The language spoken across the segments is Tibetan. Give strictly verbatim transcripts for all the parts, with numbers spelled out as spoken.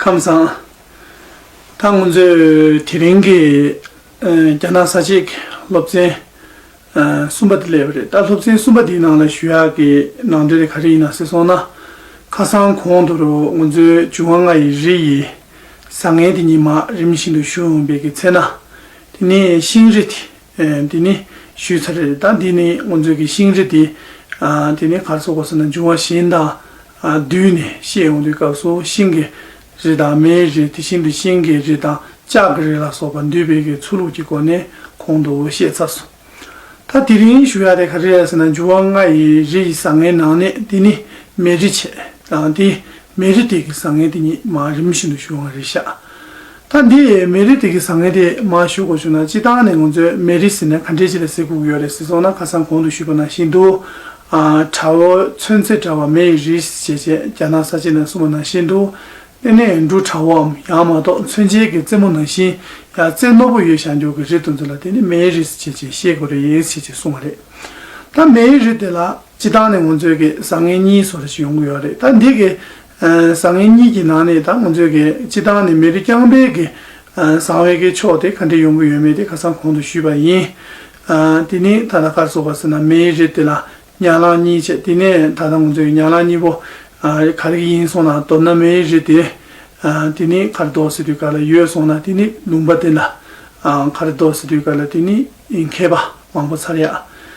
ལམ་སང་། ད་ང་ཚོས་དེ་རིང་གི་ཨ་རྒྱ་ནག་ས་སྐྱེས་ཀྱི་སློབ་ཚན་ཨ་གསུམ་པ་དེ་སླེབས་པ་རེད། ད་སློབ་ཚན་གསུམ་པ་དེའི་ནང་ལ་ཞུ་ཡག་གི་ནང་དོན་དེ་ག་རེ་ཡིན་ན་ཟེར་སོང་ན། ཁ་སང་གོང་དུ་ང་ཚོས་འབྱུང་བ་ལྔ་ཡི་རི་ཡི་བཟང་ངན་དེ་ཉིད་མར་རིམ་བཞིན་དུ་ཞུ་ཡོང་བའི་གི་ཚེ་ན། དེ་ནས་ཤིང་རི་དེ། ཨེ། འདི་ནི་ཞུས་ཚར་རེད། ད་འདི་ནི་ང་ཚོའི་གི་ཤིང་རི་དེ། ཨ། འདི་ནི་ག་རེ་ཟེར་དགོས་ཟེར་ན། འབྱུང་བ་གཞན་དང་ཨ་བསྡུས་ནས་བཤད་ཡོང་དུས་སྐབས་སུ་ཤིང་གི་རི་དང་མེའི་རི། དེ་བཞིན་དུ་ཤིང་གི་རི་དང་ལྕགས་ཀྱི་རི་ལ་སོགས་པ་འདུས་པའི་གི་ཚུལ་ལུགས་ཀྱི་སྒོ་ནས་གོང་དུ་བཤད་ཚར་སོང་། ད་དེ་རིང་ཞུ་ཡ་དེ་ག་རེ་རེད་ཟེར་ན། འབྱུང་བ་ལྔ་ཡི་རི་ཡི་བཟང་ངན་ནང་ནས་འདི་ནི་མེ་རི་བྱས། ཨ། འདི་མེ་རི་དེ་གི་བཟང་ངན་དེ་ཉིད་མར་རིམ་བཞིན་དུ་ཞུ་བ་རེད་ཤག་ད་འདི་མེ་རི་དེ་གི་བཟང་ངན་དེ་མར་ཞུ་དགོས་བྱུང་ན། སྤྱིར་བཏང་ནས་ང་ཚོས་མེ་རི་ཟེར་ན་ག་འདྲས་ཅིག་ལ་ཟེར་དགོས་ཀྱི་ཡོད་རེད་ཟེར་སོང་ན། ཁ་སང་གོང་དུ་ཞུས་པ་ནང་བཞིན་དུ། ཨ། དྲ་བ་ཚོན་རྩི་འདྲ་བ་མེ་ཡི་རི་ཞེས་བྱས། རྒྱ་ནག་ས་སྐྱེས་ནས་གསུངས་པ་ནང་བཞིན་དུ། དེ་ནས་འབྲུ་ཕྲ་བོའམ་ཡང་མ་གཏོགས་མཚོན་ཆའི་གི་རྩེ་མོ་ནང་བཞིན་ཡང་རྩེ་རྣོ་པོ་ཡོད་བཞག་འཇོག་གི་རི་དེ་ཚོ་ལ་དེ་ནི་མེ་ཡི་རི་ཞེས་བྱས་བཤད་དགོས་རེད་ཟེར་བྱས་གསུངས་པ་རེད། ད་མེ་ཡི་རི་དེ་ལ་སྤྱིར་བཏང་ནས་ང་ཚོའི་གི་བཟང་ངན་གཉིས་བཟོ་འདྲ་ཞིག་ཡོང་གི་ཡོད་རེད། ད་འདི་གི་ཨ་བཟང་ངན་གཉིས་ཀྱི་ནང་ནས་ད་ང་ཚོའི་གི་སྤྱིར་བཏང་ནས་མེ་རི་རྐྱང་པའི་གི་ཨ་བཟང་བའི་གི་ཕྱོགས་དེ་ག་འདྲ་ཡོང་གི་ཡོད་མེད་དེ་ཁ་སང་གོང་དུ་ཞུས་པ་ཡིན། ཨ་དེ་ནི་ད་ལྟ་ག་རེ་ཟེར་དགོས་ཟེར་ན། མེ་ཡི་རི་དེ་ལ་ཉ་ལང་གཉིས་བྱས། དེ་ནས་ད་ལྟ་ང་ཚོའི་ཉ་ལང་གཉིས་པོ་ཨ་ག་རེ་ཡིན་སོང་ན། མདོར་ན་མེ་ཡི་རི་དེ་ཨ་དེ་ནི་ག་རེ་འདུག་ཟེར་དུས་སྐབས་ལ་ཡོད་སོང་ན། དེ་ནི་ལུང་པ་དེ་ལ་ཨ་ག་རེ་འདུག་ཟེར་དུས་སྐབས་ལ་དེ་ནི་མཁས་པ་མང་པོ་འཚར་ཡག་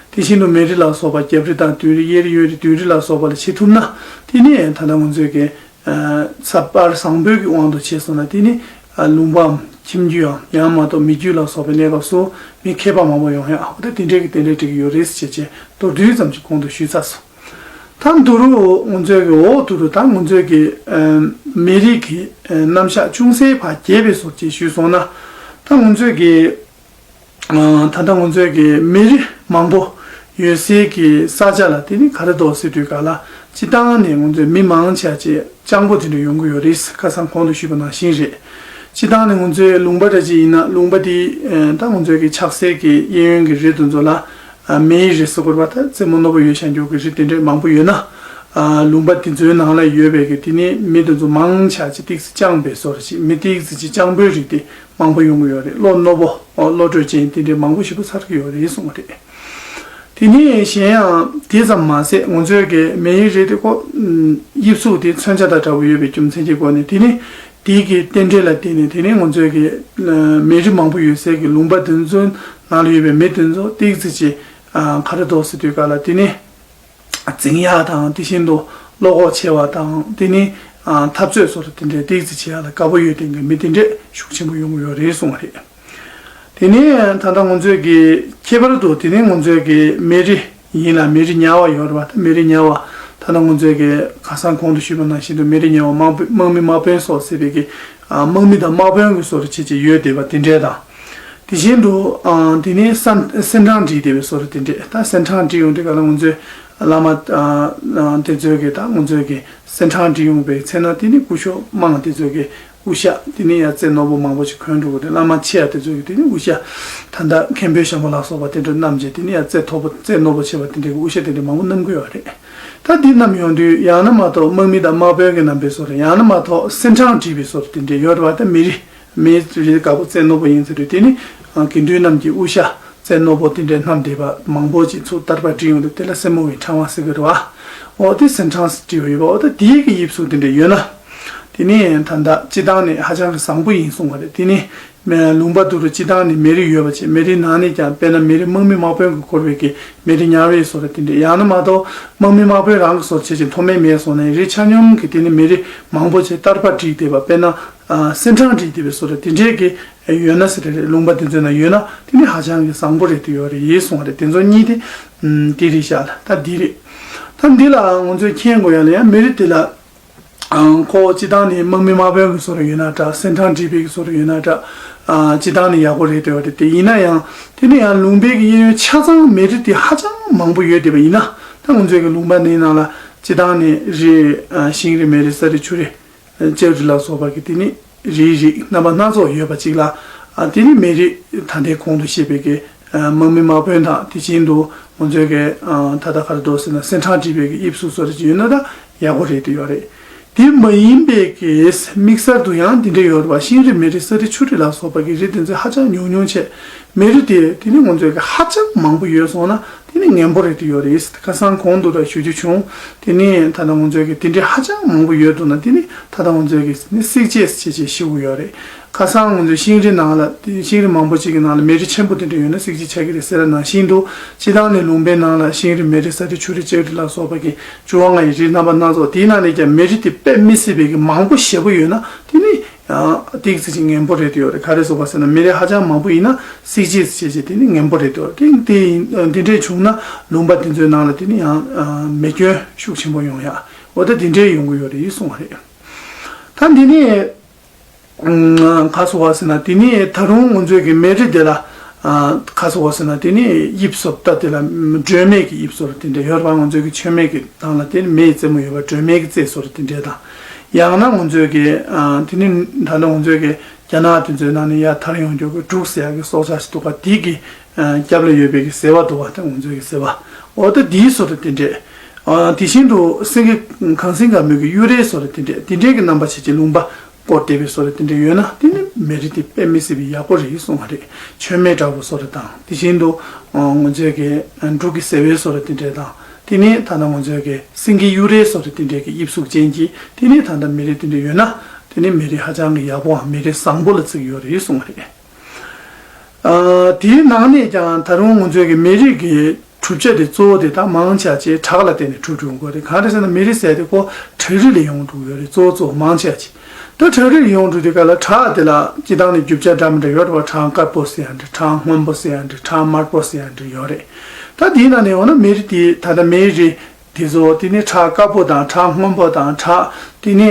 དེ་བཞིན་དུ་མེ་རི་ལ་སོགས་པ་རྒྱབ་རི་དང་མདུན་རི། གཡས་རི་གཡོན་རི་མདུན་རི་ལ་སོགས་པ་ལ་བྱེད་ཐུབ་ན། དེ་ནི་ད་ལྟ་ང་ཚོའི་གི་ཨ་ས་པར་བཟང་པོའི་གི་དབང་དུ་བྱས་སོང་ན། དེ་ནི་ཨ་ལུང་པའམ་ཁྱིམ་རྒྱུད་ཡང་ཡང་མ་གཏོགས་མི་རྒྱུད་ལ་སོགས་པའི་གནས་སྐབས་སུ་མི་མཁས་པ་མང་པོ་ཡོང་ཡག་འོ་ད་དེ་འདྲའི་གི་རྟེན་འབྲེལ་འགྲིག་གི་ཡོད་རེད་ཟེར་བྱས་མདོར་བསྡུས་ཙམ་ཞིག་གོང་དུ་ཞུས་ཚར་སོང་། ད་འདི་རུ་ང་ཚོའི་གི་འོག་ཏུ་རུ་ད་ང་ཚོའི་གི་ཨ་མེ་རི་གི་ཨ་རྣམ་གཞག་ཅུང་ཟད་ཕར་རྒྱས་པའི་བཟོ་ཅིག་ཞུས་སོང་ན། ད་ང་ཚོའི་གི་ཨ་ད་ལྟ་ང་ཚོའི་གི་མེ་རི་མང་པོ་ཡོད་སའི་གི་ས་ཆ་ལ་དེ་ནི་ག་རེ་འདུག་ཟེར་དུས་སྐབས་ལ། སྤྱིར་བཏང་ནས་ང་ཚོའི་མི་མང་ཆེ་བ་ཅིག་སྤྱང་པོ་དེ་འདྲ་ཡོང་གི་ཡོད་རེད། ཁ་སང་གོང་དུ་ཞུས་པ་ནང་བཞིན་རེད། སྤྱིར་བཏང་ནས་ང་ཚོའི་ལུང་པ་འདྲ་ཅིག་ཡིན་ན། ལུང་པ་དེ་ཨ་ད་ང་ཚོའི་གི་ཆགས་སའི་གི་གཡས་གཡོན་གི་རི་དེ་ཚོ་ལ་ཨ་མེ་ཡི་རི་ཟེར་དགོས་རེད་པ། ད་རྩེ་མོ་རྣོ་པོ་ཡོད་བཞག་འཇོག་གི་རི་དེ་འདྲ་མང་པོ་ཡོད་ན། ཨ་ལུང་པ་དེ་ཚོའི་ནང་ལ་ཡོད་པའི་གི་དེ་ནི་མི་དེ་ཚོ་མང་ཆེ་བ་ཅིག་ཏོག་ཙམ་སྤྱང་པའི་བཟོ་འདྲ་ཅིག་མི་ཏོག་ཙམ་ཅིག་སྤྱང་པོའི་རིགས་དེ་མང་པོ་ཡོང་གི་ཡོད་རེད། བློ་རྣོ་པོ། ཨོ། བློ་གྲོས་ཅན་དེ་འདྲའི་མང་པོ་ཞིག་པོ་འཚར་གྱི་ཡོད་རེད་གསུངས་པ་རེད། དེ་ནས་གཞན་ཡང་དེ་ཙམ་མ་ཟད། ང་ཚོའི་གི་མེ་ཡི་རི་དེ་ཀོ་དབྱིབས་གཟུགས་དེ་མཚོན་ཆ་དང་འདྲ་པོ་ཡོད་པའི་རྒྱུ་མཚན་གྱི་སྒོ་ནས། དེ་ནི་དེའི་གི་རྟེན་འབྲེལ་ལ་བརྟེན་ནས། དེ་ནི་ང་ཚོའི་གི་མེ་རི་མང་པོ་ཡོད་སའི་གི་ལུང་པ་དེ་ཚོའི་ནང་ལ་ཡོད་པའི་མི་དེ་ཚོ་ཏོག་ཙམ་ཅིག་ག་རེ་འདུག་ཟེར་དུས་སྐབས་ལ། དེ་ནི་འཛིང་ཡག་དང་། དེ་བཞིན་དུ་བློ་ཁོག་ཆེ་བ་དང་། དེ་ནི་ཨ་འཐབ་རྩོད་སོགས་དེ་འདྲའི་ཏོག་ཙམ་བྱེད་ཡག་ལ་དགའ་པོ་ཡོད་མཁན་གྱི་མི་དེ་འདྲས་ཤུགས་ཆེན་པོ་ཡོང་གི་ཡོད་རེད་གསུངས་པ་རེད། དེ་ནས་ད་ལྟ་ང་ཚོའི་གི་ཁྱད་པར་དུ་དེ་ནི་ང་ཚོའི་གི་མེ་རི་ཡིན་ལ། མེ་རི་ཉ་བ་ཡོད་རེད་པ། ད་མེ་རི་ཉ་བ་ད་ལྟ་ང་ཚོའི་གི་ཁ་སང་གོང་དུ་ཞུས་པ་ནང་བཞིན་དུ་མེ་རི་ཉ་བ་དམག་དཔོན། དམག་མི་དམག་དཔོན་སོགས་ཟེར་བའི་གི་ཨ་དམག་མི་དང་དམག་དཔོན་གྱི་བཟོ་འདྲ་བྱས་བྱས་ཡོད་བསྡད་པ་དེ་འདྲས་དང་། དེ་བཞིན་དུ་ཨ་དེ་ནས་ས་སེང་ཁྲ་འབྲི་བསྡད་པའི་བཟོ་འདྲ་དེ་འདྲས། ད་སེང་ཁྲ་འབྲི་ཡོང་དུས་སྐབས་ལ་ང་ཚོའི་བླ་མ་ཨ་ཨ་དེ་ཚོའི་གི། ད་ང་ཚོའི་གི་སེང་ཁྲ་འབྲི་ཡོང་པའི་ཚེ་ན། དེ་ནི་སྐུ་ཞབས་དམངས་དེ་ཚོའི་གི་དབུ་ཞྭ་དེ་ནི་ཡང་རྩེ་རྣོ་པོ་མང་པོ་ཞིག་གོན་འགྲོ་གི་རེད། བླ་མ་ཆེ་བ་དེ་ཚོའི་གི་དེ་ནི་དབུ་ཞྭ། ད་ལྟ་མཁན་པོའི་ཞྭ་མོ་ལ་སོགས་པ་དེ་འདྲ་བསྣམས་བྱས། དེ་ནི་ཡང་རྩེ་མཐོ་པོ། རྩེ་རྣོ་པོ་ཆེ་བ་དེ་འདྲའི་གི་དབུ་ཞྭ་དེ་འདྲ་མང་པོ་བསྣམས་ཀྱི་ཡོད་རེད། ད་འདི་བསྣམས་ཡོང་དུས་ཡང་ན་མ་གཏོགས་དམག་མི་དང་དམག་དཔོན་གྱིས་བསྣམས་པའི་བཟོ་འདྲ། ཡང་ན་མ་གཏོགས་སེང་ཁྲ་འབྲི་བའི་བཟོ་འདྲ་དེ་འདྲས་ཡོད་རེད་པ། ད་མེ་རི། མེ་རི་དཀར་པོ་རྩེ་རྣོ་པོ་ཡིན་ཟེར་དུས། དེ་ནི་ཨ་དགེ་འདུན་རྣམས་ཀྱིས་དབུ་ཞྭ་རྩེ་རྣོ་པོ་དེ་འདྲའི་བསྣམས་བསྡད་པ་མང་པོ་ཅིག་ཚུར་དར་པ་བྲིས་ཡོང་དུས། དེ་ལ་སེན་མོ་བའི་ཕྲེང་བ་ཟེར་གྱི་རེད་པ། འོ་དེ་སེང་ཁྲ་བྲིས་པ་ཡོད་པ། འོ་ད་དེའི་གི་དབྱིབས་གཟུགས་དེ་འདྲ་ཡོད་ན། དེ་ནི་ད་ལྟ་སྤྱིར་བཏང་ནས་ཧ་ཅང་གི་བཟང་པོ་ཡིན་གསུངས་པ་རེད། དེ་ནི་མེ་ལུང་པ་དེ་རུ་སྤྱིར་བཏང་ནས་མེ་རི་ཡོད་པ་བྱས། མེ་རིའི་ནང་ནས་ཀྱང་དཔེར་ན་མེ་རི་དམག་མི་དམག་དཔོན་གྱིས་བསྐོར་བའི་གི་མེ་རི་ཉ་བའི་བཟོ་འདྲ་དེ་འདྲ། ཡང་ན་མ་གཏོགས་དམག་མི་དམག་དཔོན་རང་གི་བཟོ་འདྲ་བྱས་ཀྱི་མཐོ་དམན་མེད་སོང་ན། རི་ཆ་སྙོམས་ཀྱི་དེ་ནི་མེ་རི་མང་པོ་བྱས་དར་པ་བྲིས་བསྡད་པ། དཔེར་ན་ཨ་སེང་ཁྲ་བྲིས་བསྡད་པའི་བཟོ་འདྲ་དེ་འདྲས་ཀྱི་ཡོད་ན་ཟེར་རེད། ལུང་པ་དེ་ཚོའི་ནང་ཡོད་ན། དེ་ནི་ཧ་ཅང་གི་བཟང་པོ་རེད་དུ་ཡོད་རེད་གསུངས་པ་རེད། དེ་ཚོ་གཉིས་དེ་ཨམ་དེ་རེད་ཤག་ལ། ད་འདི་རེད། ད་འདི་ལ་ང་ཚོས་མཁྱེན་དགོས་ཡ་ལ་ཡང་མེ་རི་དེ་ལ་ཨང་ཁོ་སྤྱིར་བཏང་ནས་དམག་མི་དམག་དཔོན་གྱི་བཟོ་འདྲ་ཡོད་ན་འདྲ། སེང་ཁྲ་འབྲི་བའི་གི་བཟོ་འདྲ་ཡོད་ན་འདྲ། ཨ་སྤྱིར་བཏང་ནས་ཡག་པོ་རེད་དུ་ཡོད་རེད། དེ་ཡིན་ན་ཡང་དེ་ནི་ཡང་ལུང་པའི་གི་གཡས་གཡོན་ཆ་ཚང་མེ་རི་དེ་ཧ་ཅང་མང་པོ་ཡོད་བསྡད་པ་ཡིན་ན། ད་ང་ཚོའི་གི་ལུང་པ་འདིའི་ནང་ལ་སྤྱིར་བཏང་ནས་རི། ཨ་ཤིང་རི། མེ་རི། ས་རི། ཆུ་རི། ལྕགས་རི་ལ་སོགས་པ་གི་དེ་ནི་རིའི་རིགས་རྣམ་པ་སྣ་ཚོགས་ཡོད་པ་ཅིག་ལ། ཨ་དེ་ནི་མེ་རི། ད་ལྟའི་གོང་དུ་བཤད་པའི་གི་ཨ་དམག་མི་དམག་དཔོན་དང་། དེ་བཞིན་དུ་ང་ཚོའི་གི་ཨ་ད་ལྟ་ག་རེ་འདུག་ཟེར་ན། སེང་ཁྲ་བྲིས་པའི་གི་དབྱིབས་གཟུགས་བཟོ་འདྲ་ཅིག་ཡོད་ན་ད་ཡག་པོ་རེད་དུ་ཡོད་རེད། དེ་མ་ཡིན་པའི་གི་དམིགས་བསལ་དུ་ཡང་འདི་འདྲ་ཡོད་རེད་བ། ཤིང་རི་མེ་རི་ས་རི་ཆུ་རི་ལ་སོགས་པ་གི་རི་དེ་ཚོ་ཧ་ཅང་ཉུང་ཉུང་བྱས། མེ་རི་དེ་དེ་ནི་ང་ཚོས་གི་ཧ་ཅང་མང་པོ་ཡོད་སོང་ན་དེ་ནི་ངན་པོ་རེད་དུ་ཡོད་རེད། ཁ་སང་གོང་དུ་ལ་ཞུ་རྒྱུ་བྱུང་། དེ་ནི་ད་ལྟ་ང་ཚོས་གི་དེ་འདྲའི་ཧ་ཅང་མང་པོ་ཡོད་འདུག་ན་དེ་ནི་ད་ལྟ་ང་ཚོས་གི་ནི་བསྲེག་བཅད་བྱེད་བྱེད་ཤི་བོ་ཡོད་རེད། ཁ་སང་ང་ཚོས་ཤིང་རི་ནང་ལ་དེ་ཤིང་རི་མང་པོ་ཅིག་གི་ནང་ལ་མེ་རི་ཆེན་པོ་དེ་འདྲ་ཡོད་ན་བསྲེག་བཅད་བྱ་གི་རེད་ཟེར་ན་ནང་བཞིན་དུ་སྤྱི་བཏང་ནས་ལུང་པའི་ནང་ལ་ཤིང་རི་མེ་རི་ས་རི་ཆུ་རི་ལྕགས་རི་ལ་སོགས་པ་གི་བཅུ་པ་ལྔ་ཡི་རི་རྣམ་པ་སྣ་ཚོགས་དེའི་ནང་ནས་ཀྱང་མེ་རི་དེ་དཔེ་མི་སྲིད་པའི་གི་མང་པོ་ཞེ་པོ་ཡོད་ན་དེ་ནི་ཡང་ཏིག་ཙི་ཅིག་ངན་པོ་རེད་དུ་ཡོད་རེད། ག་རེ་ཟེར་བ་ཟེར་ན་མེ་རི་ཧ་ཅང་མང་པོ་ཡིན་ན་བསྲེག་བཅད་བྱེད་བྱེད་དེ་ནི་ངན་པོ་རེད་དུ་ཡོད་རེད། དེ་དེ་ཡིན་དེ་འདྲས་བྱུང་ན་ལུང་པ་དེ་ཚོའི་ནང་ལ་དེ་ནི་ཡང་མེ་སྐྱོན་ཤུགས་ཆེན་པོ་ཡོང་ཡ། འོ་ད་དེ་འདྲས་ཡོང་གི་ཡོད་རེད་གསུངས་པ་རེད། ད་འདི་ནི། ཨ། ག་སོ་བ་ཟེར་ན་དེ་ནི་ད་རུང་ང་ཚོས་ཀྱི་མེ་རི་དེ་ལ། ཨ། ག་སོ་བ་ཟེར་ན་དེ་ནི་དབྱིབས་སོ་ད་དེ་ལ་སྒྲོན་མེ་གི་དབྱིབས་སོ་རེ་དེ་འདྲ་ཡོད་རེད་པ། ང་ཚོས་ཀྱི་མཆོད་མེ་གི་སྟེང་ལ་དེ་ནི་མེ་ཡི་རྩེ་མོ་ཡོད་པ་སྒྲོན་མེ་གི་རྩེ་སོ་རེ་དེ་འདྲ་དང་། ཡང་ན་ང་ཚོས་ཀྱི། ཨ། དེ་ནི་ད་ལྟ་ང་ཚོས་ཀྱི་རྒྱ་ནག་དེ་ཚོའི་ནང་ནས་ཡར་དར་ཡོང་རྒྱུ་གི་འབྲུག་ཟེར་ཡག་གི་སྲོག་ཆགས་ཤིག་འདུག་ག་དེ་གི། ཨ། རྒྱབ་ལ་ཡོད་པའི་གི་ཟེ་བ་འདུག་ག་ད་ང་ཚོས་ཀྱི་ཟེ་བ། འོ་ད་དེའི་སོ་རེ་དེ་འདྲ། ཨ། དེ་བཞིན་དུ་སེང་གེ་གངས་སེང་དཀར་མོའི་གི་གཡུ་རལ་སོ་རེ་དེ་འདྲས་དེ་འདྲས་ཀྱི་རྣམ་པ་བྱས་ཀྱི་ལུང་པ་བསྐོར་བསྡད་པའི་སོ་རེ་དེ་འདྲས་ཡོད་ན་དེ་ནི་མེ་རི་དེ་དཔེ་མི་སྲིད་པའི་ཡག་པོ་རེད་གསུངས་པ་རེད། མཆོད་མེ་འདྲ་བོ་སོ་རེ་དང་དེ་བཞིན་དུ། ཨ། ང་ཚོས་ཀྱི་འབྲུག་གི་ཟེ་བའི་སོ་རེ་དེ་འདྲས་དང་དེ་ནི་ད་ལྟ་ང་ཚོས་ཀྱི་སེང་གེ་གཡུ་རལ་སོ་རེ་དེ་འདྲས་ཀྱི་དབྱིབས་གཟུགས་ཅན་གྱི་དེ་ནི་ད་ལྟ་མེ་རི་དེ་འདྲས་ཡོད་ན་དེ་ནི་མེ་རི་ཧ་ཅང་གི་ཡག་པོའམ་མེ་རི་བཟང་པོ་ལ་བརྩི་གི་ཡོད་རེད་གསུངས་པ་རེད། ཨ། དེའི་ནང་ནས་ཀྱང་ད་རུང་ང་ཚོས་ཀྱི་མེ་རི་གི་གྲུབ་ཆ་དེ་གཙོ་བོ་དེ་ད་མང་ཆེ་བ་ཅིག་བྲག་ལ་བརྟེན་ནས་གྲུབ་འགྲོ་གི་རེད། གང་རེད་ཟེར་ན་མེ་རི་ཟེར་དེ་ཁོ་བྲག་རི་ལས་ཡོང་འགྲོ་གི་ཡོད་རེད། གཙོ་བོ་གཙོ་བོ་མང་ཆེ་བ་ཅིག་ད་བྲག་རི་ལས་ཡོང་འགྲོ་དུས་སྐབས་ལ་བྲག་དེ་ལ་སྤྱིར་བཏང་ནས་རྒྱུ་ཆ་འདྲ་མི་འདྲ་ཡོད་རེད་བ། བྲག་དཀར་པོ་ཟེར་ཡ་འདྲ་བྲག་སྔོན་པོ་ཟེར་ཡ་འདྲ་བྲག་དམར་པོ་ཟེར་ཡ་འདྲ་ཡོད་རེད། ད་དེའི་ནང་ནས་འོ་ན་མེ་རི་དེ་ད་ལྟ་མེ་རི་དེ་ཚོ་དེ་ནི་བྲག་དཀར་པོ་དང་བྲག་སྔོན་པོ་དང་བྲག་དེ་ནི།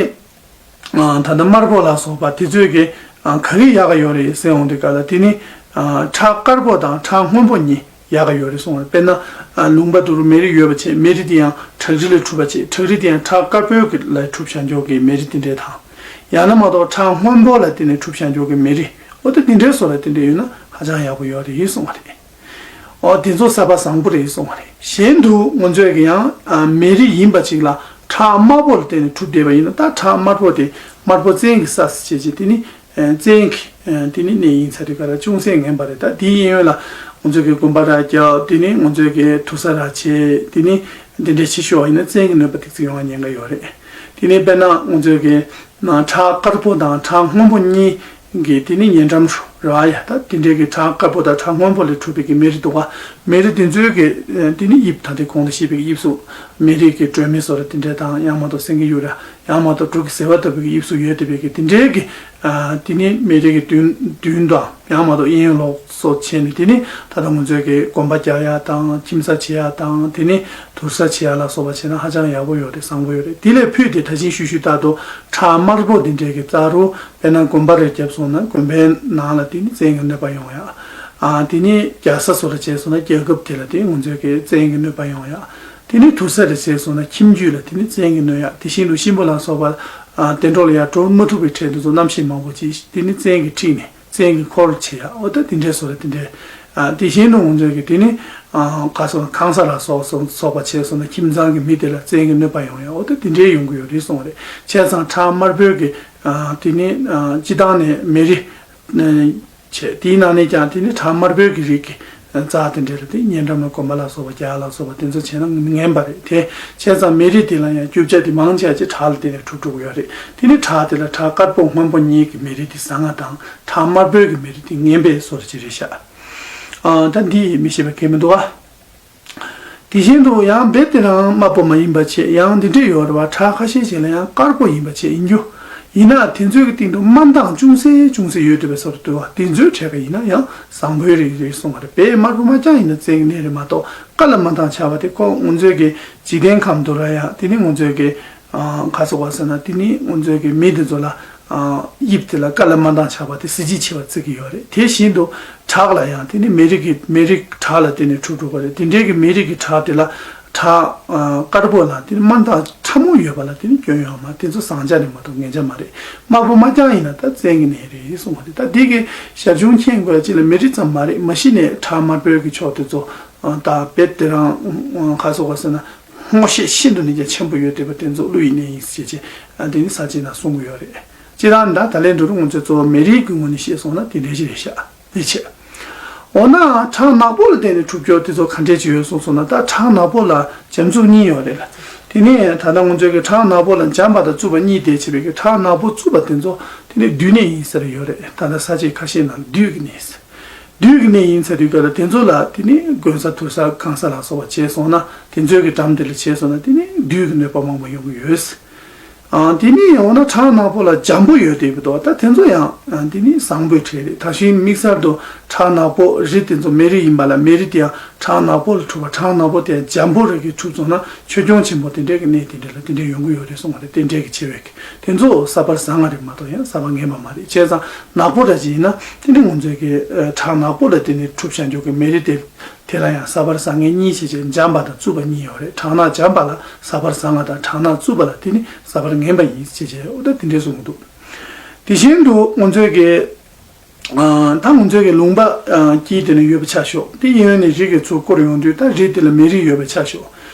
ཨ། ད་ལྟ་དམར་པོ་ལ་སོགས་པ་དེ་ཚོས་ཀྱི། ཨ། ག་གི་ཡག་ག་ཡོད་རེད་ཟེར་འོང་དུས་སྐབས་ལ་དེ་ནི། ཨ། བྲག་དཀར་པོ་དང་བྲག་སྔོན་པོ་གཉིས་ཡག་ག་ཡོད་རེད་གསུངས་པ་རེད། དཔེར་ན། ཨ། ལུང་པ་དུ་རུ་མེ་རི་ཡོད་པ་བྱས་མེ་རི་དེ་ཡང་བྲག་རི་ལས་གྲུབ་པ་བྱས་བྲག་རི་དེ་ཡང་བྲག་དཀར་པོའི་གི་ལས་གྲུབ་བྱ་འཇོག་གི་མེ་རི་དེ་འདྲས་དང་། ཡང་ན་མ་གཏོགས་བྲག་སྔོན་པོ་ལ་བརྟེན་ནས་གྲུབ་བྱ་འཇོག་གི་མེ་རི་འོ་ད་དེ་འདྲས་སོ་ལ་དེ་འདྲས་ཡོད་ན་ཧ་ཅང་ཡག་པོ་ཡོད་རེད་གསུངས་པ་རེད། ཨོ་དེ་ཚོ་ས་པ་བཟང་པོ་རེད་གསུངས་པ་རེད། གཞན་དུ་ང་ཚོས་ཀྱི་ཡང་ཨ་མེ་རི་ཡིན་པ་ཅིག་ལ་བྲག་དམར་པོ་ལ་བརྟེན་ནས་གྲུབ་བསྡད་པ་ཡིན་ན་ད་བྲག་དམར་པོ་དེ་དམར་པོ་བཙན་གྱི་ས་ཟེར་བྱས་ཀྱི་དེ་ནི་ཨ་བཙན་གྱི་ཨ་དེ་ནི་གནས་ཡིན་ས་རེད་ག་ར་ཅུང་ཟད་ངན་པ་རེད། ད་དེའི་གཡས་གཡོན་ལ་ང་ཚོས་ཀྱི་དགོན་པ་ར་རྒྱབ་དེ་ནི་ང་ཚོས་ཀྱི་དུར་ས་ར་བྱས་དེ་ནི་དེ་འདྲས་བྱེད་ཤོག་ཡིན་ན་བཙན་གྱི་གནོད་པ་ཏིག་ཙི་ཡོང་བ་ཉེན་ཁ་ཡོད་རེད། དེ་ནི་དཔེར་ན་ང་ཚོས་ཀྱི་ན་བྲག་དཀར་པོ་དང་བྲག་སྔོན་པོ་གཉིས་ཀྱི་དེ་ནི་ཉེ་འགྲམ་ར་ཡ་ད་དེ་འདྲའི་གི་བྲག་དཀར་པོ་དང་བྲག་སྔོན་པོ་ལས་གྲུབ་པའི་གི་མེ་རི་འདུག་ག་མེ་རི་དེ་ཚོའི་གི་དེ་ནི་དབྱིབས་ད་དེ་གོང་དུ་བཤད་པའི་གི་དབྱིབས་སུ་མེ་རི་གི་སྒྲོན་མེ་སོགས་ར་དེ་འདྲ་དང་ཡང་མ་གཏོགས་སེང་གེ་གཡུ་རལ་ཡང་མ་གཏོགས་འབྲུག་གི་ཟེ་བ་ལྟ་བུའི་གི་དབྱིབས་སུ་ཡོད་བསྡད་པའི་གི་དེ་འདྲའི་གི་དེ་ནི་མེ་རི་གི་མདུན་མདུན་དང་ཡང་མ་གཏོགས་གཡས་གཡོན་ལོགས་སོགས་བྱས་ནས་དེ་ནི་ད་ལྟ་ང་ཚོའི་གི་དགོན་པ་རྒྱག་ཡ་དང་ཁྱིམ་ས་བྱེད་ཡ་དང་དེ་ནི་དུར་ས་བྱེད་ཡ་ལ་སོགས་པ་བྱས་ན་ཧ་ཅང་ཡག་པོ་ཡོད་རེད། བཟང་པོ་ཡོད་རེད། དེ་ལས་ཕུད་དེ་ད་གིན་ཞུས་ཞུས་ལྟར་དུ་བྲག་དམར་པོ་འདི་འདྲའི་གི་རྩ་རུ་དཔེར་ན་དགོན་པ་རེ་བརྒྱབ་སོང་ན་དགོན་པའི་ནང་ལ་དེ་ནི་བཙན་གྱི་གནོད་པ་ཡོང་ཡ། ཨ་དེ་ནི་རྒྱལ་ས་སོགས་ལ་བྱས་སོང་ན་རྒྱལ་ཁབ་དེ་ལ་དེ་ང་ཚོའི་གི་བཙན་གྱི་གནོད་པ་ཡོང་ཡ། དེ་ནི་དུར་ས་རེ་བྱས་སོང་ན་ཁྱིམ་རྒྱུད་ལ་དེ་ནི་བཙན་གྱི་གནོད་ཡ། དེ་བཞིན་དུ་གཤིན་པོ་ལ་སོགས་པ་ཨ་བདེ་འགྲོ་ལ་ཡ་འགྲོ་མ་ཐུབ་པའི་གྲས་དེ་ཚོ་རྣམ་ཤེས་མང་པོ་ཅིག་དེ་ནི་བཙན་གྱིས་ཁྲིད་ནས་བཙན་གྱིས་འཁོར་བྱེད་ཡ། འོ་ད་དེ་འདྲའི་བཟོ་ར་དེ་འདྲའི་ཨ་དེ་བཞིན་དུ་ང་ཚོའི་གི་དེ་ནི་ཨ་ག་སོགས་ཁང་ས་ལ་སོགས་སོགས་པ་བྱས་སོང་ན་ཁྱིམ་ཚང་གི་མི་དེ་ལ་བཙན་གྱིས་གནོད་པ་ཡོང་ཡ། འོ་ད་དེ་འདྲའི་ཡོང་གི་ཡོད་རེད་གསུངས་པ་རེད། བྱས་ཙང་བྲག་དམར་པོའི་གི་ཨ་དེ་ནི་ཨ་སྤྱི་བཏང་ནས་མེ་རི་བྱས། དེའི་ནང་ནས་ཀྱང་དེ་ནི་བྲག་དམར་པོའི་གི་རིགས་ཀྱི་རྩ་དེ་འདྲ་རེད། དེ་ཉེ་འགྲམ་ལ་དགོན་པ་ལ་སོགས་པ་རྒྱག་ལ་སོགས་པ་དེ་ཚོ་བྱས་ན་ངན་པ་རེད་དེ། བྱས་ཙང་མེ་རི་དེ་ལ་ཡང་རྒྱུ་ཆ་དེ་མང་ཆེ་བ་ཅིག་བྲག་ལ་བརྟེན་ནས་གྲུབ་འགྲོ་གི་ཡོད་རེད། དེ་ནི་བྲག་དེ་ལ་བྲག་དཀར་པོ་སྔོན་པོ་གཉིས་ཀྱི་མེ་རི་དེ་བཟང་ང་དང་བྲག་དམར་པོའི་གི་མེ་རི་དེ་ངན་པའི་བཟོ་འདྲ་ཅིག་རེད་ཤག་ཨ་ད་འདི་མི་ཤེས་པ་གང་མི་འདུག་ཨ། དེ་བཞིན་དུ་ཡང་རྦད་དེ་རང་དམར་པོ་མ་ཡིན་པ་བྱས་ཡང་འདི་འདྲས་ཡོད་རེད་བ། བྲག་ཁ་ཤས་ཤིག་ལ་ཡང་དཀར་པོ་ཡིན་པ་བྱས་ཡིན་རྒྱུ། ཡིན་ན་དེ་ཚོའི་གི་སྟེང་དུ་དམར་མདངས་ཅུང་ཟད་ཅུང་ཟད་ཡོད་བསྡད་པའི་བཟོ་འདྲ་འདུག་བ། དེ་ཚོའི་གྲས་ཀ་ཡིན་ན་ཡང་བཟང་པོའི་རིགས་རེད་གསུངས་པ་རེད། རྦད་དམར་པོ་མ་རྐྱང་ཡིན་ན་བཙན་གྱི་གནས་རེད་མ་གཏོགས་ཀ་ལ་དམར་མདངས་ཆགས་པ་དེ་ཁོ་ང་ཚོའི་གི་འཇིག་རྟེན་ཁམས་དུ་ར་ཡང་དེ་ནི་ང་ཚོའི་གི་ཨ་ག་སོགས་པ་ཟེར་ན་དེ་ནི་ང་ཚོའི་གི་མི་དེ་ཚོ་ལ་ཨ་དབྱིབས་དེ་ལ་ཀ་ལ་དམར་མདངས་ཆགས་པ་དེ་གཟི་བརྗིད་ཆེ་བ་བརྩི་གི་ཡོད་རེད། དེ་བཞིན་དུ་བྲག་ལ་ཡང་དེ་ནི་མེ་རི་གི་མེ་རི་བྲག་ལ་བརྟེན་ནས་གྲུབ་འགྲོ་གི་རེད། དེ་འདྲའི་གི་མེ་རི་གི་བྲག་དེ་ལ་བྲག་ཨ་དཀར་པོ་ལ་དེ་ནི་དམར་མདངས་ཕྲ་མོ་ཡོད་པ་ལ་དེ་ནི་སྐྱོན་ཡོད་མ་རེད། དེ་ཚོ་བཟང་ཆ་རེད་མ་གཏོགས་ངན་ཆ་མ་རེད། དམར་པོ་མ་རྐྱང་ཡིན་ན་ད་བཙན་གྱི་གནས་རེད་གསུངས་པ་རེད། ད་འདི་གི་ཞར་བྱུང་མཁྱེན་དགོས་ཡ་ཅིག་ལ་མེ་རི་ཙམ་མ་རེད། མ་གཞི་ནས་བྲག་དམར་པོའི་གི་ཕྱོགས་དེ་ཚོ་ཨ་ད་རྦད་དེ་རང་ཨ་ག་སོགས་པ་ཟེར་ན། སྔོ་ཤེད་ཤིན་ཏུ་ནས་ཀྱང་ཆེན་པོ་ཡོད་བསྡད་པ་དེ་ཚོ་ཀླུ་ཡི་གནས་ཡིན་ཟེར་བྱས་ཨ་དེ་ནི་ས་བཅད་ནང་གསུང་གི་ཡོད་རེད། སྤྱིར་བཏང་ད་ད་ལན་འགྲོ་དུས་ང་ཚོས་གཙོ་བོ་མེ་རིའི་གི་ངོས་ནས་བཤད་སོང་ན་དེ་འདྲ་ཞིག་རེད་ཤག་དེ་བྱས། འོ་ན་ཁྲག་ནག་པོ་ལ་བརྟེན་ནས་འཁྲུག་སྐྱོར་དེ་ཚོ་ག་འདྲས་ཅིག་ཡོད་གསུངས་སོང་ན། ད་ཁྲག་ནག་པོ་ལ་འཇམ་རྩུབ་གཉིས་ཡོད་རེད་ལ། དེ་ནས་ད་ལྟ་ང་ཚོའི་གི་ཁྲག་ནག་པོ་ལ་འཇམ་པ་དང་རྩུབ་པ་གཉིས་དེ་བྱས་པའི་གི་ཁྲག་ནག་པོ་རྩུབ་པ་དེ་ཚོ་དེ་ནས་བདུད་གནས་ཡིན་ཟེར་ཡོད་རེད། ད་ལྟ་ས་བཅད་ཁ་ཤས་ནང་བདུད་ཀྱི་གནས་ཟེར། བདུད་ཀྱི་གནས་ཡིན་ཟེར་དུས་སྐབས་ལ་དེ་ཚོ་ལ་དེ་ནས་དགོན་ས་དུར་ས་གང་ས་ལ་སོགས་པ་བྱས་སོང་ན་དེ་ཚོའི་གི་འགྲམ་དེ་ལ་བྱས་སོང་ན་དེ་ནས་བདུད་ཀྱི་གནོད་པ་མང་པོ་ཡོང་གི་ཡོད། ཨ། དེ་ནས་འོ་ན་ཁྲག་ནག་པོ་ལ་འཇམ་པོ་ཡོད་དེ་བི་དོ། ད་དེ་ཚོ་ཡང་ཨ་དེ་ནི་བཟང་པོའི་ཕྲད་རེད། ད་གཞན་དམིགས་བསལ་དུ་ཁྲག་ནག་པོ་རི་དེ་ཚོ་མེ་རི་ཡིན་པ་ལ་མེ་རི་དེ་ཡང་ཁྲག་ནག་པོ་ལ་འཁྲུགས་པ། ཁྲག་ནག་པོ་དེ་ཡང་འཇམ་པོ་རི་གི་འཁྲུགས་སོང་ན་ཆོས་སྐྱོང་ཆེན་པོ་དེ་འདྲས་ཀྱི་གནས་དེ་འདྲས་ལ་དེ་འདྲས་ཡོང་གི་ཡོད་རེད་གསུངས་པ་རེད། དེ་འདྲས་ཀྱི་ཆེ་བའི་དེ་ཚོ་ས་པར་བཟང་ང་རེད་མ་གཏོགས་ཡང་ས་པར་ངན་པ་མ་རེད། བྱས་ཙང་ནག་པོ་འདྲ་ཅིག་ཡིན་ན་དེ་འདྲས་ང་ཚོའི་གི་ཁྲག་ནག་པོ་ལ་དེ་ནི་འཁྲུགས་བྱ་འཇུག་གི་མེ་རི་དེ། དེ་ལ་ཡང་ས་པར་བཟང་ངན་གཉིས་བྱས་བྱས་འཇམ་པ་དང་རྩུབ་པ་གཉིས་ཡོད་རེད། ཁྲག་ནག་འཇམ་པ་ལ་ས་པར་བཟང་ང་དང་ཁྲག་ནག་རྩུབ་པ་ལ་དེ་ནི་ས་པར་ངན་པ་ཡིན་བྱས་བྱས་འོ་ད་དེ་འདྲས་གསུངས་འདུག་དེ་བཞིན་དུ་ང་ཚོའི་གི་ཨ་ད་ང་ཚོའི་གི་ལུང་པ་ཨ་དཀྱིལ་དེ་ནས་ཡོད་པ་ཆ་བཞག་དེ་གཡས་གཡོན་ནས་རི་གི་ཚུར་བསྐོར་ཡོང་དུས་ད་རི་དེ་ལ་མེ་རི་ཡོད་པ་ཆ་བཞག་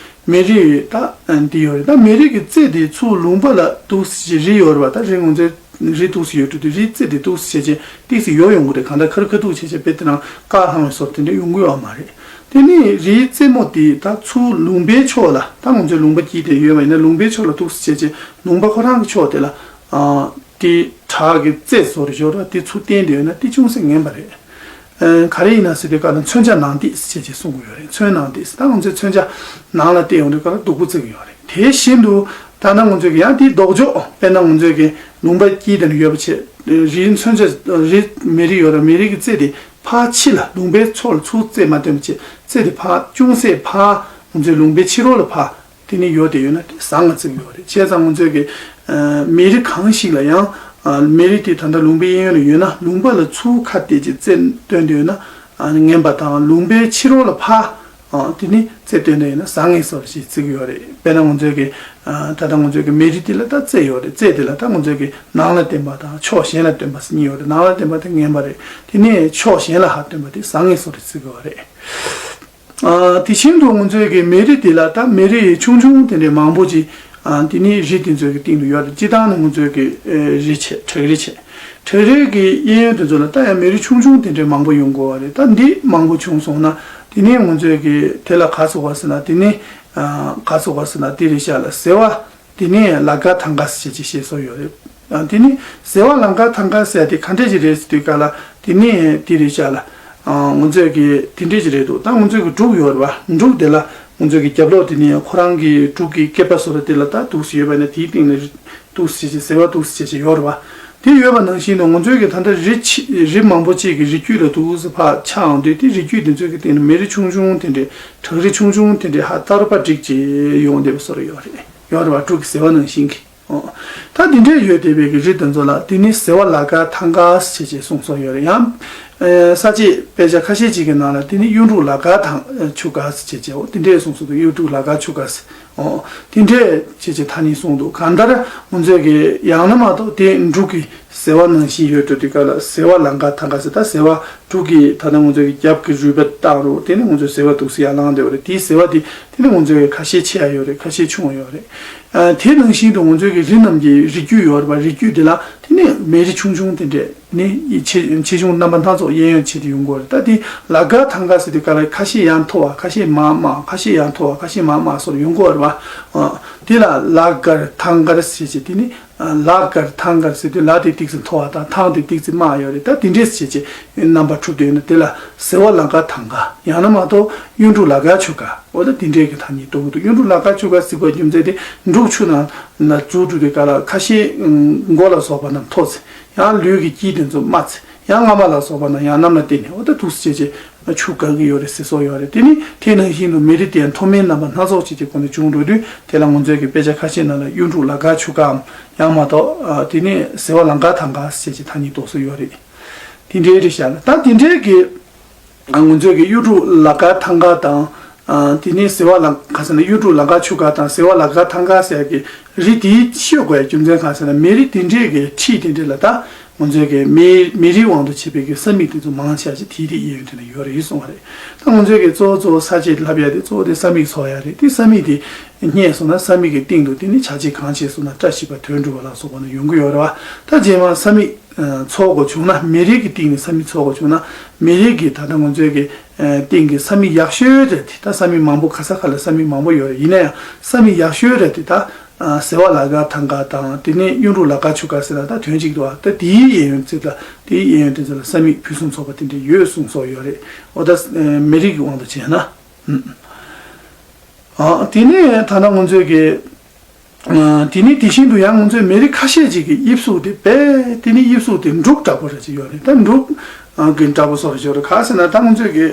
མེ་རི་ད་ཨ་འདི་ཡོད་རེད། ད་མེ་རི་གི་རྩེ་དེ་ཚུར་ལུང་པ་ལ་འདུག་སེ་རི་ཡོད་རེད་པ། ད་རི་ང་ཚོའི་རི་འདུག་སེ་ཡོད་དུས་དེ་རི་རྩེ་དེ་འདུག་སེ་བྱས་བྱས་ཏིག་སེ་ཡོ་ཡོང་གི་རེད། གང་ལྟར་ཁ་རི་ཁ་ཐུག་བྱས་བྱས་དཔེ་དེ་རང་དཀར་ལྷང་བའི་བཟོ་དེ་འདྲ་ཡོང་གི་ཡོད་མ་རེད། དེ་ནི་རིའི་རྩེ་མོ་དེ་ད་ཚུར་ལུང་པའི་ཕྱོགས་ལ་ད་ང་ཚོའི་ལུང་པ་དཀྱིལ་དེ་ཡོད་པ་ཡིན་ན་ལུང་པའི་ཕྱོགས་ལ་འདུག་སེ་བྱས་བྱས་ལུང་པ་ཁོ་རང་གི་ཕྱོགས་དེ་ལ་ཨ་དེ་བྲག་གི་རྩེ་བཟོ་རེ་ཤོར་བ་དེ་ཚུར་བསྟན་དེ་ཡོད་ན་དེ་ཅུང་ཟད་ངན་པ་རེད། ཨ་ག་རེ་ཡིན་ན་ཟེར་དུས་སྐབས་ལ་མཚོན་ཆ་ནང་བསྡད་ཟེར་བྱས་གསུང་གི་ཡོད་རེད། མཚོན་ནང་བསྡད་ཟེར་ད་ང་ཚོས་མཚོན་ཆ་ནང་ལ་བལྟས་ཡོང་དུས་སྐབས་ལ་སྡུག་པོ་བརྩི་གི་ཡོད་རེད། དེ་བཞིན་དུ་ད་ལྟ་ང་ཚོས་ཀྱི་ཡང་དེའི་ལྡོག་ཕྱོགས་དཔེར་ན་ང་ཚོས་ཀྱི་ལུང་པ་དཀྱིལ་དེ་ནས་ཡོད་པ་བྱས་རིའི་མཚོན་ཆ་རི་མེ་རི་ཡོད་ར་མེ་རི་གི་རྩེ་དེ་ཕར་ཕྱི་ལ་ལུང་པའི་ཕྱོགས་ལ་ཚུར་རྩེ་མ་བཏོན་པ་བྱས་རྩེ་དེ་ཕར་ཅུང་ཟད་ཕར་ང་ཚོའི་ལུང་པའི་ཕྱི་རོལ་ལ་ཕར་དེ་ནས་ཡོད་དེ་ཡོད་ན་དེ་བཟང་ང་བརྩི་གི་ཡོད་རེད། བྱས་ཙང་ང་ཚོས་ཀྱི་ཨ་མེ་རི་གང་ཞིག་ལ་ཡང་ཨ་མེ་རི་དེ་ད་ལྟ་ལུང་པའི་གཡས་གཡོན་ལ་ཡོད་ན་ལུང་པ་ལ་ཚུར་ཁ་གཏད་ཀྱི་རྩེ་བཏོན་དེ་ཡོད་ན་ཨ་ངན་པ་དང་ལུང་པའི་ཕྱི་རོལ་ལ་ཕར་ཨ་དེ་ནི་རྩེ་བཏོན་དེ་ཡོད་ན་བཟང་ངན་སོགས་ཞིག་བརྩི་གི་ཡོད་རེད། དཔེར་ན་ང་ཚོས་ཀྱི་ཨ་ད་ལྟ་ང་ཚོས་ཀྱི་མེ་རི་དེ་ལ་ད་རྩེ་ཡོད་རེད། རྩེ་དེ་ལ་ད་ང་ཚོས་ཀྱི་ནང་ལ་བསྟན་པ་དང་ཕྱོགས་གཞན་ལ་བསྟན་པ་ཟེར་གཉིས་ཡོད་རེད། ནང་ལ་བསྟན་པ་དེ་ངན་པ་རེད། དེ་ནས་ཕྱོགས་གཞན་ལ་ཧ་བསྟན་པ་དེ་བཟང་ངན་སོགས་རེད་བརྩི་གི་ཡོད་རེད། ཨ་དེ་བཞིན་དུ་ང་ཚོའི་གི་མེ་རི་དེ་ལ་ད་མེ་རི་ཆུང་ཆུང་དེ་འདྲའི་མང་པོ་ཅིག་ཨ་དེ་ནི་རི་དེ་ཚོའི་གི་སྟེང་དུ་ཡོད་རེད། སྤྱིར་བཏང་ནི་ང་ཚོའི་གི་ཨེ་རི་བྱས་བྲག་རི་བྱས་བྲག་རིའི་གི་གཡས་གཡོན་དེ་ཚོ་ལ་ད་ཡང་མེ་རི་ཆུང་ཆུང་དེ་འདྲའི་མང་པོ་ཡོང་གི་ཡོད་རེད། ད་འདི་མང་པོ་བྱུང་སོང་ན་དེ་ནི་ང་ཚོའི་གི་དེ་ལ་ག་ཟེར་བ་ཟེར་ན་དེ་ནི་ཨ་ག་ཟེར་བ་ཟེར་ན་དེ་རི་ཤ་ལ་ཟེ་བ། དེ་ནས་ལ་ག་ཐང་ག་ཟེར་བྱས་ཅིག་བཤད་སྲོལ་ཡོད་རེད། ཨ་དེ་ནས་ཟེ་བ་ལ་ག་ཐང་ག་ཟེར་དེ་ག་འདྲས་ཅིག་རེད་ཟེར་དུས་ག་ལ་དེ་ནས་དེ་རེད་ཤག་ལ། ཨ་ང་ཚོས་ཀྱི་དེ་འདྲས་ཅིག་རེད་འདུག་ད་ང་ཚོས་ཀྱི་འབྲུག་ཡོད་རེད་བ། འབྲུག་དེ་ལ་ང་ཚོས་ཀྱི་རྒྱབ་ལོགས་དེ་ནས་ཁོ་རང་གི་འབྲུག་གི་སྐེད་པ་བཟོ་འདྲ་དེ་ལ་ད་འདུག་སེ་ཡོད་པ་ནས་དེའི་སྟེང་ལ་འདུག་སེ་བྱས་ཟེ་བ་འདུག་སེ་བྱས་བྱས་ཡོད་རེད་བ། དེ་ཡོད་པ་ནང་བཞིན་དུ་ང་ཚོས་ཀྱི་ད་ལྟ་རི་ཆེ་རི་མང་པོ་ཅིག་གི་རི་རྒྱུད་ལ་འདུག་སེ་ཕར་ཆགས་ཡོང་དུས་དེ་རི་རྒྱུད་དེ་ཚོའི་གི་སྟེང་ལ་མེ་རི་ཆུང་ཆུང་དེ་འདྲས་བྲག་རི་ཆུང་ཆུང་དེ་འདྲས་ཧ་ཏར་པ་སྒྲིག་བྱས་ཡོང་བསྡད་པ་བཟོ་འདྲ་ཡོད་རེད། ཡོད་རེད་བ། འབྲུག་གི་ཟེ་བ་ནང་བཞིན་གྱི། ཨོ། ད་འདི་འདྲས་ཡོད་བསྡད་པའི་གི་རི་དེ་ཚོ་ལ་དེ་ནི་ཟེ་བ་ལ་ག་ཐང་ག་ཟེར་བྱས་གསུངས་སྲོལ་ཡོད་རེད། ཡང་ཨེ་ས་བཅད་དཔེ་ཆ་ཁ་ཤས་ཅིག་གི་ནང་ལ་དེ་ནི་གཡུ་འབྲུག་ལ་ག་ཐང་ཆུ་ག་ཟེར་བྱས་བྱས་འོ་དེ་འདྲས་གསུངས་སྲོལ་འདུག་གཡུ་འབྲུག་ལ་ག་ཆུ་ག་ཟེར། ཨོ། དེ་འདྲས་བྱས་བྱས་ཐ་སྙད་གསུངས་འདུག་གང་ལྟར་ང་ཚོས་གི་ཡང་ན་མ་གཏོགས་དེ་འབྲུག་གི་ཟེ་བ་ནང་བཞིན་ཡོད་འགྲོ་དུས་སྐབས་ལ་ཟེ་བ་ལ་ག་ཐང་ག་ཟེར། ད་ཟེ་བ་འབྲུག་གི་ད་ལྟ་ང་ཚོས་ཀྱི་རྒྱབ་ཀྱི་རུས་པ་བཏགས་རོགས་དེ་ནི་ང་ཚོས་ཟེ་བ་འདུག་སེ་ཡར་ལངས་བསྡད་པ་རེད། དེའི་ཟེ་བ་དེ་དེ་ནི་ང་ཚོས་ཀྱི་ཁ་ཤས་ཆེ་ཡ་ཡོད་རེད། ཁ་ཤས་ཆུང་ཡ་ཡོད་རེད། ཨ་དེ་ནང་བཞིན་དུ་ང་ཚོས་ཀྱི་རི་རྣམས་ཀྱི་རི་རྒྱུད་ཡོད་རེད་པ། རི་རྒྱུད་དེ་ལ་དེ་ནི་མེ་རི་ཆུང་ཆུང་དེ་འདྲས་ནི་ཆེ་ཆེ་ཆུང་རྣམ་པ་སྣ་ཚོགས་གཡས་གཡོན་བྱས་ཏེ་ཡོང་གི་ཡོད་རེད། ད་དེ་ལ་ག་ཐང་ག་ཟེར་དུས་སྐབས་ལ་ཁ་ཤས་ཡར་མཐོ་བ། ཁ་ཤས་མར་དམའ། ཁ་ཤས་ཡར་མཐོ་བ། ཁ་ཤས་མར་དམའ་སོགས་ཡོང་གི་ཡོད་རེད་པ། ཨ་དེ་ལ་ལ་གར་ཐང་གར་ཟེར་བྱས་དེ་ནི། ལ་གར་ཐང་གར་ཟེར་དུས་ལ་དེ་ཏིག་ཙི་མཐོ་བ་དང་ཐང་དེ་ཏིག་ཙི་དམའ་ཡོད་རེད། ད་དེ་འདྲས་བྱས་བྱས་རྣམ་པ་གྲུབ་བསྡད་ཡོད་ན་དེ་ལ་ཟེ་བ་ལ་ག་ཐང་ག་ཡང་ན་མ་གཏོགས་གཡུ་འབྲུག་ལ་ག་ཆུ་ག་འོ་ད་དེ་འདྲས་ཀྱི་ཐ་སྙད་གཏོང་གི་འདུག་གཡུ་འབྲུག་ལ་ག་ཆུ་ག་ཟེར་བའི་རྒྱུ་མཚན་དེ་འབྲུག་ཆུ་ནང་ན་འཛུལ་འགྲོ་དུས་སྐབས་ལ་ཁ་ཤས་མགོ་ལ་སོགས་པ་རྣམས་མཐོ་ཚེ་ཡང་ལུས་ཀྱི་དཀྱིལ་དེ་ཚོ་དམའ་ཚེ། ཡང་རྔ་མ་ལ་སོགས་པ་ན་ཡང་གནམ་ལ་བརྟེན་ནས་འོ་ད་འདུག་སེ་བྱས་བྱས་ཆུ་ག་གི་ཡོད་རེད་ཟེར་སྲོལ་ཡོད་རེད། དེ་ནི་དེ་ནང་བཞིན་དུ་མེ་རི་དེ་ཡང་མཐོ་དམན་རྣམ་པ་སྣ་ཚོགས་ཅིག་དེ་ཁོ་ནས་བྱུང་འགྲོ་དུས་དེ་ལ་ང་ཚོའི་གི་དཔེ་ཆ་ཁ་ཤས་ནང་ལ་གཡུ་འབྲུག་ལ་ག་ཆུ་གའམ་ཡང་མ་གཏོགས་ཨ་དེ་ནི་ཟེ་བ་ལ་ག་ཐང་ག་ཟེར་བྱས་ཐ་སྙད་འདོགས་སྲོལ་ཡོད་རེད། དེ་འདྲའི་རེད་ཤག་ལ། ད་དེ་འདྲའི་གི་ང་ཚོའི་གི་གཡུ་འབྲུག་ལ་ག་ཐང་ག་དང་། ཨ། དེ་ནས་ཟེ་བ་ལ་ག་ཟེར་ན་གཡུ་འབྲུག་ལ་མཁར་ཆུ་དཀར་དང་ཟེ་བ་ལ་མཁར་ཐང་དཀར་ཟེར་གྱི་རི་དེའི་ཤོད་དགོས་རྒྱུ་མཚན་ག་ཟེར་ན་མེ་རི་དེ་འདྲས་ཀྱི་འཁྲིས་དེ་འདྲས་ལ་ད་ང་ཚོའི་གི་མེ་མེ་རིའི་དབང་དུ་བྱས་པའི་གི་ས་མིག་དེ་ཚོ་མང་ཆེ་བ་ཅིག་དེའི་དེ་གཡས་གཡོན་དེ་ན་ཡོད་རེད་གསུངས་པ་རེད། ད་ང་ཚོའི་གི་གཙོ་བོ་གཙོ་བོ་ས་དཔྱད་ལབ་ཡ་དེ་གཙོ་བོ་དེ་ས་མིག་ཚོགས་ཡ་རེད། དེ་ས་མིག་དེ་རྙེད་སོང་ན་ས་མིག་གི་སྟེང་དུ་དེ་ནི་བྱ་བྱེད་གང་བྱེད་སོང་ན་བཀྲ་ཤིས་པ་དོན་འགྲུབ་པ་ལ་སོགས་པ་ནི་ཡོང་གི་ཡོད་རེད་བ། ད་རྗེས་མ་ས་མིག་ཚོགས་དགོས་བྱུང་ན་མེ་རི་གི་སྟེང་ནས་ས་མིག་ཚོགས་དགོས་བྱུང་ན་མེ་རི་གི་ད་ལྟ་ང་ཚོའི་གི་སྟེང་གི་ས་མིག་ཡག་ཤོས་རེད་དེ། ད་ས་མིག་མང་པོ་ག་ས་ག་ལ་ས་མིག་མང་པོ་ཡོད་རེད། ཡིན་ན་ཡང་ས་མིག་ཡག་ཤོས་རེད་དེ་ད་ཟེ་བ་ལ་མཁར་ཐང་དཀར་དང་དེ་ནས་གཡུ་འབྲུག་ལ་མཁར་ཆུ་དཀར་ཟེར་ན་ད་དོན་གཅིག་འདུག་བ། ད་དེའི་གཡས་གཡོན་རྩིབས་ལ་དེའི་གཡས་གཡོན་དེ་ཚོ་ལ་ས་མིག་ཕུན་སུམ་ཚོགས་པ་དེ་འདྲ་ཡོད་གསུངས་སོགས་ཡོད་རེད། འོ་ད་མེ་རི་གི་དབང་དུ་བྱས་ན། ཨ། དེ་ནས་ད་ལྟ་ང་ཚོའི་གི་ཨ། དེ་ནི་དེ་བཞིན་དུ་ཡང་ང་ཚོའི་མེ་རི་ཁ་ཤས་ཅིག་གི་དབྱིབས་གཟུགས་དེ་རྦད་དེ་ནི་དབྱིབས་གཟུགས་དེ་འབྲུག་འདྲ་པོ་རེ་ཅིག་ཡོད་རེད། ད་འབྲུག་གི་འདྲ་པོ་བཟོ་རེ་ཅིག་ཡོད་རེད། ག་ཟེར་ན་ད་ང་ཚོའི་གི་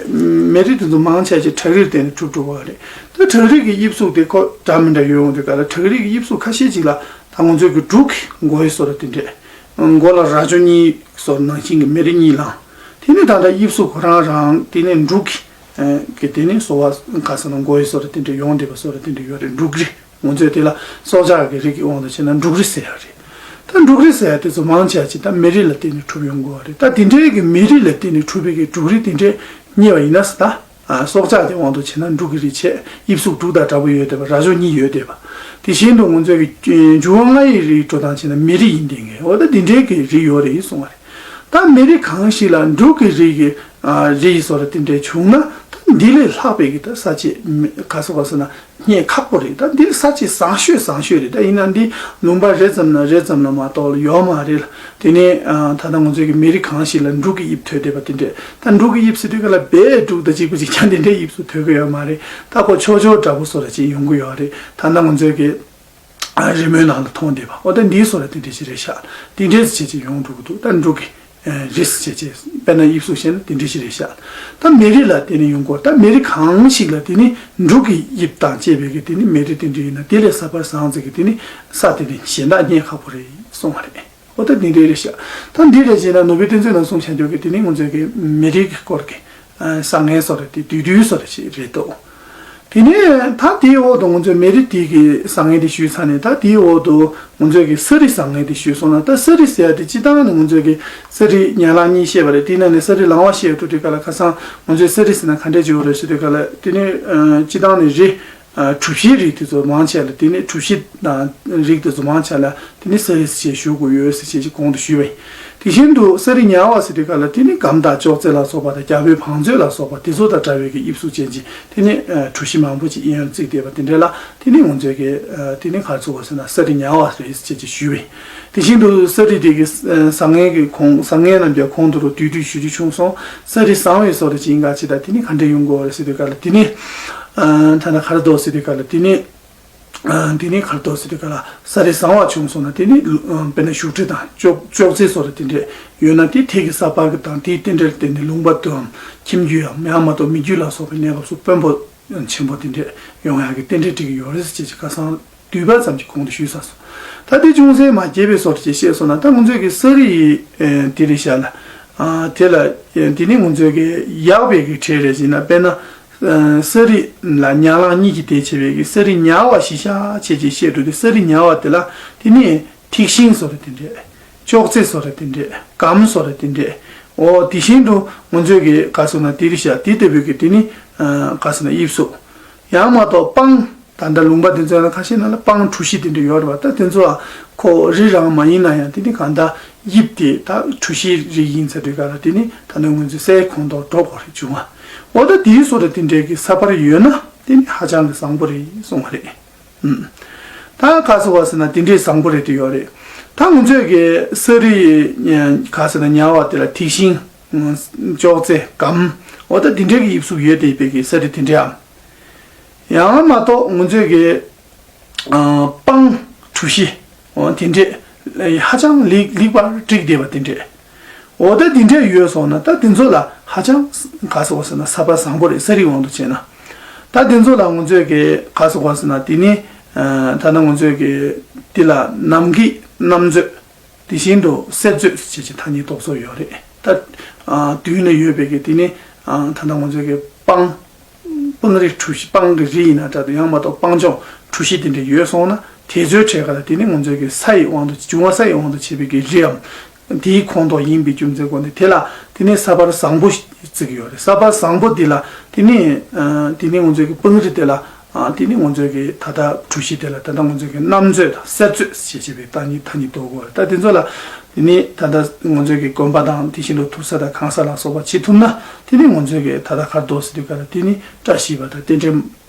མེ་རི་དེ་ཚོ་མང་ཆེ་ཅིག་བྲག་རིས་དེ་ནི་གྲུབ་གྲུབ་པ་རེད། ད་བྲག་རིས་ཀྱི་དབྱིབས་གཟུགས་དེ་ཁོ་འདྲ་མི་འདྲ་ཡོད་འོང་དུས་ག་ལ་བྲག་རིས་ཀྱི་དབྱིབས་གཟུགས་ཁ་ཤས་ཅིག་ལ་ད་ང་ཚོའི་གི་འབྲུག་གི་མགོ་ཡི་བཟོ་ར་དེ་འདྲས། མགོ་ལ་རྭ་ཅོ་གཉིས་བཟོ་ར་ནང་བཞིན་གི་མེ་རི་གཉིས་ལངས། དེ་ནི་ད་ལྟ་དབྱིབས་གཟུགས་ཁོ་རང་རང་དེ་ནི་འབྲུག་གི་གི་དེ་ནི་བཟོ་བ་ག་ཟེར་ན་མགོ་ཡི་བཟོ་ར་དེ་འདྲས་ཡོང་བསྡད་པ་བཟོ་ར་དེ་འདྲས་ཡོད་རེད། འབྲུག་རིས། ང་ཚོས་དེ་ལ་སྲོག་ཆགས་ཀྱི་རིགས་ཀྱི་དབང་དུ་བྱས་ན་འབྲུག་རིས་ཟེར་ཡ་རེད། ད་འབྲུག་རིས་ཟེར་ཡ་དེ་ཚོ་མང་ཆེ་བ་ཅིག་ད་མེ་རི་ལ་བརྟེན་ནས་གྲུབ་ཡོང་དགོས་པ་རེད། ད་དེ་འདྲའི་གི་མེ་རི་ལ་བརྟེན་ནས་གྲུབ་པའི་གི་འབྲུག་རིས་དེ་འདྲས་རྙེད་པ་ཡིན་ན་ཟེར། ད་སྲོག་ཆགས་ཀྱི་དབང་དུ་བྱས་ན་འབྲུག་གི་རིས་བྱས། དབྱིབས་གཟུགས་འབྲུག་དང་འདྲ་པོ་ཡོད་བསྡད་པ། རྭ་ཅོ་གཉིས་ཡོད་བསྡད་པ། དེ་བཞིན་དུ་ང་ཚོའི་གི་འགྱུར་བ་ལྔ་ཡི་རིགས་འགྲོ་སྟངས་བྱས་ན་མེ་རི་ཡིན་བསྡད་མཁན། འོ་ད་དེ་འདྲའི་གི་རིགས་ཡོད་རེད་གསུངས་པ་རེད། ད་མེ་རི་གང་ཞིག་ལ་འབྲུག་གི་རིས་ཀྱི་རིས་བཟོ་ར་དེ་འདྲས་བྱུང་ན་ད་འདི་ལས་ལྷག་པའི་གི་ད་ས་དཔྱད་ག་ཟེར་བ་ཟེར་ན། རྙེད་ཁག་པོ་རེད། ད་འདི་ས་དཔྱད་བཟང་ཤོས་བཟང་ཤོས་རེད། ད་ཡིན་ན་འདི་ལུང་པ་རེ་ཙམ་ན་རེ་ཙམ་ལ་མ་གཏོགས་ལ་ཡོད་མ་རེད་ལ། དེ་ནས་ད་ལྟ་ང་ཚོའི་གི་མེ་རི་གང་ཞིག་ལ་འབྲུག་གི་དབྱིབས་ཐོན་བསྡད་པ་དེ་འདྲས། ད་འབྲུག་གི་དབྱིབས་ཟེར་དུས་ག་ལ་རྦད་འབྲུག་དང་གཅིག་པ་གཅིག་རྐྱང་དེ་འདྲའི་དབྱིབས་སུ་ཐོན་གི་ཡོད་མ་རེད། ད་ཁོ་ཆོག་ཆོག་འདྲ་པོ་བཟོ་ར་ཅིག་ཡོང་གི་ཡོད་རེད། ད་ལྟ་ང་ཚོའི་གི་རི་མོའི་ནང་ལ་མཐོང་བསྡད་པ། འོ་ད་འདིའི་བཟོ་ར་དེ་འདྲས་ཞིག་རེད་ཤག་དེ་འདྲས་བྱས་ཅིག་ཡོང་འགྲོ་གི་འདུག་ད་འབྲུག་གི་རིས་ཟེར་བྱས། དཔེར་ན་དབྱིབས་གཟུགས་བཤད་ན་དེ་འདྲ་ཞིག་རེད་ཤག་ད་མེ་རི་ལ་དེ་ནི་ཡོང་གོ། ད་མེ་རི་གང་ཞིག་ལ་དེ་ནི་འབྲུག་གི་དབྱིབས་དང་བཅས་པའི་གི་དེ་ནི་མེ་རི་དེ་འདྲ་ཡིན་ན་དེ་ལས་ས་བར་ཟང་ཟིག་གི་དེ་ནི་ས་དེ་ནི་གཞན་དག་རྙེད་ཁག་པོ་རེད་གསུངས་པ་རེད། འོ་ད་འདི་འདྲ་རེད་ཤག་ད་འདི་རེད་ཅེ་ན་ནོར་བུའི་གཏེར་མཛོད་ནང་གསུངས་བྱ་རྒྱུ་གི་དེ་ནི་ང་ཚོའི་གི་མེ་རི་གི་སྐོར་གི་བཟང་ངན་བཟོ་ར་དེ་བསྡུས་བསྡུས་བཟོ་ར་ཞིག་རེད་དོ། དེ་ནས་ད་དེའི་འོག་ཏུ་ང་ཚོས་མེ་རི་དེ་གི་བཟང་ངན་དེ་ཞུས་ཚར་ནས། ད་དེའི་འོག་ཏུ་ང་ཚོས་ཀྱི་ས་རི་བཟང་ངན་དེ་ཞུས་སོང་ན། ད་ས་རི་ཟེར་ཡ་དེ་སྤྱི་བཏང་ནས་ང་ཚོས་ཀྱི་ས་རི་ཉ་ལང་གཉིས་བཤད་པ་རེད། དེའི་ནང་ནས་ས་རི་ལང་བ་བཤད་ཡོད་དུས་ག་ལ་ཁ་སང་ང་ཚོས་ས་རི་ཟེར་ན་ག་འདྲས་བརྗོད་པ་རེད་ཟེར་དུས་ག་ལ། དེ་ནས་སྤྱི་བཏང་ནས་རི་གྲུ་བཞིའི་རིགས་དེ་ཚོ་མང་ཆེ་ལ། དེ་ནས་གྲུ་བཞི་དང་རིགས་དེ་ཚོ་མང་ཆེ་ལ་དེ་ནས་ས་རི་ཟེར་ཞུ་དགོས་ཡོད་ཟེར་བྱས་ཀྱི་གོང་དུ་ཞུས་པ་ཡིན། དེ་བཞིན་དུ་ས་རི་ཉ་བ་ཟེར་དུས་ག་ལ་དེ་ནི་སྒམ་དང་ཅོག་ཙེ་ལ་སོགས་པ་དང་རྒྱ་བོད་བང་མཛོད་ལ་སོགས་པ་དེ་ཚོ་དང་འདྲ་བའི་གི་དབྱིབས་གཟུགས་ཅན་གྱི་དེ་ནི་གྲུ་བཞི་མང་པོ་ཅིག་གཡས་གཡོན་བརྩིགས་བསྡད་པ་དེ་འདྲ་ལ་དེ་ནི་ང་ཚོའི་གི་དེ་ནི་ག་རེ་ཟེར་དགོས་ཟེར་ན་ས་རི་ཉ་བ་རེད་ཟེར་བྱས་ཀྱི་ཞུས་པ་ཡིན། དེ་བཞིན་དུ་ས་རི་དེ་གི་བཟང་ངན་གྱི་གོང་བཟང་ངན་རྣམས་ཀྱང་གོང་དུ་རུ་བསྡུས་བསྡུས་ཞུ་རྒྱུ་བྱུང་སོང་། ས་རི་བཟང་བའི་བཟོ་འདྲ་ཅིག་ཡིན་ག་ཅིག་དང་དེ་ནི་ག་འདྲས་ཡོང་དགོས་རེད་ཟེར་དུས་ག་ལ་དེ་ནི་ཐ་ན་ག་རེ་འདུག་ཟེར་དུས་ག་ལ་དེ་ནི། ཨ། འདི་ནི་ག་རེ་འདུག་ཟེར་དུས་ག་ལ་ས་རི་བཟང་བ་བྱུང་སོང་ན་དེ་ནི་ཨ་དཔེར་ན་བཞུགས་ཁྲི་དང་ཅོག་ཅོག་ཙེ་སོགས་ལ་དེ་འདྲས་ཡོད་ན་དེ་ཐད་ཀྱི་ས་སྤར་གྱི་དང་དེའི་རྟེན་འབྲེལ་བརྟེན་ནས་ལུང་པ་དུའམ་ཁྱིམ་རྒྱུད་ཡང་ཡང་མ་གཏོགས་མི་རྒྱུད་ལ་སོགས་པའི་གནས་སྐབས་སུ་དཔོན་པོ་ཆེན་པོ་དེ་འདྲས་ཡོང་ཡག་གི་རྟེན་འབྲེལ་སྒྲིག་གི་ཡོད་རེད་ཟེར་བྱས་ཀྱི་ཁ་སང་བསྡུས་པ་ཙམ་གྱི་གོང་དུ་ཞུས་ཚར་སོང་། ད་དེ་ཅུང་ཟད་མ་རྒྱས་པའི་སོགས་ཀྱི་བཤད་སོང་ན་ད་ང་ཚོས་ཀྱི་ས་རི་ཡི་ཨ་དེ་རེད་ཤག་ལ་ཨ་དེ་ལ་ཨ་དེ་ནི་ང་ཚོས་ཀྱི་ཡག་པའི་གི་གྲས་རེད་ཟེར་ན་དཔེར་ན། ས་རི་ལ་ཉ་ལང་གཉིས་ཀྱིས་དེ་བྱས་པའི་གི་ས་རི་ཉ་བ་ཞིག་ཤག་བྱས་ཀྱི་བཤད་འགྲོ་དུས་ས་རི་ཉ་བ་དེ་ལ་དེ་ནི་ཐིག་ཤིང་བཟོ་ར་དེ་འདྲས། ཅོག་ཙེ་བཟོ་ར་དེ་འདྲས། སྒམ་བཟོ་ར་དེ་འདྲས། འོ་དེ་བཞིན་དུ་ང་ཚོས་ཀྱི་ག་ཟེར་ན་དེ་རི་ཤག་དེ་ལྟ་བུའི་གི་དེ་ནི་ག་ཟེར་ན་དབྱིབས་གཟུགས། ཡང་མ་གཏོགས་སྤང་། ད་ལྟ་ལུང་པ་འདི་ཚོའི་ནང་ཁ་ཤས་ནང་ལ་སྤང་གྲུ་བཞི་དེ་འདྲ་ཡོད་རེད་བ། ད་དེ་ཚོ་ཨ་ཁོ་རི་རང་མ་ཡིན་ན་ཡང་དེ་ནི་གང་ལྟར་དབྱིབས་དེ་ད་གྲུ་བཞིའི་རིགས་ཡིན་ཚར་དུས་ག་ལ་དེ་ནི་ད་ནི་ང་ཚོས་སའི་ཁོངས་གཏོགས་འགྲོ་དགོས་རེད་བྱུང་བ། འོ་ད་དེའི་བཟོ་འདྲ་དེ་འདྲའི་གི་ས་པར་ཡོད་ན་དེ་ནི་ཧ་ཅང་གི་བཟང་པོ་རེད་གསུངས་པ་རེད། ཨུམ། ད་ག་ཟེར་བ་ཟེར་ན་དེ་འདྲའི་བཟང་པོ་རེད་དེ་ཡོད་རེད། ད་ང་ཚོས་གི་ས་རི་ག་ཟེར་ན་ཉ་བ་དེ་ལ་ཐིག་ཤིང་། ཅོག་ཙེ་སྒམ། འོ་ད་དེ་འདྲའི་གི་དབྱིབས་གཟུགས་ཡོད་དེ་པའི་གི་ས་རི་དེ་འདྲའི་ཨམ། ཡང་མ་གཏོགས་ང་ཚོས་ཀྱི་ཨ་སྤང་གྲུ་བཞི། འོ་དེ་འདྲས་ཧ་ཅང་ལེགས་ལེགས་པར་བསྒྲིགས་བསྡད་པ་དེ་འདྲས། འོ་ད་དེ་འདྲས་ཡོད་སོང་ན་ད་དེ་ཚོ་ལ་ཧ་ཅང་ག་ཟེར་བ་ཟེར་ན་ས་པ་བཟང་པོ་རེད། ས་རིགས་དབང་དུ་བྱས་ན། ད་དེ་ཚོ་ལ་ང་ཚོས་ཀྱི་ག་ཟེར་བ་ཟེར་ན་དེ་ནི་ཨ་ད་ནི་ང་ཚོས་ཀྱི་དེ་ལ་ནམ་གྱི་གནམ་མཛོད། དེ་བཞིན་དུ་གསེར་མཛོད་ཅེས་ཀྱི་ཐ་སྙད་གཏོགས་སོ་ཡོད་རེད། ད་ཨ་དུས་ན་ཡོད་པའི་གི་དེ་ནི་ཨ་ད་ལྟ་ང་ཚོའི་གི་སྤང་ སྤང་རི་གྲུ་བཞི། སྤང་གི་རི་ཡིན་ན་འདྲ་འདུག་ཡང་མ་གཏོགས་སྤང་ལྗོངས་གྲུ་བཞི་དེ་འདྲ་ཡོད་སོང་ན། དེ་ཚོའི་གྲས་ཀ་ལ་དེ་ནི་ང་ཚོའི་གི་ས་ཡི་དབང་དུ། འབྱུང་བ་ས་ཡི་དབང་དུ་བྱས་པའི་གི་རིའམ། དེའི་ཁོངས་གཏོགས་ཡིན་པའི་རྒྱུ་མཚན་གོ་ནས། དེ་ལ་དེ་ནི་ས་བར་བཟང་པོ་བརྩི་གི་ཡོད་རེད། ས་བར་བཟང་པོ་འདི་ལ་དེ་ནི་ཨ་དེ་ནི་ང་ཚོའི་གི་སྤང་རི་དེ་ལ། ཨ་དེ་ནི་ང་ཚོའི་གི་ད་ལྟ་གྲུ་བཞི་དེ་ལ་ད་ལྟ་ང་ཚོའི་གི་གནམ་མཛོད་དང་གསེར་མཛོད་ཞེས་བྱས་པའི་ཐ་སྙད་ཐ་སྙད་འདོགས་དགོས་རེད། ད་དེ་ཚོ་ལ་དེ་ནི་ད་ལྟ་ང་ཚོའི་གི་དགོན་པ་དང་དེ་བཞིན་དུ་དུར་ས་དང་ཁང་ས་ལ་སོགས་པ་བྱེད་ཐུབ་ན། དེ་ནི་ང་ཚོའི་གི་ད་ལྟ་གར་འདོགས་ཟེར་དུས་ག་ལ་དེ་ནི་བཀྲ་ཤིས་པ་དང་རྟེན་འབྲེལ་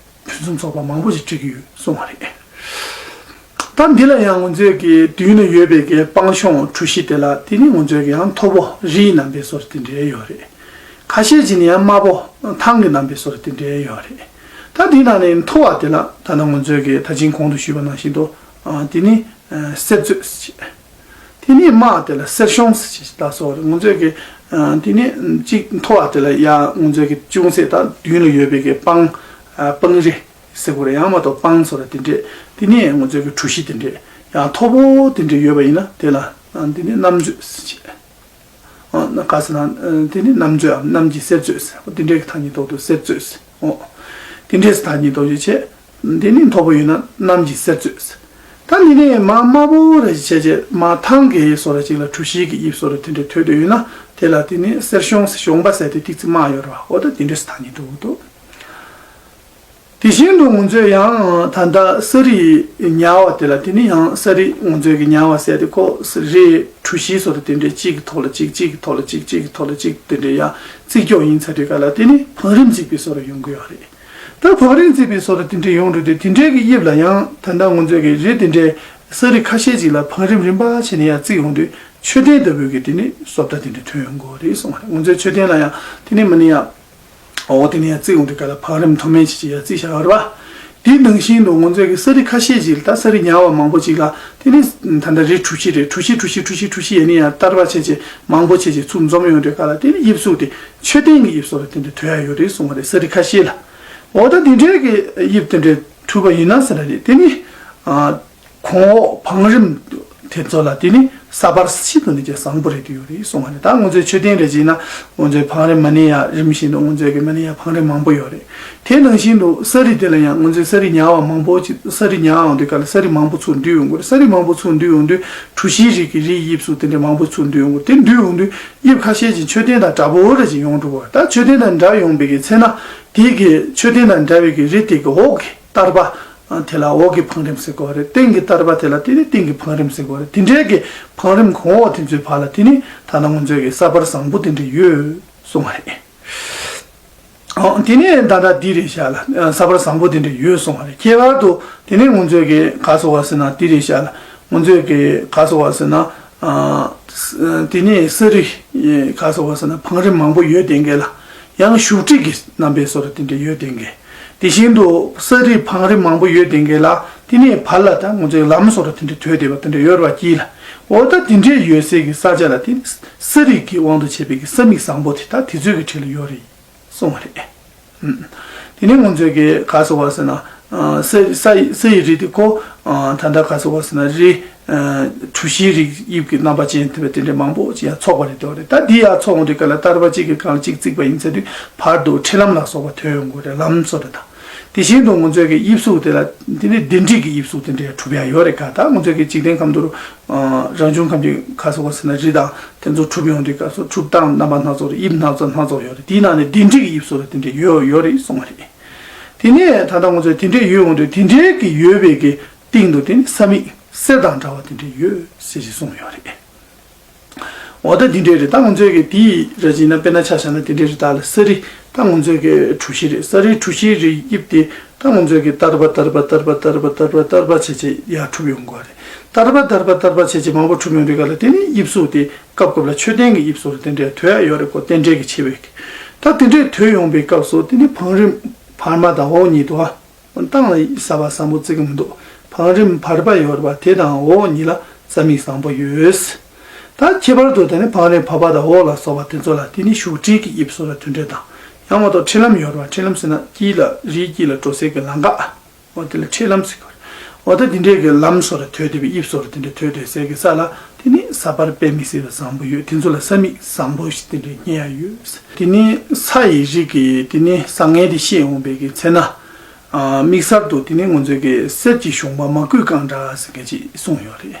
ཕུན་སུམ་ཚོགས་པ་མང་པོ་ཞིག་སྤྲད་ཀྱི་ཡོད་གསུངས་པ་རེད། ད་འདི་ལ་ཡང་ང་ཚོའི་གི་མདུན་ལ་ཡོད་པའི་གི་སྤང་ལྗོངས་གྲུ་བཞི་དེ་ལ་དེ་ནི་ང་ཚོའི་གི་ཡང་མཐོ་པོ་རིའི་རྣམ་པའི་བཟོ་འདྲ་དེ་འདྲའི་ཡོད་རེད། ཁ་ཤས་ཅིག་ནི་ཡང་དམའ་པོ་ཐང་གི་རྣམ་པའི་བཟོ་འདྲ་དེ་འདྲའི་ཡོད་རེད། ད་འདི་ནང་ནས་མཐོ་བ་དེ་ལ་ད་ནང་ང་ཚོའི་གི་ད་ཅིང་གོང་དུ་ཞུས་པ་ནང་བཞིན་དུ། ཨ་དེ་ནི་ཨ་གསེར་མཛོད་ཟེར་བྱས། དེ་ནས་དམའ་དེ་ལ་གསེར་གཞོང་ཟེར་བྱས་ལ་སོགས་རེད། ང་ཚོའི་གི་ཨ་དེ་ནས་གཅིག་མཐོ་བ་དེ་ལ་ཡ་ང་ཚོའི་གི་ཅུང་ཟད་ད་མདུན་ལ་ཡོད་པའི་གི་སྤང་ཨ་སྤང་རི་ཟེར་དགོས་རེད། ཡང་མ་གཏོགས་སྤང་ཟེར་བ་དེ་འདྲས། དེ་ནས་ང་ཚོའི་གི་གྲུ་བཞི་དེ་འདྲས་ཡང་མཐོ་པོ་དེ་འདྲས་ཡོད་པ་ཡིན་ན། དེ་ལ་ཨ་དེ་ནས་གནམ་མཛོད་ཟེར་བྱས། ཨ་ན་ག་ཟེར་ན། ཨ་དེ་ནི་གནམ་མཛོད་འམ་གནམ་གྱི་གསེར་མཛོད་ཟེར། འོ་དེ་འདྲའི་གི་ཐ་སྙད་འདོགས་འདུག་གསེར་མཛོད་ཟེར། འོ་དེ་འདྲའི་ཐ་སྙད་འདོགས་ཡོད་བྱས། དེ་ནི་མཐོ་པོ་ཡོད་ན་གནམ་གྱི་གསེར་མཛོད་ཟེར། ད་འདི་ནས་མར་དམའ་པོ་རེ་བྱས་བྱས་མར་ཐང་གི་བཟོ་འདྲ་ཅིག་ལ་གྲུ་བཞིའི་གི་དབྱིབས་བཟོ་འདྲ་དེ་འདྲ་ཐོན་བསྡད་ཡོད་ན། དེ་ལ་དེ་ནི་གསེར་གཞོང་ཟེར། གཞོང་པ་ཟེར་དེ་ཏིག་ཙི་དམའ་ཡོད་རེད་བ། འོ་ད་དེ་འདྲའི་ཐ་སྙད་འདོགས་འདུག་དེ་བཞིན་དུ་ང་ཚོས་ཡང་ད་ལྟ་ས་རི་ཉར་བ་དེ་ལ་དེ་ནི་ཡང་ས་རི་ང་ཚོས་གི་ཉར་བ་ཟེར་དེ་ཁོ་རི་གྲུ་བཞི་བཟོ་འདྲ་དེ་འདྲའི་གཅིག་གི་ཐོག་ལ་གཅིག་གཅིག་གི་ཐོག་ལ་གཅིག་གཅིག་གི་ཐོག་ལ་གཅིག་དེ་འདྲའི་ཡང་བརྩིགས་འཇོག་ཡིན་ཚར་དུས་ག་ལ་དེ་ནི་བང་རིམ་བརྩིགས་པའི་བཟོ་འདྲ་ཡོང་གི་ཡོད་རེད། ད་བང་རིམ་བརྩིགས་པའི་བཟོ་འདྲ་དེ་འདྲའི་ཡོང་འགྲོ་དུས་དེ་འདྲའི་གི་དབྱིབས་ལ་ཡང་ད་ལྟ་ང་ཚོས་གི་རི་དེ་འདྲའི་ས་རི་ཁ་ཤས་ཅིག་ལ་བང་རིམ་རིམ་པ་བྱས་ནས་ཡང་བརྩིགས་ཡོང་དུས་མཆོད་རྟེན་ལྟ་བུའི་གི་དེ་ནི་བཟོ་འདྲ་དེ་འདྲ་ཐོན་ཡོང་གི་ཡོད་རེད་གསུངས་པ་རེད། ང་ཚོའི་མཆོད་རྟེན་ལ་ཡང་དེ་ནི་མ་ནི་ཡང་། འོ་དེ་ནས་ཡང་བརྩིགས་ཡོང་དུས་ག་ལ་བང་རིམ་མཐོ་དམན་བྱས་བྱས་ཡར་བརྩིགས་བཞག་ཡོད་རེད་བ། དེའི་ནང་བཞིན་དུ་ང་ཚོའི་གི་ས་རི་ཁ་ཤས་ཅིག་ལ། ད་ས་རི་ཉར་བ་མང་པོ་ཅིག་ལ་དེ་ནི་ད་ལྟ་རི་གྲུ་བཞི་རེད། གྲུ་བཞི་གྲུ་བཞི་གྲུ་བཞི་གྲུ་བཞི་ཡས་ནས་ཡང་བསྟར་པ་བྱས་བྱས་མང་པོ་བྱས་བྱས་ཚུར་འཛོམས་ཡོང་དུས་ག་ལ་དེ་ནི་དབྱིབས་གཟུགས་དེ་མཆོད་རྟེན་གྱི་དབྱིབས་བཟོ་འདྲ་དེ་འདྲ་ཐོན་ཡ་ཡོད་རེད་གསུངས་པ་རེད། ས་རི་ཁ་ཤས་ལ། འོ་ད་དེ་འདྲའི་གི་དབྱིབས་དེ་འདྲ་གྲུབ་པ་ཡིན་ན་ཟེར་ན་རེད། དེ་ནི་ཨ། གོང་འོག་བང་རིམ་དེ་ཚོ་ལ་དེ་ནི་ས་བར་ཤིན་ཏུ་ནས་ཀྱང་བཟང་པོ་རེད་དུ་ཡོད་རེད་གསུངས་པ་རེད། ད་ང་ཚོའི་མཆོད་རྟེན་རེ་བྱས་ན་ང་ཚོའི་བང་རིམ་མ་ནི་ཡ་རིམ་བཞིན་དུ་ང་ཚོའི་གི་མ་ནི་ཡ་བང་རིམ་མང་པོ་ཡོད་རེད། དེ་ནང་བཞིན་དུ་ས་རི་དེ་ལ་ཡང་ང་ཚོའི་ས་རི་ཉར་བ་མང་པོ་ཅིག་ས་རི་ཉར་འོང་དུས་ག་ལ་ས་རི་མང་པོ་ཚུར་འདུས་ཡོང་གི་རེད། ས་རི་མང་པོ་ཚུར་འདུས་ཡོང་དུས་གྲུ་བཞིའི་རིགས་ཀྱི་རིའི་དབྱིབས་གཟུགས་དེ་འདྲ་མང་པོ་ཚུར་འདུས་ཡོང་གི་རེད། དེ་འདུས་ཡོང་དུས་དབྱིབས་ཁ་ཤས་ཀྱི་མཆོད་རྟེན་དང་འདྲ་པོ་རེ་ཅིག་ཡོང་འགྲོ་གི་རེད། ད་མཆོད་རྟེན་དང་འདྲ་ཡོང་བའི་གི་ཚེ་ན་དེའི་གི་མཆོད་རྟེན་དང་འདྲ་བའི་གི་རི་དེ་གི་འོག་གི་བསྟར་པ། ཨ་དེ་ལ་འོག་གི་བང་རིམ་ཟེར་གོ་རེད། སྟེང་གི་བསྟར་པ་དེ་ལ་དེ་ནི་སྟེང་གི་བང་རིམ་ཟེར་གོ་རེད། དེ་འདྲའི་གི་བང་རིམ་གོང་འོག་དེ་ཚོའི་བར་ལ་དེ་ནི་ད་ནང་ང་ཚོའི་གི་ས་བར་བཟང་པོ་དེ་འདྲ་ཡོད་གསུངས་པ་རེད། ཨ་དེ་ནས་ད་ལྟ་འདི་རེད་ཤག་ལ། ཨ་ས་བར་བཟང་པོ་དེ་འདྲ་ཡོད་གསུངས་པ་རེད། ཁྱད་པར་དུ་དེ་ནི་ང་ཚོའི་གི་ག་སོ་བ་ཟེར་ན་དེ་རེད་ཤག་ལ། ང་ཚོའི་གི་ག་སོ་བ་ཟེར་ན། ཨ་ས་དེ་ནི་ས་རི་ག་སོ་བ་ཟེར་ན་བང་རིམ་མང་པོ་ཡོད་དེ་འགའ་ལ། ཡང་བཞུགས་ཁྲི་གི་རྣམ་པའི་བཟོ་འདྲ་དེ་འདྲ་ཡོད་དེ་འགའ། དེ་བཞིན་དུ་ས་རི་བང་རིམ་མང་པོ་ཡོད་དེ་འགའ་ལ་དེ་ནས་བར་ལ་ད་ང་ཚོའི་ལམ་བཟོ་འདྲ་དེ་འདྲ་དོད་བསྡད་པ་དེ་འདྲ་ཡོད་རེད་བ། དཀྱིལ་ལ། འོ་ད་དེ་འདྲའི་ཡོད་སའི་གི་ས་ཆ་ལ་དེ་ནི་ས་རི་གི་དབང་དུ་བྱས་པའི་གི་ས་མིག་བཟང་པོ་དེ་ད་དེ་ཚོའི་གི་གྲས་ལ་ཡོད་རེད་གསུངས་པ་རེད། ཨུམ། དེ་ནས་ང་ཚོའི་གི་ག་སོ་བ་ཟེར་ན། ཨ་ས་ས་ས་ཡི་རི་དེ་ཁོ། ཨ་ད་ལྟ་ག་སོ་བ་ཟེར་ན་རི། ཨ་གྲུ་བཞིའི་རིགས་དབྱིབས་ཀྱི་རྣམ་པ་ཅན་དེ་བས་དེ་འདྲའི་མང་པོ་ཅིག་ཡང་ཚོགས་པ་རེད་དེ་རེད། ད་འདི་ཡར་ཚོགས་འོང་དུས་ག་ལ་བསྟར་པ་གཅིག་གི་སྒང་ལ་གཅིག་བརྩིགས་པ་ཡིན་ཚེ་དུས་བར་དུ་ཁྲི་ལམ་ལ་སོགས་པ་ཐོན་ཡོང་གི་རེད། ལམ་བཟོ་འདྲ་དང་། དེ་བཞིན་དུ་ང་ཚོའི་གི་དབྱིབས་གཟུགས་དེ་ལ་དེ་ནི་ལྡེབས་བྲིས་ཀྱི་དབྱིབས་གཟུགས་དེ་འདྲའི་གྲུབ་ཡ་ཡོད་རེད། ག་ད་ང་ཚོའི་གི་འཇིག་རྟེན་ཁམས་དུ་རུ། ཨ་རང་བྱུང་ཁམས་ཀྱི་ག་སོ་བ་ཟེར་ན་རི་དང་དེ་ཚོ་གྲུབ་ཡོང་དུས་སྐབས་སུ་གྲུབ་སྟངས་རྣམ་པ་སྣ་ཚོགས་རེད། དབྱིབས་སྣ་ཚོགས་སྣ་ཚོགས་ཡོད་རེད། དེའི་ནང་ནས་ལྡེབས་བྲིས་ཀྱི་དབྱིབས་བཟོ་འདྲ་དེ་འདྲ་ཡོད་ཡོད་རེད་གསུངས་པ་རེད། དེ་ནས་ད་ལྟ་ང་ཚོས་དེ་འདྲ་ཡོད་འོང་དུས་དེ་འདྲའི་གི་ཡོད་པའི་གི་སྟེང་དུ་དེ་ནི་ས་མིག་གསེར་དང་འདྲ་བ་དེ་འདྲ་ཡོད་ཟེར་ཞིག་གསུངས་ཡོད་རེད། འོ་ད་འདི་འདྲས་རེད། ད་ང་ཚོས་ཀྱི་དེའི་ར་བྱིན་ན་དཔེར་ན་ཆ་བཞག་ན་དེ་འདྲས་རེད། ད་ལ་ས་རི་ད་ང་ཚོས་ཀྱི་གྲུ་བཞི་རེད། ས་རི་གྲུ་བཞིའི་རིའི་དབྱིབས་དེ་ད་ང་ཚོས་ཀྱི་བསྟར་པ་བསྟར་པ་བསྟར་པ་བསྟར་པ་བསྟར་པ་བསྟར་པ་བྱས་བྱས་ཡར་གྲུབ་ཡོང་གི་རེད། བསྟར་པ་བསྟར་པ་བསྟར་པ་བྱས་བྱས་མང་པོ་གྲུབ་ཡོང་དུས་ག་ལ་དེ་ནི་དབྱིབས་གཟུགས་དེ་སྐབས་སྐབས་ལ་མཆོད་རྟེན་གྱི་དབྱིབས་གཟུགས་རེད། དེ་འདྲས་དོད་ཡ་ཡོད་རེད་གོ། རྟེན་འབྲེལ་གྱི་ཆེ་བའི། ད་དེ་འདྲས་དོད་ཡོང་པའི་སྐབས་སུ་དེ་ནི་བང་རིམ་བར་མ་དང་འོག་གཉིས་འདུག་ཨ། སྟེང་ལ་ས་བར་བཟང་པོ་བརྩི་གི་མི་འདུག་བང་རིམ་བར་པ་ཡོད་པ་དེ་དང་འོག་གཉིས་ལ་ས་མིག་བཟང་པོ་ཡོད། ད་ཁྱད་པར་དུ་ད་ནི་བང་རིམ་བར་པ་དང་འོག་ལ་སོགས་པ་དེ་ཚོ་ལ་དེ་ནི་བཞུགས་ཁྲིའི་གི་དབྱིབས་བཟོ་འདྲ་དེ་འདྲ་དང་། ཡང་མ་གཏོགས་ཁྲི་ལམ་ཡོད་པ། ཁྲི་ལམ་ཟེར་ན་དཀྱིལ་ལ་རིའི་དཀྱིལ་ལ་འགྲོ་སའི་གི་ལམ་ཁ། འོ་དེ་ལ་ཁྲི་ལམ་ཟེར་གི་རེད། འོ་ད་དེ་འདྲའི་གི་ལམ་བཟོ་འདྲ་དོད་བསྡད་པའི་དབྱིབས་བཟོ་འདྲ་དེ་འདྲ་དོད་བསྡད་སའི་གི་ས་ལ་དེ་ནི་ ས་པར་དཔེ་མི་སྲིད་པ་བཟང་པོ་ཡོད། དེ་ཚོ་ལ་ས་མིག་བཟང་པོ་ཞིག་དེ་འདྲའི་རྙེད་ཡ་ཡོད། དེ་ནི་ས་ཡི་རིགས་ཀྱི་དེ་ནི་བཟང་ངན་དེ་ཤེས་འོང་བའི་གི་ཚེ་ན། ཨ་དམིགས་བསལ་དུ་དེ་ནི་ང་ཚོའི་གི་གསེར་གྱི་གཞོང་པ་མ་བརྐུས་རྐང་གྲགས་ཟེར་མཁན་ཅིག་གསུངས་ཡོད་རེད།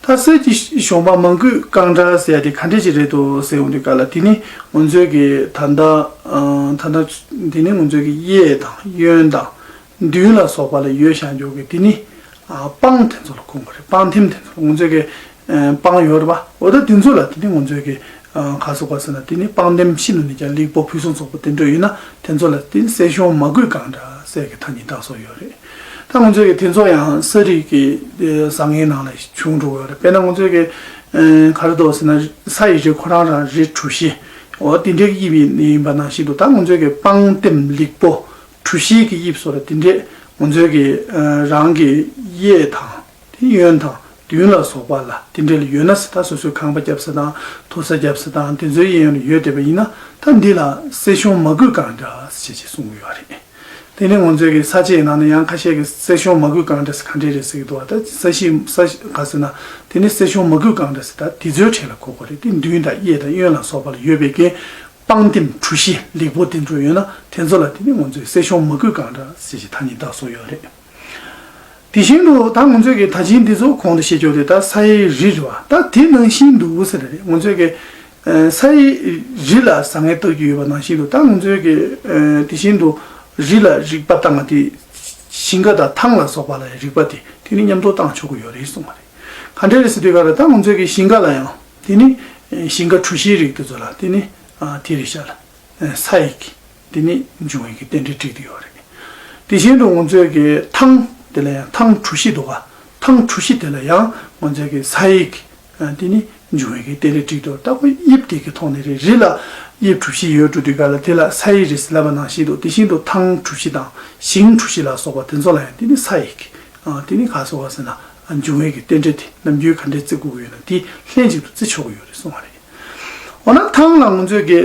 ད་གསེར་གྱི་གཞོང་པ་མ་བརྐུས་རྐང་གྲགས་ཟེར་ཡ་དེ་ག་འདྲ་ཅིག་རེད་འདུག་ཟེར་འོང་དུས་ག་ལ་དེ་ནི་ང་ཚོའི་གི་ད་ལྟ་ཨ་ད་ལྟ་དེ་ནི་ང་ཚོའི་གི་གཡས་དང་གཡོན་དང་མདུན་ལ་སོགས་པ་ལ་ཡོད་བཞག་འཇོག་གི་དེ་ནི་ཨ་སྤང་དེ་ཚོ་ལ་གོ་དགོས་རེད། སྤང་ཐེམ་དེ་ཚོ་ལ་ང་ཚོའི་གི་ཨ་སྤང་ཡོད་རེད་པ། འོ་ད་དེ་ཚོ་ལ་དེ་ནི་ང་ཚོའི་གི་ཨ་ག་ཟེར་ག་ཟེར་ན་དེ་ནི་སྤང་ཐེམ་ཕྱི་ལ་ནི་ཀྱང་ལིག་པོ་ཕུན་སུམ་ཚོགས་པོ་དེ་འདྲ་ཡོད་ན་དེ་ཚོ་ལ་དེ་ནི་གསེར་གཞོང་མ་བརྐུས་རྐང་གྲགས་ཟེར་གི་ཐ་སྙད་བཏགས་སྲོལ་ཡོད་རེད། ད་ང་ཚོའི་གི་དེ་ཚོ་ཡང་ས་རིགས་ཀྱི་ཨ་བཟང་ངན་ནང་ལ་བྱུང་འགྲོ་གི་ཡོད་རེད། དཔེར་ན་ང་ཚོའི་གི་ཨ་ག་རེ་འདུག་ཟེར་ན་ས་ཡི་རིགས་ཁོ་རང་རང་རིགས་གྲུ་བཞི། འོ་དེ་འདྲའི་དབྱིབས་ཡིན་པ་ནང་བཞིན་དུ་ད་ང་ཚོའི་གི་སྤང་ཐེམ་ལིག་པོ་གྲུ་བཞིའི་གི་དབྱིབས་སོགས་ལ་དེ་འདྲས་ང་ཚོའི་གི་ཨ་རང་གི་གཡས་དང་དེ་གཡོན་དང་མདུན་ལ་སོགས་པ་ལ་དེ་འདྲས་ལ་ཡོད་ན་ཟེར། ད་སོ་སོའི་ཁང་པ་བརྒྱབ་ས་དང་ཐུག་ས་བརྒྱབ་ས་དང་དེ་ཚོའི་གཡས་གཡོན་ལ་ཡོད་བསྡད་པ་ཡིན་ན་ད་འདི་ལ་གསེར་གཞོང་མ་བརྐུས་རྐང་གྲགས་ཟེར་ཅེས་གསུང་གི་ཡོད་རེད། དེ་ནི་ང་ཚོའི་གི་ས་དཔྱད་ནང་ནས་ཡང་ཁ་ཤས་ཀྱིས་གསེར་གཞོང་མ་བརྐུས་རྐང་གྲགས་ཟེར་ག་འདྲས་རེད་ཟེར་གི་འདུག་བ། ད་ས་གཞི་ས་གཞི་ག་ཟེར་ན་དེ་ནི་གསེར་གཞོང་མ་བརྐུས་རྐང་གྲགས་ཟེར་ད་དེ་ཚོའི་གྲས་ལ་གོ་དགོས་རེད། དེ་མདུན་དང་གཡས་དང་གཡོན་ལ་སོགས་པ་ལ་ཡོད་པའི་གི་སྤང་ཐེམ་གྲུ་བཞི་ལེགས་པོ་དེ་འདྲ་ཡོད་ན་དེ་ཚོ་ལ་དེ་ནི་ང་ཚོས་གསེར་གཞོང་མ་བརྐུས་རྐང་གྲགས་ཟེར་ཞེས་ཐ་སྙད་བཏགས་སྲོལ་ཡོད་རེད། དེ་བཞིན་དུ་ད་ང་ཚོས་ཀྱི་ད་ཅིང་འདི་ཚོ་གོང་དུ་བཤད་རྒྱུ་དེ་ད་ས་ཡི་རི་རེད་བ། ད་དེ་ནང་བཞིན་དུ་ཟེར་རེད། ང་ཚོས་ཀྱི་ཨ་ས་ཡི་རི་ལ་བཟང་ངན་བཏགས་རྒྱུ་ཡོད་པ་ནང་བཞིན་དུ་ད་ང་ཚོས་ཀྱི་ཨ་དེ་བཞིན་དུ་རི་ལ་རིག་པ་བཏང་བ་དེ་ཞིང་ཁ་དང་ཐང་ལ་སོགས་པ་ལ་ཡང་རིག་པ་དེ་དེ་ནི་མཉམ་དུ་བཏང་ཆོག་གི་ཡོད་རེད་གསུངས་པ་རེད། ག་འདྲ་རེད་ཟེར་དུས་ག་ལ་ད་ང་ཚོས་ཀྱི་ཞིང་ཁ་ལ་ཡང་དེ་ནི་ཨ་ཞིང་ཁ་གྲུ་བཞིའི་རིགས་དེ་ཚོ་ལ་དེ་ནི་ཨ་དེ་རེད་ཤག་ལ། ས་ཡི་གི་དེ་ནི་འབྱུང་བའི་གི་རྟེན་འབྲེལ་བསྒྲིགས་ཏེ་ཡོད་རེད། དེ་བཞིན་དུ་ང་ཚོའི་གི་ཐང་དེ་ལ་ཡང་ཐང་གྲུ་བཞི་འདུག་ག། ཐང་གྲུ་བཞི་དེ་ལ་ཡང་ང་ཚོའི་གི་ས་ཡི་གི་ཨ་དེ་ནི་འབྱུང་བའི་གི་རྟེན་འབྲེལ་བསྒྲིགས་ཏེ་ཡོད་རེད། ད་ཁོ་དབྱིབས་དེ་གི་ཐོག་ནས་རེད། རི་ལ་དབྱིབས་གྲུ་བཞི་ཡོད་འགྲོ་དུས་ག་ལ་དེ་ལ་ས་ཡི་རི་ཟེར་ལབ་པ་ནང་བཞིན་དུ་དེ་བཞིན་དུ་ཐང་གྲུ་བཞི་དང་ཞིང་གྲུ་བཞི་ལ་སོགས་པ་དེ་ཚོ་ལ་ཡང་དེ་ནི་ས་ཡི་གི་ཨ་དེ་ནི་ག་ཟེར་བ་ཟེར་ན་འབྱུང་བའི་གི་རྟེན་འབྲེལ་དེ་ནམ་རྒྱུན་ག་འདྲས་བརྩི་དགོས་ཀྱི་ཡོད་ན་དེ་ལྷན་ཅིག་ཏུ་བརྩི་ཆོག་གི་ཡོད་རེད་གསུངས་པ་རེད། འོ་ན་ཐང་ལ་ང་ཚོས་གི་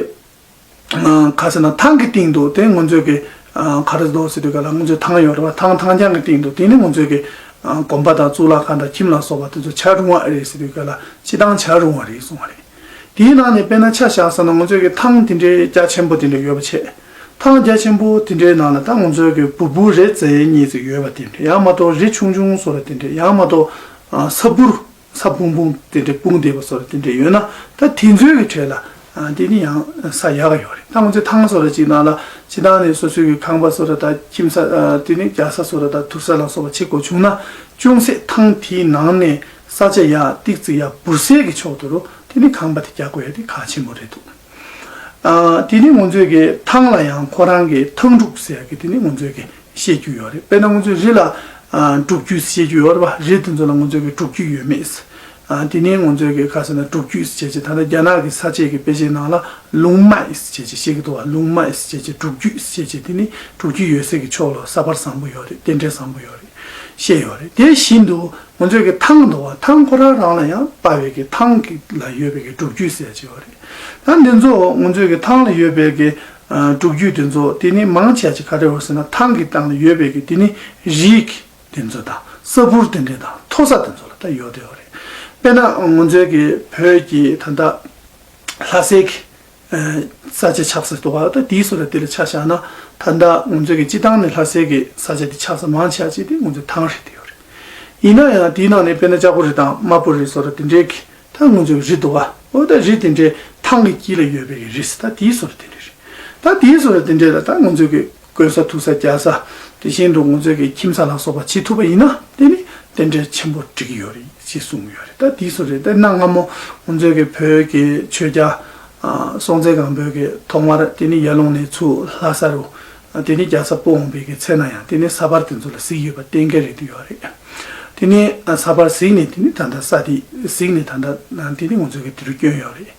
ཨ་ག་ཟེར་ན་ཐང་གི་སྟེང་དུ་དེ་ང་ཚོས་ཀྱི་ཨ་ག་རེ་འདུག་ཟེར་དུས་ག་ལ་ང་ཚོས་ཐང་ཡོད་རེད་བ། ཐང་ཐང་རྐྱང་གི་སྟེང་དུ་དེ་ནི་ང་ཚོས་ཀྱི་ཨ་དགོན་པ་དང་གཙུག་ལག་ཁང་དང་ཁྱིམ་ལ་སོགས་པ་དེ་ཚོ་ཆགས་རུང་བ་རེད་ཟེར་དུས་ག་ལ་སྤྱིར་བཏང་ཆགས་རུང་བ་རེད་གསུངས་པ་རེད། དེའི་ནང་ནས་དཔེར་ན་ཆ་བཞག་ས་ན་ང་ཚོས་ཀྱི་ཐང་དེ་འདྲའི་རྒྱ་ཆེན་པོ་དེ་འདྲ་ཡོད་པ་བྱས། ཐང་རྒྱ་ཆེན་པོ་དེ་འདྲའི་ནང་ལ་ད་ང་ཚོས་ཀྱི་སྦུག་སྦུག་རེ་རྩེ་གཉིས་ཙམ་ཡོད་པ་དེ་འདྲ་ཡང་མ་གཏོགས་རི་ཆུང་ཆུང་བཟོ་འདྲ་དེ་འདྲ་ཡང་མ་གཏོགས་ཨ་ས་འབུར། ས་སྤུངས་སྤུངས་དེ་འདྲ་སྤུངས་བསྡད་པ་སོགས་དེ་འདྲ་ཡོད་ན་ད་དེ་ཚོའི་གི་གྲས་ལ་ཨ་དེ་ནི་ཡང་ས་ཡག་ག་ཡོད་རེད། ད་ང་ཚོའི་ཐང་སོགས་ར་ཅིག་ནང་ལ་སྤྱིར་བཏང་ནས་སོ་སོའི་གི་ཁང་པ་སོགས་ར་དང་ཁྱིམ་ས་ཨ་དེ་ནི་རྒྱག་ས་སོགས་ར་དང་ཐུག་ས་ལ་སོགས་པ་བྱེད་དགོས་བྱུང་ན་ཅུང་ཟད་ཐང་དེའི་ནང་ནས་ས་ཆ་ཡག་ཏིག་ཙི་ཡག་འབུར་སའི་གི་ཕྱོགས་དེ་རུ་དེ་ནི་ཁང་པ་དེ་རྒྱག་དགོས་ཡ་དེ་གལ་ཆེན་པོ་རེད་འདུག་ཨ་དེ་ནི་ང་ཚོའི་གི་ཐང་ལ་ཡང་ཁོ་རང་གི་ཐང་འབྲུག་ཟེར་ཡ་གི་དེ་ནི་ང་ཚོའི་གི་བཤད་རྒྱུ་ཡོད་རེད། དཔེར་ན་ང་ཚོས་རི་ལ་ཨ་འབྲུག་རྒྱུད་བཤད་རྒྱུ་ཡོད་རེད་བ། རི་དེ་ཚོ་ལ་ང་ཚོས་ཀྱི་འབྲུག་རྒྱུད་ཡོད་མེད། ཨ་དེ་ནས་ང་ཚོས་ཀྱི་ཁ་ཟེར་ན་འབྲུག་རྒྱུད་ཟེར་བྱས་ད་ལྟ་རྒྱ་ནག་གི་ས་དཔྱད་ཀྱི་དཔེ་ཆའི་ནང་ལ་ལུང་མའི་ཟེར་བྱས་བཤད་ཀྱི་འདུག་བ། ལུང་མའི་ཟེར་བྱས་འབྲུག་རྒྱུད་ཟེར་བྱས་དེ་ནི་འབྲུག་རྒྱུད་ཡོད་སའི་གི་ཕྱོགས་ལ་ས་པར་བཟང་པོ་ཡོད་རེད། རྟེན་འབྲེལ་བཟང་པོ་ཡོད་རེད་བཤད་ཡོད་རེད། དེ་བཞིན་དུ་ང་ཚོས་ཀྱི་ཐང་འདུག་བ། ཐང་ཁོ་རང་རང་ལ་ཡང་དཔའ་བའི་གི་ཐང་གི་ལ་ཡོད་པའི་གི་འབྲུག་རྒྱུད་ཟེར་བྱས་ཡོད་རེད། ད་འདི་ཚོ་ང་ཚོས་ཀྱི་ཐང་ལ་ཡོད་པའི་གི་ཨ་འབྲུག་རྒྱུད་དེ་ཚོ་དེ་ནི་མང་ཆེ་ཆེ་ག་རེ་ཡོད་ཟེར་ན་ཐང་གི་སྟེང་ལ་ཡོད་པའི་གི་དེ་ནི་རིགས་དེ་ཚོ་དང་ས་འབུར་དེ་འདྲ་དང་མཐོ་ས་དེ་ཚོ་ལ་ད་ཡོད་དེ་ཡོད་རེད། དཔེར་ན་ང་ཚོའི་གི་བོད་ཀྱི་ད་ལྟ་ལྷ་སའི་གི་ཨ་ས་ཆ་ཆགས་ས་འདུག་ག། ད་དེའི་སོ་ལ་དེ་ལ་ཆ་བཞག་ན་ད་ལྟ་ང་ཚོའི་གི་སྤྱིར་བཏང་ནས་ལྷ་སའི་གི་ས་ཆ་དེ་ཆགས་ས་མང་ཆེ་ཆེ་དེ་ང་ཚོའི་ཐང་རེད་དེ་ཡོད་རེད། ཡིན་ན་ཡང་དེའི་ནང་ནས་དཔེར་ན་ལྕགས་པོ་རི་དང་དམར་པོ་རི་སོགས་ལ་དེ་འདྲའི་གི་ད་ང་ཚོའི་རི་འདུག་བ། འོ་ད་རི་དེ་འདྲའི་ཐང་གི་དཀྱིལ་ལ་ཡོད་པའི་གི་རི་ཟེར་ད་དེའི་སོ་ལ་དེ་འདྲ་རེད། ད་དེའི་སོ་ལ་དེ་འདྲ་ལ་ད་ང་ཚོའི་གི་དགོན་ས་ཐུག་ས་རྒྱག་ས་དེ་བཞིན་དུ་ང་ཚོའི་གི་ཁྱིམ་ས་ལ་སོགས་པ་བྱེད་ཐུབ་པ་ཡིན་ན་དེ་ནི་རྟེན་འབྲེལ་ཆེན་པོ་འགྲིག་གི་ཡོད་རེད་ཅེས་གསུངས་ཡོད་རེད། ད་དེའི་སོ་རེད། ད་གནའ་སྔ་མོ་ང་ཚོའི་གི་བོད་ཀྱི་ཆོས་རྒྱལ་ཨ་སྲོང་བཙན་སྒམ་པོའི་གི་ཐོག་མར་དེ་ནི་ཡར་ཀླུང་ནས་ཚུར་ལྷ་ས་རུ་དེ་ནི་རྒྱལ་ས་སྤོ་འོང་བའི་གི་ཚེ་ན་ཡང་དེ་ནི་ས་པར་དེ་ཚོ་ལ་གཟིགས་ཡོད་པ་གཏན་འཁེལ་རེད་དུ་ཡོད་རེད། དེ་ནི་ས་པར་གཟིགས་ནས་དེ་ནི་ད་ལྟ་ས་དེ་གཟིགས་ནས་ད་ལྟ་དེ་ནི་ང་ཚོའི་གི་དེ་རུ་བསྐྱོན་ཡོད་རེད།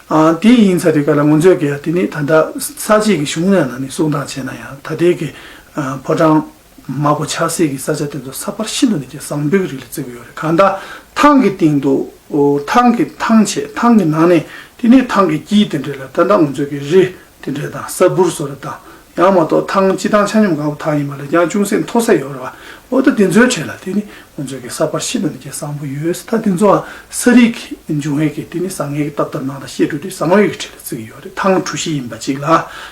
ཨ་དེ་ཡིན་ཚར་དུས་ག་ལ་ང་ཚོས་ཀྱི་དེ་ནི་ད་ལྟ་ས་དཔྱད་ཀྱི་གཞུང་ནང་ནས་གསུང་སྟངས་བྱས་ན་ཡང་ད་ལྟའི་གི་ཨ་ཕོ་བྲང་དམར་པོ་ཆགས་སའི་གི་ས་ཆ་དེ་ཚོ་ས་པར་ཤིན་ཏུ་ནས་ཀྱི་བཟང་པོའི་གི་རིགས་ལ་བརྩི་གི་ཡོད་རེད། གང་ལྟར་ཐང་གི་སྟེང་དུ་ཨོ་ཐང་གི་ཐང་ཆེ་ཐང་གི་ནང་ནས་དེ་ནི་ཐང་གི་དཀྱིལ་དེ་འདྲ་ལ་ད་ལྟ་ང་ཚོས་ཀྱི་རི་དེ་འདྲ་དང་ས་འབུར་སོགས་རེད་དང་། ཡང་མ་གཏོགས་ཐང་སྤྱིར་བཏང་ཆ་སྙོམས་སྒང་པོ་ཐང་ཡིན་པ་ལ་ཡང་ཅུང་ཟད་མཐོ་ས་ཡོད་རེད་བ། འོ་ད་དེ་ཚོའི་གྲས་ལ་དེ་ནི་ང་ཚོའི་གི་ས་པར་ཤིན་ཏུ་ནས་ཀྱི་བཟང་པོ་ཡོད། ད་དེ་ཚོའང་ས་རིགས་ཀྱི་འབྱུང་བའི་གི་དེ་ནི་བཟང་ངན་གྱི་སྟབས་དང་ནང་དང་བཤད་སྒྲུབ་དེ་བཟང་བའི་གི་གྲས་ལ་བརྩི་གི་ཡོད་རེད། ཐང་གྲུ་བཞི་ཡིན་པ་གཅིག་ལ།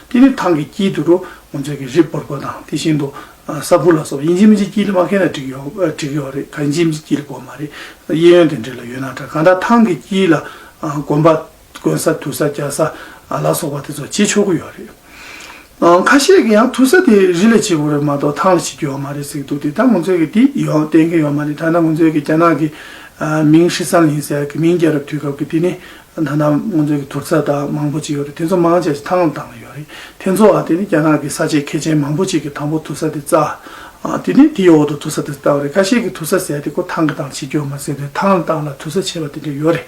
དེ་ནི་ཐང་གི་དཀྱིལ་དུ་རུ་ང་ཚོའི་གི་རི་འབོར་པོ་དང་དེ་བཞིན་དུ་ས་སྦུག་ལ་སོགས་པ་ཡིན་གཅིག་མིན་གཅིག་དཀྱིལ་ལ་མ་ཁེལ་ན་འགྲིག་ཡོད་འགྲིག་ཡོད་རེད། གང་ཡིན་གཅིག་མིན་གཅིག་དཀྱིལ་དགོས་མ་རེད། གཡས་གཡོན་དེ་འདྲ་ལ་ཡོད་ན་འདྲ། གང་ལྟར་ཐང་གི་དཀྱིལ་ལ་དགོན་པ་དགོན་ས་དུར་ས་རྒྱག་ས་ལ་སོགས་པ་དེ་ཚོ་བྱེད་ཆོག་གི་ཡོད་རེད། ཁ་ཤས་ཀྱིས་ཡང་དུར་ས་དེ་རི་ལ་བྱེད་དགོས་རེད་མ་གཏོགས་ཐང་ལ་བྱེད་རྒྱུ་ཡོད་མ་རེད་ཟེར་གྱི་འདུག་དེ་ད་ང་ཚོས་ཀྱི་དེ་ཡོད་བསྟན་གྱི་ཡོད་མ་རེད། ད་ནང་ང་ཚོས་ཀྱི་རྒྱ་ནག་གི་མིང་ཧྲི་སན་ལིན་ཟེར་གྱི་མིང་རྒྱལ་རབས་དུས་སྐབས་ཀྱི་དེ་ནི་ད་ནང་ང་ཚོས་ཀྱི་དུར་ས་དང་མང་པོ་ཅིག་ཡོད་རེད། དེ་ཚོ་མང་ཆེ་ཞིག་ཐང་ལ་བཏང་ལ་ཡོད་རེད། དེ་ཚོ་ཨ་དེ་ནི་རྒྱ་ནག་གི་ས་ཆའི་མཁས་ཅན་མང་པོ་ཅིག་གིས་དང་པོ་དུར་ས་དེ་བཙལ། དེ་ནི་དེའི་འོག་ཏུ་དུར་ས་དེ་བཏབ་རེད། ཁ་ཤས་ཀྱིས་དུར་ས་ཟེར་དེ་ཁོ་ཐང་གི་ཐང་བྱེད་རྒྱུ་མ་ཟེར་དུས་ཐང་ལ་བཏང་ལ་དུར་ས་བྱས་པ་དེ་འདྲ་ཡོད་རེད།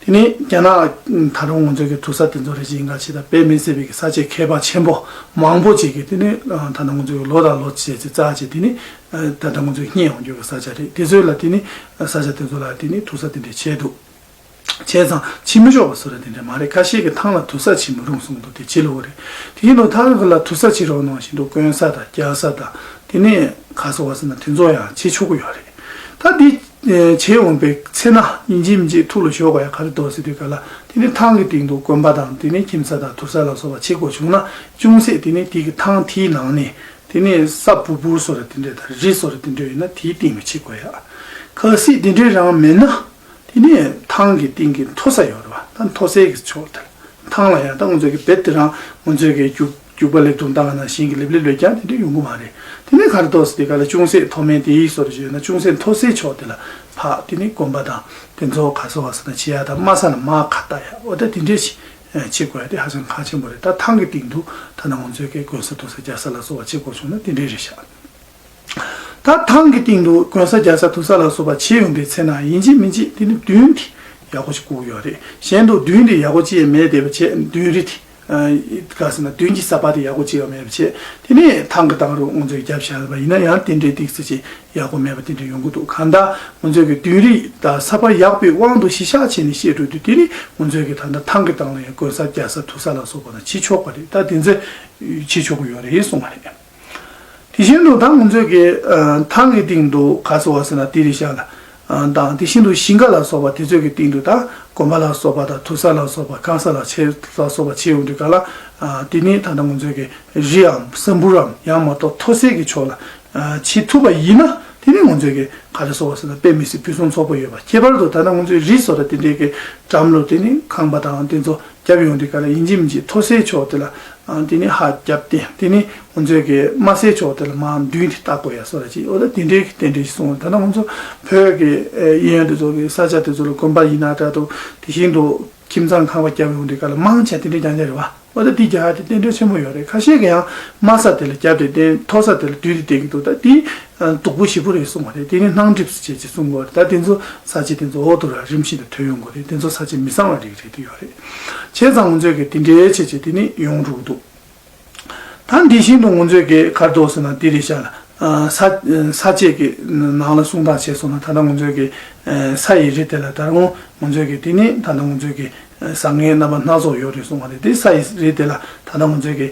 དེ་ནི་རྒྱ་ནག་ད་རུང་ང་ཚོའི་གི་དུར་ས་དེ་ཚོ་རེ་ཞིག་ཡིན་ག་ཅི་ད་དཔེ་མི་སྲིད་པའི་གི་ས་ཆའི་མཁས་པ་ཆེན་པོ་མང་པོ་ཅིག་གིས་དེ་ནི་ད་ནི་ང་ཚོའི་གི་ལོ་དང་ལོ་བྱས་ཚེ་རྩ་བྱས་དེ་ནི་ད་ལྟ་ང་ཚོས་རྙེད་ཡོང་རྒྱུ་གི་ས་ཆ་རེད། དེ་ཚོའི་ལ་དེ་ནི་ས་ཆ་དེ་ཚོ་ལ་དེ་ནི་དུར་ས་དེ་འདྲ་བྱས་འདུག་བྱས་ཙང་བྱེད་མི་ཆོག་པ་བཟོ་འདྲ་དེ་འདྲ་མ་རེད། ཁ་ཤས་ཀྱིས་ཐང་ལ་དུར་ས་བྱེད་མི་རུང་གསུངས་འདུག་དེ་བྱེད་ལོ་རེད། དེ་ཡིན་དུས་ཐང་གི་ལ་དུར་ས་བྱེད་རོགས་གནང་བཞིན་དུ་དགོན་ས་དང་རྒྱག་ས་དང་དེ་ནས་ག་སོ་བ་ཟེར་ན་དེ་ཚོ་ཡང་བྱེད་ཆོག་གི་ཡོད་རེད། ད་འདི་བྱེད་འོང་པའི་ཚེ་ན་ཡིན་གཅིག་མིན་གཅིག་ཐུགས་ལ་ཞོག་ག་ཡ་ག་རེ་འདུག་ཟེར་དུས་ག་ལ་དེ་ནས་ཐང་གི་སྟེང་དུ་དགོན་པ་དང་དེ་ནས་ཁྱིམ་ས་དང་དུར་ས་ལ་སོགས་པ་བྱེད་དགོས་བྱུང་ན་ཅུང་ཟད་དེ་ནས་དེ་གི་ཐང་དེའི་ནང་ནས་དེ་ནས་ས་སྦུག་སྦུག་བཟོ་འདྲ་དེ་འདྲ་དང་རི་བཟོ་འདྲ་དེ་འདྲ་ཡོད་ན་དེའི་སྟེང་ལ་བྱེད་དགོས་ཡ། གལ་སྲིད་དེ་འདྲའི་རང་མེད་ན། དེ་ནས་ཐང་གི་སྟེང་གི་མཐོ་ས་ཡོད་རེད་བ། ད་མཐོ་སའི་གི་ཕྱོགས་དེར་ཐང་ལ་ཡང་ད་ང་ཚོའི་གི་བེད་དེ་རང་ང་ཚོའི་གི་རྒྱུག་རྒྱུག་པ་ལེབ་དུང་བཏང་ན་ཤིང་གི་ལེབ་ལེབ་ལོས་ཀྱང་དེ་འདྲ་ཡོང་གི་མ་རེད། དེ་ནས་ག་རེ་འདུག་ཟེར་དེ་ག་ལ་ཅུང་ཟད་མཐོ་དམན་དེ་ཡིས་སོར་བརྗོད་ན་ཅུང་ཟད་མཐོ་སའི་ཕྱོགས་དེ་ལ་ཕག་དེ་ནས་དགོན་པ་དང་དེ་ཚོ་ག་སོ་བ་སོ་ན་བྱེད་ཡ་དང་དམའ་ས་ལ་མར་ཁ་བཏགས་ཡ་འོ་ད་དེ་འདྲས་ཤིག་བྱེད་དགོས་ཡ་དེ་ཧ་ཅང་གལ་ཆེན་པོ་རེད། ད་ཐང་གི་སྟེང་དུ་ད་ནང་ང་ཚོའི་གི་དགོན་ས་དུར་ས་རྒྱག་ས་ལ་སོགས་པ་བྱེད་དགོས་བྱུང་ན་དེ་འདྲས་རེད་ཤག་ད་ཐང་གི་སྟེང་དུ་དགོན་ས་རྒྱག་ས་དུར་ས་ལ་སོགས་པ་བྱེད་ཡོང་དུས་ཚེ་ན་ཡིན་གཅིག་མིན་གཅིག་དེ་ནི་མདུན་དེ་ཡག་པོ་ཞིག་བསྐུར་ཡོད་རེད། གཞན་དུ་མདུན་དེ་ཡག་པོ་ཅི་ཡང་མེད་བསྡད་པ་བྱས་མདུན་རི་དེ་ག་ཟེར་ན་མདུན་གྱི་ས་པ་དེ་ཡག་པོ་ཅི་ཡང་མེད་པ་བྱས་དེ་ནས་ཐང་གི་ཐང་རུ་ང་ཚོས་རྒྱབ་བཞག་པ་ཡིན་ན་ཡང་དེ་འདྲའི་ཏིག་ཙི་ཅིག་ཡག་པོ་མེད་པ་དེ་འདྲ་ཡོང་གི་འདུག་གང་ལྟར་ང་ཚོས་ཀྱི་མདུན་རི་དང་ས་པ་ཡག་པོའི་དབང་དུ་གཞི་བཞག་བྱས་ནས་བཤད་འགྲོ་དུས་དེ་ནི་ང་ཚོས་ཀྱི་ད་ལྟ་ཐང་གི་ཐང་ལ་ཡང་དགོན་ས་རྒྱག་ས་དུར་ས་ལ་སོགས་པ་དང་བྱེད་ཆོག་པ་རེད། ད་དེ་ཚོས་བྱེད་ཆོག་གི་ཡོད་རེད་གསུངས་པ་རེད། དེ་བཞིན་དུ་ད་ང་ཚོས་ཀྱི་ཨ་ཐང་གི་སྟེང་དུ་ག་ཟེར་བ་ཟེར་ན་དེ་རེད་ཤག་ལ། ཨ་དང་དེ་བཞིན་དུ་ཞིང་ཁ་ལ་སོགས་པ་དེ་ཚོའི་གི་སྟེང་དུ་ད་དགོན་པ་ལ་སོགས་པ་དང་དུར་ས་ལ་སོགས་པ་ཁང་ས་ལ་ཆེ་ལ་སོགས་པ་ཆེ་ཡོང་དུས་ག་ལ་ཨ་དེ་ནི་ད་ལྟ་ང་ཚོས་ཀྱི་རིའམ་ས་འབུར་རམ་ཡང་མ་གཏོགས་མཐོ་སའི་གི་ཕྱོགས་ལ་ཨ་བྱེད་ཐུབ་པ་ཡིན་ན་དེ་ནི་ང་ཚོས་ཀྱི་ག་རེ་ཟེར་བ་ཟེར་ན་དཔེ་མི་སྲིད་ཕུན་སུམ་ཚོགས་པོ་ཡོད་པ། ཁྱད་པར་དུ་ད་ལྟ་ང་ཚོའི་རི་སོགས་ལ་དེ་འདྲའི་གི་འགྲམ་ལ་དེ་ནི་ཁང་པ་དང་དེ་ཚོ། རྒྱབ་ཡོང་དུས་ག་ལ་ཡིན་གཅིག་མིན་གཅིག་མཐོ་སའི་ཕྱོགས་དེ་ལ་ཨ་དེ་ནི་ཧ་རྒྱབ་སྟེ་དེ་ནི་ང་ཚོའི་གི་དམའ་སའི་ཕྱོགས་དེ་ལ་མར་མདུན་དེ་བལྟ་དགོས་ཡ་སོགས་ར་ཅིག་འོ་ད་དེ་འདྲའི་གི་རྟེན་འབྲེལ་ཞིག་གསུངས། ད་ལྟ་ང་ཚོ་བོད་ཀྱི་ཨེ་གཡས་གཡོན་དེ་ཚོ་གི་ས་ཆ་དེ་ཚོ་ལ་དགོན་པ་ཡིན་ན་འདྲ་འདུག་དེ་བཞིན་དུ་ཁྱིམ་ཚང་ཁང་པ་རྒྱབ་ཡོང་དུས་ག་ལ་མང་ཆེ་དེ་འདྲའི་རྐྱང་རྐྱང་རེད་བ། འོ་ད་དེ་རྒྱག་ཡ་དེ་རྟེན་འབྲེལ་ཆེན་པོ་ཡོད་རེད། ཁ་ཤས་ཀྱིས་ཡང་དམའ་ས་དེ་ལ་རྒྱབ་སྟེ་བསྟན་མཐོ་ས་དེ་ལ་མདུན་དེ་བསྟན་གྱི་འདུག་ད་དེ་སྡུག་པོ་ཞེ་པོ་རེད་གསུངས་པ་རེད། དེ་ནི་སྣང་གྲིབ་སུ་བྱས་ཅེས་གསུང་དགོས་རེད། ད་དེ་ཚོ་ས་ཆ་དེ་ཚོ་འོག་ཏུ་ར་རིམ་བཞིན་དུ་ཐོན་ཡོང་གི་རེད། དེ་ཚོ་ས་ཆ་མི་གཙང་བ་རིགས་རེད་དེ་ཡོད་རེད། བྱས་ཙང་ང་ཚོས་ཀྱི་དེ་འདྲའི་བྱས་བྱས་དེ་ནི་ཡོང་འགྲོ་གི་འདུག་ད་འདི་བཞིན་དུ་ང་ཚོས་ཀྱི་ག་རེ་འདུག་ཟེར་ན་དེ་རེད་ཤག་ལ། ས་ས་བཅད་ཀྱི་ནང་ལ་གསུང་སྟངས་བྱས་སོང་ན་ད་ལྟ་ང་ཚོས་ཀྱི་ས་ཡི་རི་དེ་ལ་ད་རུང་ང་ཚོས་ཀྱི་དེ་ནི་ད་ལྟ་ང་ཚོས་ཀྱི་བཟང་ངན་རྣམ་པ་སྣ་ཚོགས་ཡོད་རེད་གསུངས་པ་རེད། དེ་ས་ཡི་རི་དེ་ལ་ད་ལྟ་ང་ཚོས་ཀྱི་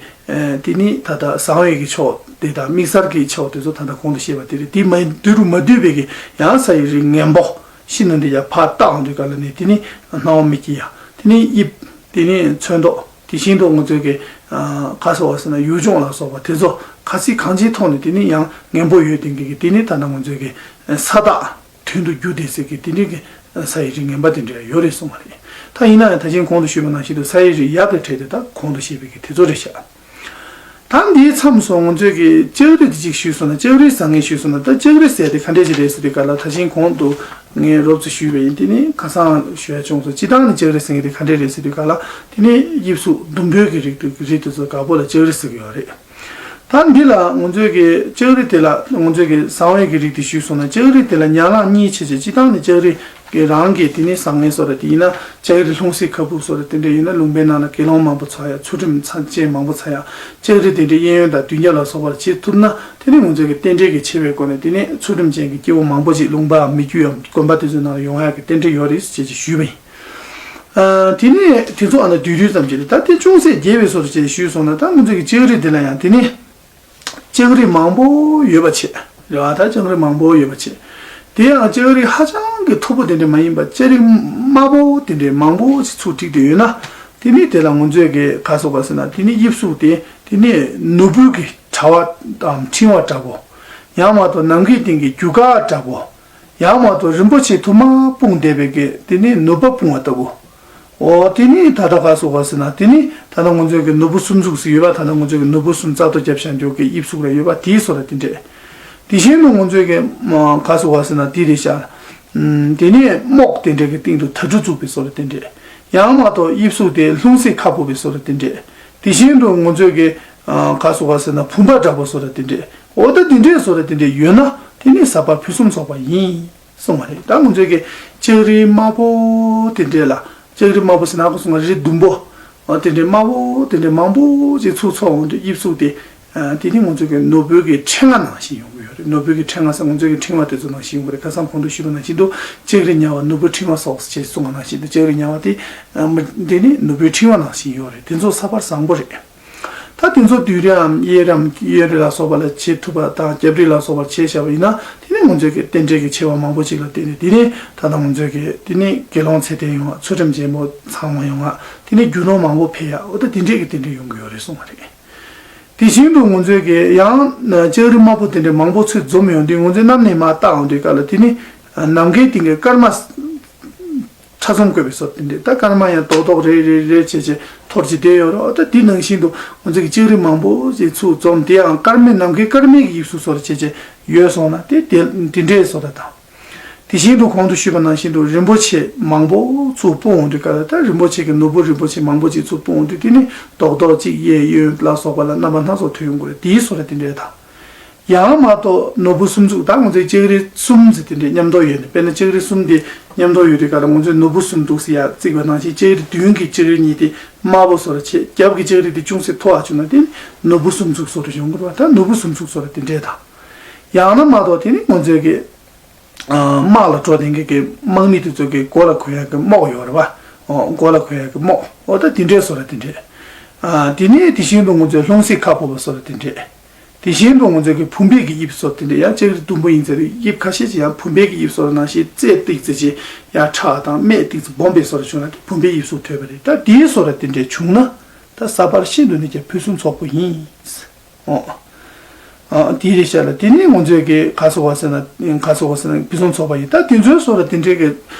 དེ་ནི་ད་ལྟ་བཟང་བའི་གི་ཕྱོགས་དེ་དང་དམིགས་བསལ་གྱི་ཕྱོགས་དེ་ཚོ་ད་ལྟ་གོང་དུ་བཤད་པ་དེ་རེད། དེ་མ་དུས་རུ་མ་དུས་པའི་གི་ཡང་ས་ཡི་རི་ངན་པོ་ཤིན་ཏུ་འདི་ཡ་ཕར་བཏགས་འོང་དུས་ག་ལ་ནི་དེ་ནི་སྣང་བ་མི་སྐྱིད་ཡ་དེ་ནི་དབྱིབས་དེ་ནི་ཚོན་མདོག་དེ་བཞིན་དུ་ང་ཚོའི་གི་ག་ཟེར་བ་ཟེར་ན་ཡུལ་ལྗོངས་ལ་སོགས་པ་དེ་ཚོ་ག་ཚིག་གང་ཅིའི་ཐོག་ནས་དེ་ནི་ཡང་ངན་པོ་ཡོད་དེ་གི་དེ་ནི་ད་ལྟ་ང་ཚོའི་གི་ས་བདག་དོན་དུ་རྒྱུ་དེ་ཟེར་གི་དེ་འདྲའི་གི་ས་ཡི་རིགས་ངན་པ་དེ་འདྲ་ཡོད་རེད་གསུངས་པ་རེད། ད་ཡིན་ན་ཡང་ད་ཅིང་གོང་དུ་ཞུས་པ་ནང་བཞིན་དུ་ས་ཡི་རིགས་ཡག་གི་གྲས་དེ་ད་གོང་དུ་བཤད་པའི་གི་དེ་ཚོ་རེད་ཤག་ད་འདིའི་མཚམས་སུ་ང་ཚོས་ཀྱི་ལྕགས་རི་དེ་གཅིག་ཞུས་སོང་ན་ལྕགས་རིའི་བཟང་ངན་ཞུས་སོང་ན་ད་ལྕགས་རི་ཟེར་དེ་ག་འདྲས་ཅིག་རེད་ཟེར་དུས་ག་ལ་ད་ཅིང་གོང་དུ་ངས་རོབ་ཙམ་ཞུས་པ་ཡིན། དེ་ནི་ཁ་སང་ཞུ་ཡ་བྱུང་སོང་། སྤྱིར་བཏང་ནི་ལྕགས་རི་ཟེར་མཁན་དེ་ག་འདྲས་རེད་ཟེར་དུས་ག་ལ་དེ་ནི་དབྱིབས་གཟུགས་ཟླུམ་པོའི་གི་རིགས་དེ་རིགས་དེ་ཚོ་དགའ་པོ་ལ་ལྕགས་རི་ཟེར་གི་ཡོད་རེད། ད་འདི་ལ་ང་ཚོས་ཀྱི་ལྕགས་རི་དེ་ལ་ང་ཚོས་ཀྱི་བཟང་བའི་གི་རིགས་དེ་ཞུས་སོང་ན་ལྕགས་རི་དེ་ལ་ཉ་ལག་གཉིས་ཆེ་ཆེ་སྤྱིར་བཏང་ནི་ལྕགས་རི་གི་རང་གི་དེ་ནི་བཟང་ངན་སོགས་རེད། དེ་ཡིན་ན་ལྕགས་རི་ལྷུང་བཟེད་ཁ་སྦུབ་སོགས་རེད། དེ་འདྲ་ཡིན་ན་ལུང་པའི་ནང་ལ་དགེ་སློང་མང་པོ་ཚོགས་ཡ་ཚུལ་ཁྲིམས་ཚར་ཅན་མང་པོ་ཚོགས་ཡ་ལྕགས་རི་དེ་འདྲའི་གཡས་གཡོན་དང་མདུན་རྒྱབ་ལ་སོགས་པར་བྱེད་ཐུབ་ན་དེ་ནི་ང་ཚོས་ཀྱི་རྟེན་འབྲེལ་གྱི་ཆེ་བའི་སྒོ་ནས་དེ་ནི་ཚུལ་ཁྲིམས་ཅན་གྱི་སྐྱེ་བོ་མང་པོ་ཅིག་ལུང་པའམ་མི་རྒྱུའམ་དགོན་པ་དེ་ཚོའི་ནང་ལ་ཡོང་ཡ་གི་རྟེན་འབྲེལ་ཡོད་རེད་ཅེས་ཀྱི་ཞུས་པ་ཡིན། ཨ་དེ་ནས་དེ་ཚོ་ཨ་ན་བསྡུས་བསྡུས་ཙམ་ཅིག་རེད། ད་དེ་ཅུང་ཟད་རྒྱས་པའི་བཟོ་འདྲ་ཅིག་ཞུས་སོང་ན་ད་ང་ཚོ་གི་ལྕགས་རི་འདི་ལ་ཡང་དེ་ནི་ལྕགས་རི་མང་པོ་ཡོད་པ་བྱས། རེད་བ། ད་ལྕགས་རི་མང་པོ་ཡོད་པ་བྱས། དེ་ཡང་ལྕགས་རི་ཧ་ཅང་གི་མཐོ་པོ་དེ་འདྲ་མ་ཡིན་པ་ལྕགས་རི་དམའ་པོ་དེ་འདྲའི་མང་པོ་ཞིག་ཚུར་བསྒྲིགས་ཏེ་ཡོད་ན། དེ་ནི་དེ་ལ་ང་ཚོས་ཀྱི་ག་སོགས་པ་ཟེར་ན། དེ་ནི་དབྱིབས་གཟུགས་དེ་དེ་ནི་ནོར་བུ་གི་དྲ་བ་དང་ཕྲེང་བ་འདྲ་པོ། ཡང་མ་གཏོགས་ནམ་མཁའི་སྟེང་གི་རྒྱུ་སྐར་འདྲ་པོ། ཡང་མ་གཏོགས་རིན་པོ་ཆེ་དུ་མ་སྤུངས་བསྡད་པའི་གི་དེ་ནི་ནུབ་པ་སྤུངས་པ་ལྟ་བུ། འོ་དེ་ནི་ད་ལྟ་ག་སོགས་པ་ཟེར་ན། དེ་ནི་ད་ལྟ་ང་ཚོའི་གི་ནོར་བུ་གསུམ་གཟུགས་སུ་ཡོད་པ། ད་ལྟ་ང་ཚོའི་གི་ནོར་བུ་གསུམ་རྩ་གཏོར་རྒྱབ་བཞག་འཇོག་གི་དབྱིབས་གཟུགས་ར་ཡོད་པ་དེའི་བཟོ་འདྲ་དེ་འདྲས། དེ་བཞིན་དུ་ང་ཚོའི་གི་ག་སོགས་པ་ཟེར་ན། དེ་རེད་ཤག་དེ་ནི་རྨོག་དེ་འདྲས་ཀྱི་སྟེང་དུ་དར་ཕྲུ་བཙུགས་པའི་བཟོ་འདྲ་དེ་འདྲས། ཡང་མ་གཏོགས་དབྱིབས་གཟུགས་དེ་ལྷུང་བཟེད་ཁ་སྦུབ་པའི་བཟོ་འདྲ་དེ་འདྲས། དེ་བཞིན་དུ་ང་ཚོའི་གི་ག་སོགས་པ་ཟེར་ན། བུམ་པ་འདྲ་པོ་བཟོ་འདྲ་དེ་འདྲས། འོ་ད་དེ་འདྲས་བཟོ་འདྲ་དེ་འདྲས་ཡོད་ན་དེ་ནི་ས་པར་ཕུན་སུམ་ཚོགས་པ་ཡིན་གསུངས་པ་རེད། ད་ང་ཚོའི་གི་ལྕགས་རི་དམར་པོ་དེ་འདྲས་ལ། ལྕགས་རི་དམར་པོ་ཟེར་ན་ག་སོགས་པ། རི་ཟླུམ་པོ། འོ་དེ་འདྲས་དམར་པོ་དེ་འདྲས་མང་པོ་ཅིག་ཚུར་ཚོགས་འོང་དུས་དབྱིབས་གཟུགས་དེ། ཨ། དེ་ནི་ང་ཚོའི་གི་ནོར་བུའི་གི་ཕྲེང་བ་ནང་བཞིན་ཡོང་གི་ཡོད་རེད། ནོར་བུའི་གི་ཕྲེང་བ་ཟེར་ང་ཚོའི་གི་ཕྲེང་བ་དེ་ཚོ་ནང་བཞིན་ཡོང་གི་རེད། ཁ་སང་གོང་དུ་ཞུས་པ་ནང་བཞིན་དུ། ལྕགས་རི་ཉ་བ་ནོར་བུའི་ཕྲེང་བ་སོགས་ཞེས་གསུངས་པ་ནང་བཞིན་དུ། ལྕགས་རི་ཉ་བ་དེ། ཨ། མི་དེ་ནི་ནོར་བུའི་ཕྲེང་བ་ནང་བཞིན་ཡོད་རེད། དེ་ཚོ་ས་པར་བཟང་པོ་རེད། ད་དེ་ཚོ་བསྡུས་རིམ་གཡས་རིམ་གཡོན་རིམ་ལ་སོགས་པ་ལ་བྱེད་ཐུབ་པ་དང་། རྒྱབ་རིམ་ལ་སོགས་པར་བྱས་བཞག་པ་ཡིན་ན། དེ་ནི་ང་ཚོའི་གི་རྟེན་འབྲེལ་གྱི་ཆེ་བ་མང་པོ་ཅིག་ལ་བརྟེན་ནས། དེ་ནི་ད་ལྟ་ང་ཚོའི་གི་དེ་ནི་དགེ་སློང་ཚད་ལྡན་ཡོང་བ། ཚུལ་ཁྲིམས་ཆེན་པོ་ཚང་བ་ཡོང་བ། དེ་ནི་རྒྱུ་ནོར་མང་པོ་འཕེལ་ཡ། འོ་ད་དེ་འདྲས་ཀྱི་རྟེན་འབྲེལ་ཡོང་གི་ཡོད་རེད་གསུངས་པ་རེད། དེ་བཞིན་དུ་ང་ཚོའི་གི་ཡང་ལྕགས་རི་དམར་པོ་དེ་འདྲས་མང་པོ་ཚུར་འཛོམས་ཡོང་དུས། ང་ཚོས་གནམ་ནས་མར་བལྟ་འོང་དུས་སྐབས་ལ། དེ་ནི་ནམ་མཁའི་སྟེང་གི་སྐར་མ་ཕྲ་ཚོམ་བཀོད་པའི་བཟོ་འདྲ་དེ་འདྲས། ད་སྐར་མ་ཡང་རྡོག་རྡོག་རེ་རེ་རེ་བྱས་བྱས་འཐོར་བྱས་བསྡད་ཡོད་རེད། ད་དེ་ནང་བཞིན་དུ་ང་ཚོའི་གི་ལྕགས་རི་མང་པོ་ཞིག་ཚུར་འཛོམས། དེ་ཡང་སྐར་མའི། ནམ་མཁའི་སྐར་མའི་གི་དབྱིབས་གཟུགས་བཟོ་འདྲ་བྱས་བྱས་ཡོད་སོང་ན། དེ་དེ་དེ་འདྲའི་བཟོ་འདྲ་དང་། དེ་བཞིན་དུ་གོང་དུ་ཞུས་པ་ནང་བཞིན་དུ་རིན་པོ་ཆེ་མང་པོ་ཚུར་སྤུངས་འོང་དུས་སྐབས་ལ། ད་རིན་པོ་ཆེ་གི་ནོར་བུ་རིན་པོ་ཆེ་མང་པོ་ཅིག་ཚུར་སྤུངས་འོང་དུས། དེ་ནི་རྡོག་རྡོག་ཅིག་གཡས་གཡོན་ལ་སོགས་པ་ལ་རྣམ་པ་སྣ་ཚོགས་ཐོན་ཡོང་གི་རེད། དེའི་བཟོ་འདྲ་དེ་འདྲས་དང་། ཡང་མ་གཏོགས་ནོར་བུ་གསུམ་གཟུགས། ད་ང་ཚོའི་ལྕགས་རི་གསུམ་ཟེར་དེ་འདྲས་མཉམ་དུ་ཡོད་ནས། དཔེར་ན་ལྕགས་རི་གསུམ་དེ་མཉམ་དུ་ཡོད་དུས་སྐབས་ལ། ང་ཚོས་ནོར་བུ་གསུམ་འདུག་ཟེར་ཡ་བརྩིས་པ་ནང་བཞིན། ལྕགས་རི་མདུན་གྱི་ལྕགས་རི་གཉིས་དེ་དམར་པོ་བཟོ་འདྲ་བྱས། རྒྱབ་ཀྱི་ལྕགས་རི་དེ་ཅུང་ཟད་མཐོ་བ་བྱུང་ན། དེ་ནི་ནོར་བུ་གསུམ་གཟུགས་བཟོ་འདྲ་ཡོང་གི་རེད་བ། ད་ནོར་བུ་གསུམ་གཟུགས་བཟོ་འདྲ་དེ་འདྲས་དང་། ཡང་ན་མ་གཏོགས་དེ་ནི་ང་ཚོའི་གི་ཨ། དམག་ལ་འགྲོ་བསྡད་མཁན་གྱི་དམག་མི་དེ་ཚོ་གི་མགོ་ལ་གོན་ཡག་གི་རྨོག་ཡོད་རེད་བ། ཨོ། མགོ་ལ་གོན་ཡག་གི་རྨོག་འོ་ད་དེ་འདྲའི་བཟོ་འདྲ་དེ་འདྲས། ཨ། དེ་ནས་དེ་བཞིན་དུ་ང་ཚོའི་ལྷུང་བཟེད་ཁ་སྦུབ་པ་བཟོ་འདྲ་དེ་འདྲས། དེ་བཞིན་དུ་ང་ཚོའི་གི་བུམ་པའི་གི་དབྱིབས་བཟོ་འདྲ་དེ་འདྲས། ཡང་ལྕགས་རི་ཟླུམ་པོ་ཡིན་ཟེར་དུས། དབྱིབས་ཁ་ཤས་ཅིག་ཡང་བུམ་པའི་གི་དབྱིབས་བཟོ་འདྲ་ནང་བཞིན། རྩེ་ཏིག་ཙི་ཅིག་ཡར་ཁྲ་དང་སྨད་ཏིག་ཙི་སྦོམ་པའི་བཟོ་འདྲ་བྱུང་ན། དེ་བུམ་པའི་དབྱིབས་གཟུགས་ཐོན་པ་རེད། ད་དེའི་བཟོ་འདྲ་དེ་འདྲས་བྱུང་ན། ད་ས་པར་ཤིན་ཏུ་ནས་ཀྱང་ཕུན་སུམ་ཚོགས་པོ་ཡིན། ཨོ། ཨ། དེ་རེད་ཤག་ལ། དེ་ནས་ང་ཚོའི་གི་ག་སོགས་པ་ཟེར་ན། ག་སོགས་པ་ཟེར་ན་ཕུན་སུམ་ཚོགས་པ་ཡིན། ད་དེ་ཚོའི་བཟོ་འདྲ་དེ་འདྲའི་གི་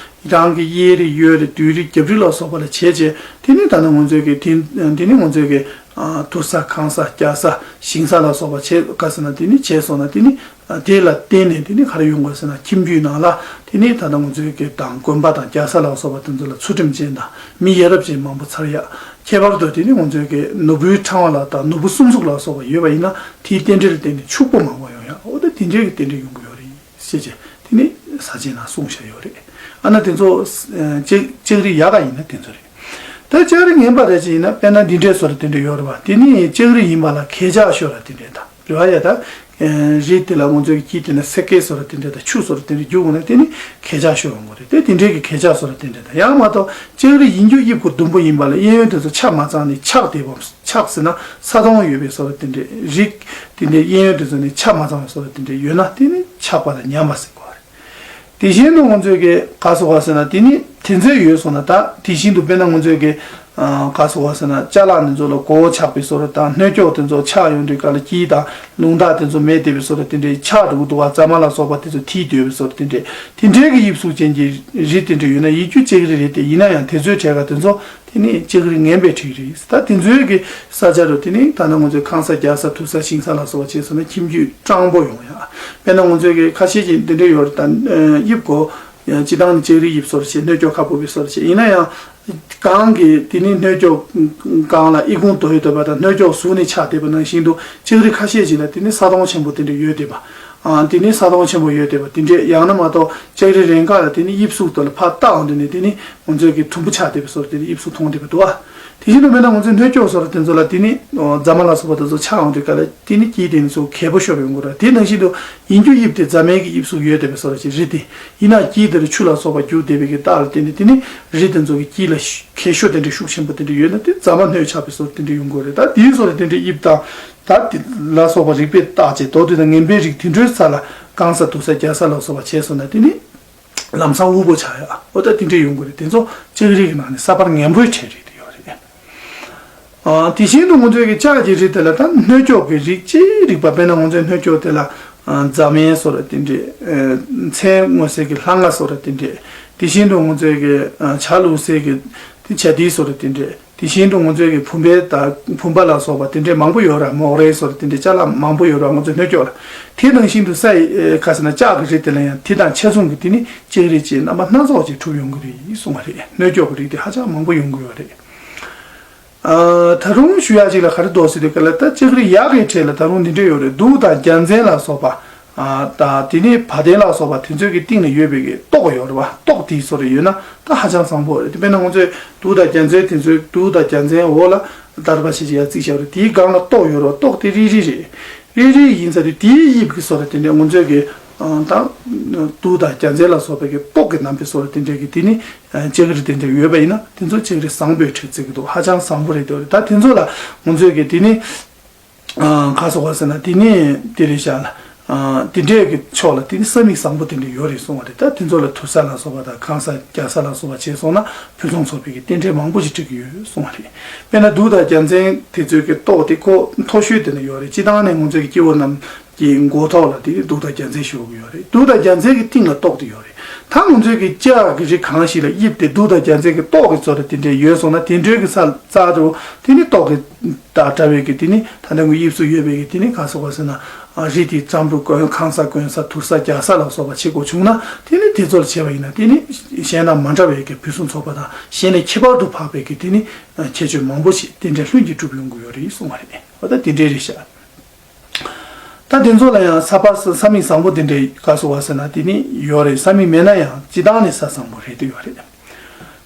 རང་གི་གཡས་རི་གཡོན་རི་མདུན་རི་རྒྱབ་རི་ལ་སོགས་པ་ལ་བྱས་བྱས། དེ་ནས་ད་ནི་ང་ཚོའི་གི་དེ་དེ་ནས་ང་ཚོའི་གི་ཨ། ཐུར་ས་ཁང་ས་རྒྱག་ས་ཞིང་ས་ལ་སོགས་པ་བྱས། ག་ཟེར་ན། དེ་ནས་བྱས་སོང་ན། དེ་ནས་ཨ། དེ་ལ་བརྟེན་ནས་དེ་ནས་ག་རེ་ཡོང་དགོས་ཟེར་ན། ཁྱིམ་རྒྱུད་ནང་ལ་དེ་ནས་ད་ལྟ་ང་ཚོའི་གི་དང་དགོན་པ་དང་རྒྱག་ས་ལ་སོགས་པ་དེ་ཚོ་ལ་ཚུལ་ཁྲིམས་ཅན་དང་མི་ཡ་རབས་ཅན་མང་པོ་འཚར་ཡག་ཁྱད་པར་དུ་དེ་ནི་ང་ཚོའི་གི་ནོར་བུའི་ཕྲེང་བ་ལ་དང་ནོར་བུ་གསུམ་གཟུགས་ལ་སོགས་པ་ཡོད་པ་ཡིན་ན། དེའི་རྟེན་འབྲེལ་ལ་བརྟེན་ནས་ཕྱུག་པོ་མང་པོ་ཡོང་ཡག་འོ་ད་དེ་འདྲའི་གི་རྟེན་འབྲེལ་ཡོང་གི་ཡོད་རེད་ཟེར་བྱས། དེ་ནི་ས་བཅད་ནང་གསུངས་བཞག་ཡོད་རེད། ཨ་ན་དེ་ཚོ་ལྕགས་ལྕགས་རི་ཡག་ག་ཡིན་ན་དེ་ཚོ་རེད། ད་ལྕགས་རི་ངན་པ་རེད་ཅེས་ཡིན་ན། དཔེར་ན་འདི་འདྲའི་བཟོ་འདྲ་དེ་འདྲ་ཡོད་རེད་བ། དེ་ནི་ལྕགས་རི་ཡིན་པ་ལ་གས་ཆག་ཤོར་བ་དེ་འདྲ་དང་། རེད་བ་ཡ། ད་རི་དེ་ལ་ང་ཚོའི་དཀྱིལ་དེ་ན་སེར་སྐྱའི་བཟོ་འདྲ་དེ་འདྲ་དང་ཆུ་བཟོ་འདྲ་དེ་འདྲ་རྒྱུག་འོང་ན། དེ་ནི་གས་ཆག་ཤོར་འོང་གི་རེད། དེ་དེ་འདྲའི་གི་གས་ཆག་བཟོ་འདྲ་དེ་འདྲ་དང་། ཡང་མ་གཏོགས་ལྕགས་རི་ཡིན་རྒྱུ་དབྱིབས་ཁོ་ཟླུམ་པོ་ཡིན་པ་ལ་གཡས་གཡོན་དེ་ཚོ་ཆག་མ་ཚང་ནས་ཆག་བསྡད་པ། ཆག་ཟེར་ན་ས་དོང་ཡོད་པའི་བཟོ་འདྲ་དེ་འདྲ། རི་དེ་འདྲའི་གཡས་གཡོན་དེ་ཚོ་ནས་ཆག་མ་ཚང་བའི་བཟོ་འདྲ་དེ་འདྲ་ཡོད་ན། དེ་ནི་ཆག་པ་དང་ཉམས་པ་ཟེར་གོ་བ་རེད། དེ་བཞིན་དུ་ང་ཚོས་ཀྱི་ག་སོགས་པ་ཟེར་ན། དེ་ནི་དེ་ཚོ་ཡོད་སོང་ན། ད་དེ་བཞིན་དུ་དཔེར་ན་ང་ཚོས་ཀྱི་ཨ། ག་སོགས་པ་ཟེར་ན། ཅ་ལག་འདི་ཚོ་ལ་མགོ་བོ་ཆག་པའི་བཟོ་འདྲ་དང་། སྣོད་སྐྱོགས་དེ་ཚོ་ཆག་ཡོང་དུས་སྐབས་ལ་དཀྱིལ་དང་རླུང་རྟ་དེ་ཚོ་མེད་བསྡད་པའི་བཟོ་འདྲ་དེ་འདྲའི་ཆག་འགྲོ་གི་འདུག་བ། རྫ་མ་ལ་སོགས་པ་དེ་ཚོ་ཐིགས་བསྡད་པའི་བཟོ་འདྲ་དེ་འདྲའི། དེ་འདྲའི་གི་དབྱིབས་གཟུགས་ཅན་གྱི་རི་དེ་འདྲ་ཡོད་ན། ཡིན་རྒྱུ་ལྕགས་རི་རེད་དེ། ཡིན་ན་ཡང་དེ་ཚོའི་གྲས་ཀ་དེ་ཚོ་དེ་ནི་ལྕགས་རི་ངན་པའི་གྲས་རེད། ད་དེ་ཚོའི་གི་ས་ཆ་རུ་དེ་ནི་ད་ནི་ང་ཚོའི་ཁང་ས་རྒྱག་ས་ཐུར་ས་ཞིང་ས་ལ་སོགས་པ་བྱས་སོང་ན། ཁྱིམ་རྒྱུད་སྤྲང་པོ་ཡོང་ཡ། དཔེར་ན་ང་ཚོའི་གི་ཁ་ཤས་ཀྱིས་འདི་འདྲ་ཡོད་རེད། ད་དབྱིབས་གོ་སྤྱིར་བཏང་ནི་ལྕགས་རི་དབྱིབས་བཟོ་འདྲ་བྱས། སྣོད་སྐྱོགས་ཁ་སྦུབ་པའི་བཟོ་འདྲ་བྱས། ཡིན་ན་ཡང་གང་གི་དེ་ནི་སྣོད་སྐྱོགས་གང་ལ་ཨི་ཁུང་རྡོ་ཡི་བཏབ་པ་དང་། སྣོད་སྐྱོགས་ཟུར་ནས་ཆག་བསྡད་པ་ནང་བཞིན་དུ། ལྕགས་རི་ཁ་ཤས་ཅིག་ལ་དེ་ནི་ས་དོང་ཆེན་པོ་དེ་འདྲ་ཡོད་བསྡད་པ། ཨ། དེ་ནི་ས་དོང་ཆེན་པོ་ཡོད་བསྡད་པ་དེ་འདྲས། ཡང་ན་མ་གཏོགས་ལྕགས་རི་རང་ག་ལ་དེ་ནི་དབྱིབས་གཟུགས་དེ་ལ་ཕར་བལྟ་འོང་དུས་ནས། དེ་ནི་ང་ཚོའི་གི་དུམ་བུ་ཆག་བསྡད་པའི་བཟོ་འདྲ་དེ་ནི་དབྱིབས་གཟུགས་མཐོང་བསྡད་པ་འདུག་བ། དེ་བཞིན་དུ་མེད་ན་ང་ཚོའི་སྣོད་སྐྱོགས་སོགས་ལ་དེ་ཚོ་ལ་དེ་ནི་ཨོ་རྫ་མ་ལ་སོགས་པ་དེ་ཚོ་ཆགས་འོང་དུས་སྐབས་ལ་དེ་ནི་དཀྱིལ་དེ་ནི་ཚོ་གས་པོ་ཤོར་ཡོང་གི་རེད། དེ་ནང་བཞིན་དུ་ཡིན་རྒྱུ་དབྱིབས་དེ་རྫ་མའི་གི་དབྱིབས་གཟུགས་ཡོད་བསྡད་པའི་སོགས་ལ་ཅིག་རིགས་དེ་ཡིན་ན་དཀྱིལ་དེ་ལ་ཆུ་ལ་སོགས་པ་རྒྱུག་བསྡད་པའི་གི་རྟགས་ལ་བརྟེན་ཏེ་དེ་ནི་རིགས་དེ་ཚོ་གི་དཀྱིལ་ལ་གས་ཤོག་དེ་འདྲའི་ཤུགས་ཆེན་པོ་དེ་འདྲ་ཡོད་ན་དེ་རྫ་མ་སྣོད་ཆགས་པའི་སོགས་དེ་འདྲ་ཡོང་གི་རེད། ད་དེའི་སོགས་ལ་དེ་འདྲའི་དབྱིབས་དང་ད་དེ་ལ་སོགས་པ་རིགས་པས་བརྟག་བྱས་མདོར་བསྡུས་ན་ངན་པའི་རིགས་དེ་འདྲའི་ས་ལ་རྐང་ས་དུག་ས་རྒྱ་ས་ལ་སོགས་པ་བྱས་སོང་ན་དེ་ནི། ལམ་སང་དབུལ་པོ་ཆགས་ཡ། འོ་ད་དེ་འདྲས་ཡོང་གི་རེད། དེ་ཚོ་ལྕགས་རིགས་ཀྱི་ནང་ནས་ས་ཕར་ངན་པོའི་གྲས་རིགས་དེ་ཡོད་རེད། ཨ་དེ་བཞིན་དུ་ང་ཚོའི་གི་ལྕགས་ཀྱི་རིགས་དེ་ལ་ད་སྣོད་སྐྱོགས་ཀྱི་རིགས་ཅིག་རིགས་པ་དཔེར་ན་ང་ཚོའི་སྣོད་སྐྱོགས་དེ་ལ་ཨ་རྫ་སྨན་སོགས་ལ་དེ་འདྲས་ཨ་མཚན་མངོན་གསལ་གྱི་ལྷ་ང་སོགས་ལ་དེ་འདྲས། དེ་བཞིན་དུ་ང་ཚོའི་གི་ཨ་བྱ་ལུག་གསེར་གྱི་དེ་བྱ་དེ་སོགས་ལ་དེ་འདྲས། དེ་བཞིན་དུ་ང་ཚོའི་གི་བུམ་པའི་དང་བུམ་པ་ལ་སོགས་པ་དེ་འདྲའི་མང་པོ་ཡོད་ར། མོག་རའི་སོགས་དེ་འདྲའི་ཅ་ལག་མང་པོ་ཡོད་ར་ང་ཚོའི་སྣོད་སྐྱོགས་ལ། དེ་ནང་བཞིན་དུ་ས་ཡི་ཁ་ཟེར་ན་ལྕགས་ཀྱི་རིགས་དེ་ལ་ཡང་དེ་དང་ཆ་མཚུངས་ཀྱི་དེ་ནི་ལྕགས་རིགས་ཅིག་རྣམ་པ་སྣ་ཚོགས་ཅིག་གྲུབ་ཡོང་གི་རེད་གསུང་བ་རེད། སྣོད་སྐྱོགས་ཀྱི་རིགས་དེ་ཧ་ཅང་མང་པོ་ཡོང་གི་ཡོད་རེད། ཨ་ད་རུང་ཞུ་ཡག་ཅིག་ལ་ག་རེ་འདུག་ཟེར་དུས་ག་ལ་ད་ལྕགས་རིགས་ཡག་གི་གྲས་ལ་ད་རུང་འདི་འདྲ་ཡོད་རེད། གདུགས་དང་རྒྱལ་མཚན་ལ་སོགས་པ། ཨ་ད་དེ་ནས་བ་དན་ལ་སོགས་པ་དེ་ཚོའི་གི་སྟེང་ལ་ཡོད་པའི་གི་ཏོག་ཡོད་རེད་བ། ཏོག་དེ་ཚོ་རེ་ཡོད་ན་ད་ཧ་ཅང་བཟང་པོ་རེད། དཔེར་ན་ང་ཚོས་གདུགས་དང་རྒྱལ་མཚན་དེ་ཚོའི་གདུགས་དང་རྒྱལ་མཚན་འོག་ལ་དར་བ་ཞེས་ཡ་རྩིས་བྱ་བ་རེད། དེའི་སྒང་ལ་ཏོག་ཡོད་རེད་བ། ཏོག་དེ་རིལ་རིལ་རེད། རིལ་རིལ་ཡིན་ས་དེ་དེའི་དབྱིབས་ཀྱི་སོགས་རེད། དེ་འདྲ་ང་ཚོས་གི་ད་གདུགས་དང་རྒྱལ་མཚན་ལ་སོགས་པའི་གི་ཏོག་གི་རྣམ་པའི་སོགས་རེད། དེ་འདྲ་གི་དེ་ནི་ལྕགས་རིགས་དེ་འདྲ་ཡོད་པ་ཡིན་ན་དེ་ཚོ་ལྕགས་རིགས་བཟང་པོའི་གྲས་བརྩི་གི་འདུག་ཧ་ཅང་བཟང་པོ་རེད་འདུག་ད་དེ་ཚོ་ལ་ང་ཚོས་གི་དེ་ནི། ཨ་ག་སོགས་པ་ཟེར་ན་དེ་ནས་དེ་རེད་བཞག་ལ། ཨ་དེ་འདྲས་ཀྱི་ཕྱོགས་ལ་དེ་ནི་ས་མིག་བཟང་པོ་དེ་འདྲས་ཡོད་རེད་གསུང་བ་རེད། ད་དེ་ཚོ་ལ་དུར་ས་ལ་སོགས་པ་དང་ཁང་ས་རྒྱག་ས་ལ་སོགས་པ་བྱས་སོང་ན་ཕུན་སུམ་ཚོགས་པའི་གི་རྟེན་འབྲེལ་མང་པོ་ཞིག་འགྲིག་གི་ཡོད་གསུང་བ་རེད། དཔེར་ན་གདུགས་དང་རྒྱལ་མཚན་དེ་ཚོའི་གི་ཏོག་དེ་ཁོ་མཐོ་ཤོས་དེ་ནས་ཡོད་རེད། སྤྱི་བཏང་ནས་ང་ཚོའི་གི་སྐྱེ་བོ་རྣམས་ཀྱི་མགོ་ཐོག་ལ་དེ་གདུགས་དང་རྒྱལ་མཚན་ཞུ་གི་ཡོད་རེད། གདུགས་དང་རྒྱལ་མཚན་གི་སྟེང་ལ་ཏོག་དེ་ཡོད་རེད། ད་ང་ཚོའི་གི་ལྕགས་ཀྱི་རིགས་གང་ཞིག་ལ་དབྱིབས་དེ་གདུགས་དང་རྒྱལ་མཚན་གི་ཏོག་གི་ཚོ་ལ་དེ་འདྲས་ཡོད་སོང་ན་དེ་འདྲའི་གི་ས་རྩ་དུ་དེ་ནི་ཏོག་གི་ད་འདྲ་བའི་གི་དེ་ནི་ད་ལྟ་ངོས་དབྱིབས་སུ་ཡོད་པའི་གི་དེ་ནི་གང་ཟེར་བ་ཟེར་ན། ཨ་རི་དེ་གཙང་པོ་གོན་ཁང་ས་གོན་ས་དུར་ས་རྒྱག་ས་ལ་སོགས་པ་བྱེད་དགོས་བྱུང་ན་དེ་ནི་དེ་ཚོ་ལ་བྱས་པ་ཡིན་ན་དེ་ནི་གཞན་དང་མ་འདྲ་བའི་གི་ཕུན་སུམ་ཚོགས་པ་དང་གཞན་ལས་ཁྱད་པར་དུ་འཕགས་པའི་གི་དེ་ནི་ཁྱད་ཆོས་མང་པོ་ཞིག་རྟེན་འབྲེལ་ལྷུན་གྱིས་གྲུབ་ཡོང་གི་ཡོད་རེད་གསུང་བ་རེད། འོ་ད་དེ་འདྲའི་རེད་ཤག་ད་དེ་ཚོ་ལ་ཡང་ས་པ་ས་མིག་བཟང་པོ་དེ་འདྲའི་ག་སོགས་པ་ཟེར་ན་དེ་ནི་ཡོད་རེད། ས་མིག་མེད་ན་ཡང་སྤྱི་བཏང་ནས་ས་བཟང་པོ་རེད་དེ་ཡོད་རེད།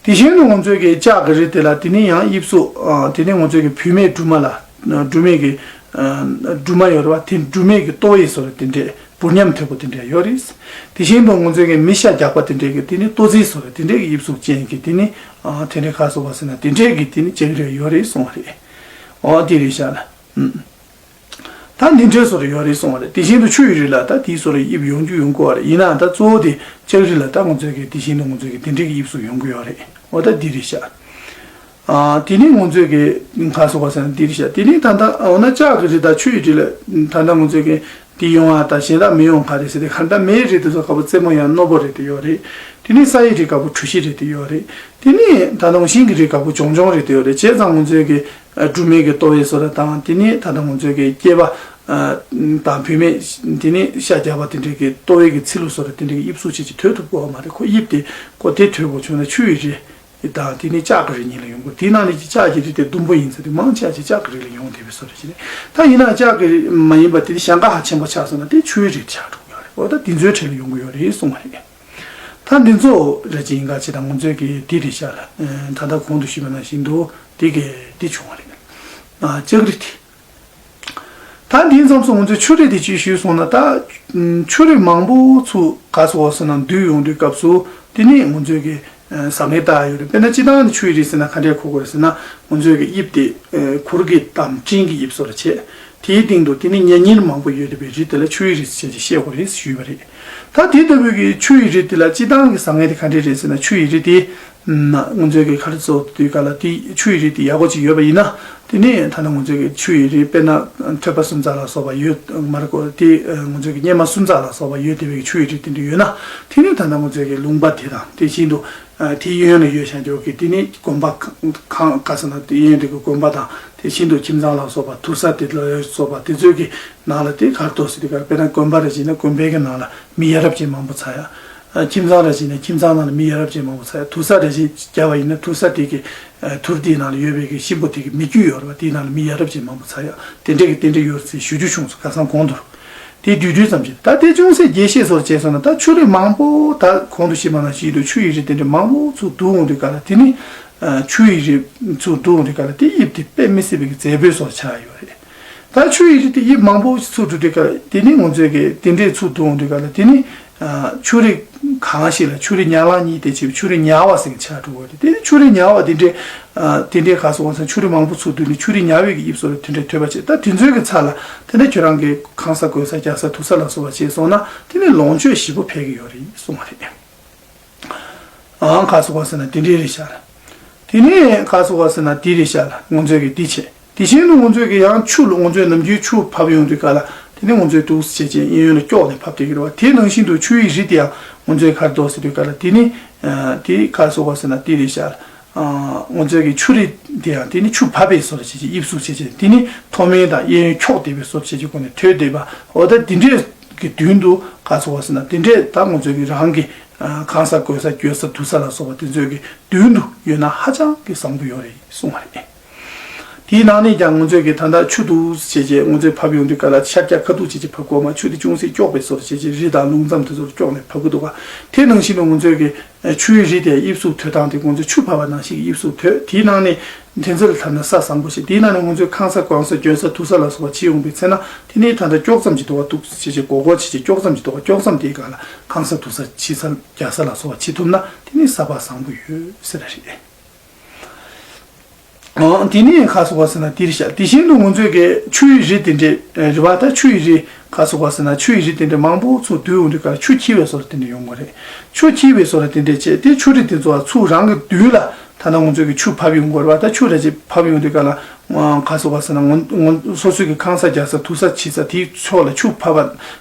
དེ་བཞིན་དུ་ང་ཚོའི་གི་ལྕགས་ཀྱི་རིགས་དེ་ལ་དེ་ནི་ཡང་དབྱིབས་གཟུགས་ཨ་དེ་ནི་ང་ཚོའི་གི་བུད་མེད་སྦྲུམ་མ་ལ་སྦྲུམ་མའི་གི་ཨ་སྦྲུམ་མ་ཡོད་རེད་བ། དེ་སྦྲུམ་མའི་གི་ལྟོ་ཡི་བཟོ་རེད་དེ་འདྲས་འབུར་ཉམས་དོད་པོ་དེ་འདྲས་ཡོད་རེད། དེ་བཞིན་དུ་ང་ཚོའི་གི་མི་ཤ་རྒྱགས་པ་དེ་འདྲས་གི་དེ་ནི་ལྟོ་རྫི་བཟོ་རེད་དེ་འདྲས་གི་དབྱིབས་གཟུགས་ཅན་གི་དེ་ནི་ཨ་དེ་འདྲས་ག་སོགས་པ་ཟེར་ན་དེ་འདྲས་གི་དེ་ནི་ལྕགས་རིགས་ཡོད་རེད་གསུངས་པ་རེད། འོ་དེ་རེད་ཤག་ལ། ད་འདི་འདྲའི་བཟོ་རེ་ཡོད་རེད་གསུངས་པ་རེད། དེ་བཞིན་དུ་ཆུ་ཡི་རིགས་ལ་ད་དེའི་བཟོ་རེ་དབྱིབས་ཡོང་རྒྱུ་ཡོང་གི་ཡོད་རེད། ཡིན་ནའང་ད་གཙོ་བོ་དེ་ལྕགས་རིགས་ལ་ད་ང་ཚོའི་གི་དེ་བཞིན་དུ་ང་ཚོའི་གི་དེ་འདྲའི་གི་དབྱིབས་གཟུགས་ཡོང་གི་ཡོད་རེད། འོ་ད་འདི་རེད་ཤག་ཨ་དེ་ནས་ང་ཚོའི་གི་ག་སོགས་པ་ཟེར་ན་འདི་རེད་ཤག་དེ་ནས་ད་ལྟ་འོ་ན་ལྕགས་ཀྱི་རིགས་དང་ཆུ་ཡི་རིགས་ལ་ད་ལྟ་ང་ཚོའི་གི་དེ་ཡོང་བ་དང་གཞན་དག་མི་ཡོང་ག་རེད་ཟེར་ཏེ། ག་ད་མེའི་རིགས་དེ་ཚོ་དཀར་པོ་རྩེ་མོ་ཡང་རྣོ་པོ་རེད་དེ་ཡོད་རེད། དེ་ནས་ས་ཡི་རིགས་དཀར་པོ་གྲུ་བཞི་རེད་དེ་ཡོད་རེད། དེ་ནས་ད་ལྟ་ཤིང་གི་རིགས་དཀར་པོ་གྱོང་གྱོང་རེད་དེ་ཡོད་རེད། བྱས་ཙང་ང་ཚོའི་གི་སྦྲུམ་མའི་གི་ལྟོ་བའི་བཟོ་ར་དང་དེ་ནས་ད་ལྟ་ང་ཚོའི་གི་སྐྱེས་པ་དང་བུད་མེད་དེ་ནས་ཤ་རྒྱགས་པ་དེ་འདྲའི་གི་ལྟོ་བའི་གི་ཚི་ལུ་བཟོ་ར་དེ་འདྲའི་གི་དབྱིབས་གཟུགས་ཅན་ཅིག་དོད་ཐུབ་ཀྱི་ཡོད་མ་རེད། ཁོ་དབྱིབས་དེ་ཁོ་དེ་དོད་དགོས་བྱུང་ན་ཆུ་ཡི་རིགས་དང་དེ་ནས་ལྕགས་ཀྱི་རིགས་གཉིས་ལ་ཡོང་དགོས། དེའི་ནང་ནས་ཀྱི་ལྕགས་ཀྱི་རིགས་དེ་ཟླུམ་པོ་ཡིན་ཚེ་དེ་མང་ཆེ་བ་ཅིག་ལྕགས་ཀྱི་རིགས་ལ་ཡོང་བསྡད་པའི་བཟོ་ར་ཅིག་རེད། ད་ཡིན་ན་ལྕགས་ཀྱི་རིགས་མ་ཡིན་པ་དེ་ནི་ཞེང་ཁ་ཧ་ཆེན་པོ་ཆགས་སོང་ན་དེ་ཆུའི་རིགས་ཆགས་འགྲོ་གི་ཡོད་རེད། འོ་ད་དེ་ཚོའི་གྲས་ལ་ཡོང་གི་ཡོད་རེད་གསུངས་པ་རེད། ད་འདི་ཚོ་རེ་ཅིག་ཡིན་ག་ཅི་དང་ང་ཚོའི་གི་དེ་རེད་ཤག་ལ། ད་ལྟ་གོང་དུ་ཞུས་པ་ནང་བཞིན་དུ་དེ་གི་དེ་བྱུང་བ་རེད། ཨ་ལྕགས་རིགས་དེ། ད་འདི་མཚམས་སུ་ང་ཚོས་ཆུ་རིགས་དེ་ཅིག་ཞུས་སོང་ན་ད་ཆུ་རིགས་མང་པོ་ཚུར་ག་སོགས་སུ་ན་འདུས་ཡོང་དུས་སྐབས་སུ་དེ་ནི་ང་ཚོའི་གི་ཟ་མཁན་ལྟ་ཡ་ཡོད་རེད། དཔེར་ན་སྤྱི་བཏང་ནི་ཆུ་ཡི་རིགས་ཟེར་ན་ག་འདྲས་གོ་དགོས་རེད་ཟེར་ན་ང་ཚོའི་གི་དབྱིབས་དེ་གུར་གི་དང་སྤྲིན་གི་དབྱིབས་སོགས་ལ་བྱས། དེའི་སྟེང་དུ་དེ་ནི་ཉེ་ཉེར་མང་པོ་ཡོད་བསྡད་པའི་རིགས་དེ་ལ་ཆུ་ཡི་རིགས་ཟེར་བྱས་བཤད་དགོས་རེད་ཞུས་པ་རེད། ད་དེ་ལྟ་བུའི་གི་ཆུ་ཡི་རིགས་དེ་ལ་སྤྱི་བཏང་གི་ཟ་མཁན་དེ་ག་འདྲས་རེད་ཟེར་ན་ཆུ་ཡི་རིགས་དེ་ང་ཚོའི་གི་ཁ་རི་ཚོ་དུས་ག་ལ་དེ་ཆུ་ཡི་རིགས་དེ་ཡག་པོ་ཅིག་ཡོད་པ་ཡིན་ན་དེ་ནི་ད་ལྟ་ང་ཚོའི་གི་ཆུ་ཡི་རིགས་དཔེར་ན་ཐོད་པ་སུམ་རྩ་ལ་སོགས་པ་ཡོད་མ་རེད་གོ། དེ་ང་ཚོའི་གི་སྙེ་མ་སུམ་རྩ་ལ་སོགས་པ་ཡོད་བསྡད་པའི་གི་ཆུ་ཡི་རིགས་དེ་འདྲ་ཡོད་ན་དེ་ནི་ད་ལྟ་ང་ཚོའི་གི་ལུང་པ་དེ་དང་དེ་བཞིན་དུ། ཨ་དེའི་གཡོན་ལ་ཡོད་བཞག་རྒྱུ་གི་དེ་ནི་དགོན་པ་ཁང་ཁང་ག་ས་ན་དེའི་གཡོན་དེ་གི་དགོན་པ་དང་དེ་བཞིན་དུ་ཁྱིམ་ཚང་ལ་སོགས་པ་དུར་ས་དེ་ལ་སོགས་པ་དེ་ཚོའི་གི་ནང་ལ་དེ་གར་གཏོགས་སྲིད་དེ་གར་དཔེར་ན་དགོན་པ་རེ་བྱས་ན་དགོན་པའི་གི་ནང་ལ་མི་ཡ་རབས་ཅན་མང་པོ་ཚ་ཡ། ཨ་ཁྱིམ་ཚང་རེ་བྱས་ན་ཁྱིམ་ཚང་ནང་ལ་མི་ཡ་རབས་ཅན་མང་པོ་ཚ་ཡ། དུར་ས་རེ་བྱས་བརྒྱབ་པ་ཡིན་ན་དུར་ས་དེ་གི་ཨ་དུར་དེའི་ནང་ལ་ཡོད་པའི་གི་གཤིན་པོ་དེ་གི་མི་རྒྱུད་ཡོད་རེད་བ། དེའི་ནང་ལ་མི་ཡ་རབས་ཅན་མང་པོ་ཚ་ཡ། དེ་འདྲས་གི་དེ་འདྲས་ཡོད་ཚེ་ཞུ་རྒྱུ་བྱུང་སོང་ཁ་སང་གོང་དུ། དེ་བསྡུས་བསྡུས་ཙམ་ཞིག་ད་དེ་ཅུང་ཟད་རྒྱས་བཤད་སོགས་བྱས་སོང་ན། ད་ཆུ་རིས་མང་པོ། ད་གོང་དུ་བཤད་པ་ནང་བཞིན་དུ་ཆུ་ཡི་རིས་དེ་འདྲ་མང་པོ་ཚུར་བསྡུ་འོང་དུས་སྐབས་ལ། དེ་ནི་ཆུ་ཡི་རིས་ཚུར་བསྡུ་འོང་དུས་སྐབས་ལ་དེ་དབྱིབས་དེ་དཔེ་མི་སྲིད་པའི་གི་མཛེས་པོའི་བཟོ་ཆགས་ཡོད་རེད། ད་ཆུ་ཡི་རིས་དེ་དབྱིབས་མང་པོ་ཚུར་བསྡུ་དུས་སྐབས་ལ། དེ་ནི་ང་ཚོས་གི་དེ་འདྲས་ཚུར་བསྡུ་འོང་དུས་སྐབས་ལ། དེ་ནི་ཆུ་རིས་གང་ཞིག་ལ་ཆུ་རིས་ཉག་ལང་གཉིས་དེ་བྱས་ཆུ་རིས་ཉག་བ་ཟེར་གི་ཆགས་འགྲོ་བ་རེད། དེ་ནི་ཆུ་རིས་ཉག་བ་དེ་འདྲས་དེ་འདྲས་ག་སོང་བ་སོང་། ཆུ་རིས་མང་པོ་ཚུར་བསྡུ་ནས་ཆུ་རིས་ཉག་བའི་གི་དབྱིབས་བཟོ་རེད། དེ་འདྲས་ཐོས་པ་བྱས། ད་དེ་ཚོའི་གི་ཚབ་ལ་དེ་འདྲས་ཁྱོད་རང་གི་ཁང་ས་གོན་ས་རྒྱག་ས་འདུག་ས་ལ་སོགས་པ་བྱས་སོང་ན། དེ་ནི་ལོངས་སྤྱོད་ཞེ་པོ་འཕེལ་གི་ཡོད་རེད་གསུངས་པ་རེད། ཨང་ག་སོང་བ་སོང་ན་དེ་འདྲས་རེད་ཤག་དེ་ནས་ག་སོང་བ་སོང་ན་དེ་རེད་ཤག་ང་ཚོས་གི་དེ་བྱས། དེ་བཞིན་དུ་ང་ཚོས་གི་ཡང་ཆུ་ལ། ང་ཚོས་ནམ་རྒྱུན་ཆུ་བབས་ཡོང་དུས་སྐབས་ལ། དེ་ནི་ང་ཚོས་འདུག་སེ་བྱས་བྱས་གཡས་གཡོན་ལ་དཀྱོགས་ནས་བབས་བསྡད་ཀྱི་རེད་བ། དེ་ནང་བཞིན་དུ་ཆུ་ཡི་རིས་དེ་ཡང་ང་ཚོས་ག་རེ་འདུག་ཟེར་དུས་སྐབས་ལ། དེ་ནི་དེ་ག་སོང་བ་སོང་ན་དེ་རེད་ཤག་ང་ཚོས་ཀྱི་ཆུ་རིས་དེ་ཡང་དེ་ནི་ཆུ་བབས་པའི་བཟོ་འདྲ་བྱས་བྱས། དབྱིབས་གཟུགས་བྱས་བྱས་དེ་ནི་མཐོ་དམན་དང་གཡས་གཡོན་འཁྱོག་བསྡད་པའི་བཟོ་བྱས་བྱས་སྒོ་ནས་ཐོས་བསྡད་པ། འོ་ད་དེ་འདྲས་ཀྱི་མདུན་དུ་ག་སོང་བ་ཟེར་ན། དེ་འདྲས་ད་ང་ཚོས་ཀྱི་རང་གི་ཁང་ས་གོན་ས་སྐྱོད་ས་འདུག་ས་ལ་སོགས་པ་དེ་ཚོས་ཀྱི་མདུན་དུ་ཡོད་ན་ཧ་ཅང་གི་བཟང་པོ་ཡོད་རེད་གསུངས་པ་རེད། དེའི་ནང་ནས་ཀྱང་ང་ཚོས་ཀྱི་ད་ལྟ་ཆུ་འདུག་སེ་བྱས་བྱས་ང་ཚོས་བབས་ཡོང་དུས་སྐབས་ལ་ཤར་རྒྱག་ཁ་ཐུག་བྱས་བྱས་བབས་དགོས་མ། ཆུ་དེ་ཅུང་ཟད་དཀྱོག་པའི་བཟོ་འདྲ་བྱས་བྱས་རི་དང་ལུང་མཚམས་དེ་ཚོར་དཀྱོག་ནས་བབས་ཀྱི་འདུག་ག་དེ་ནང་བཞིན་དུ་ང་ཚོས་ཀྱི་ཆུའི་རི་དེ་དབྱིབས་གཟུགས་ཐོས་སྟངས་དེ་ང་ཚོས་ཆུ་བབས་པ་ནང་བཞིན་གྱི་དབྱིབས་གཟུགས་ཐོས། དེའི་ནང་ནས་དེ་ཚོ་ལ་ཐ་ན་ས་བཟང་པོ་ཞིག་དེའི་ནང་ནས་ང་ཚོས་ཁང་ས་གོན་ས་གྱོན་ས་འདུག་ས་ལ་སོགས་པ་བྱེད་ཡོང་པའི་ཚེ་ན། དེ་ནས་ད་ལྟ་དཀྱོག་ཙམ་ཞིག་འདུག་ག་འདུག་སེ་བྱས་བྱས་སྒོར་སྒོར་བྱས་བྱས་དཀྱོག་ཙམ་ཞིག་འདུག་ག་དཀྱོག་ཙམ་དེའི་སྒང་ལ་ཁང་ས་འདུག་ས་ཕྱི་ས་རྒྱག་ས་ལ་སོགས་པ་བྱེད་ཐུབ་ན། དེ་ནི་ས་བབ་བཟང་པོ་ཡོད་ཟེར་རེད། ཨང་། དེ་ནས་ག་སོང་བ་ཟེར་ན་དེ་རེད་ཤག་དེ་བཞིན་དུ་ང་ཚོས་ཀྱི་ཆུ་ཡི་རི་དེ་འདྲས་རེད་བ། ད་ཆུ་ཡི་རི་ག་སོང་བ་ཟེར་ན། ཆུ་ཡི་རི་དེ་འདྲས་མང་པོ་ཚུར་བསྡུ་ཡོང་དུས་སྐབས་ཆུ་འཁྱིལ་བའི་བཟོ་འདྲ་དེ་འདྲས་ཡོང་གི་རེད། ཆུ་འཁྱིལ་བའི་བཟོ་འདྲ་དེ་འདྲས་བྱས་ཏེ་ཆུ་རི་དེ་ཚོ་ཚུར་རང་གི་མདུན་ལ་ད་ལྟ་ང་ཚོས་ཀྱི་ཆུ་བབས་ཡོང་གི་རེད་བ། ད་ཆུ་འདྲ་ཅིག་བབས་ཡོང་དུས་སྐབས་ལ་ག་སོང་བ་ཟེར་ན། ང་ང་སོ་སོའི་གི་ཁང་ས་རྒྱག་ས་འདུག་ས་ཕྱི་ས་དེའི་ཕྱོགས་ལ་ཆུ་བབས་པ།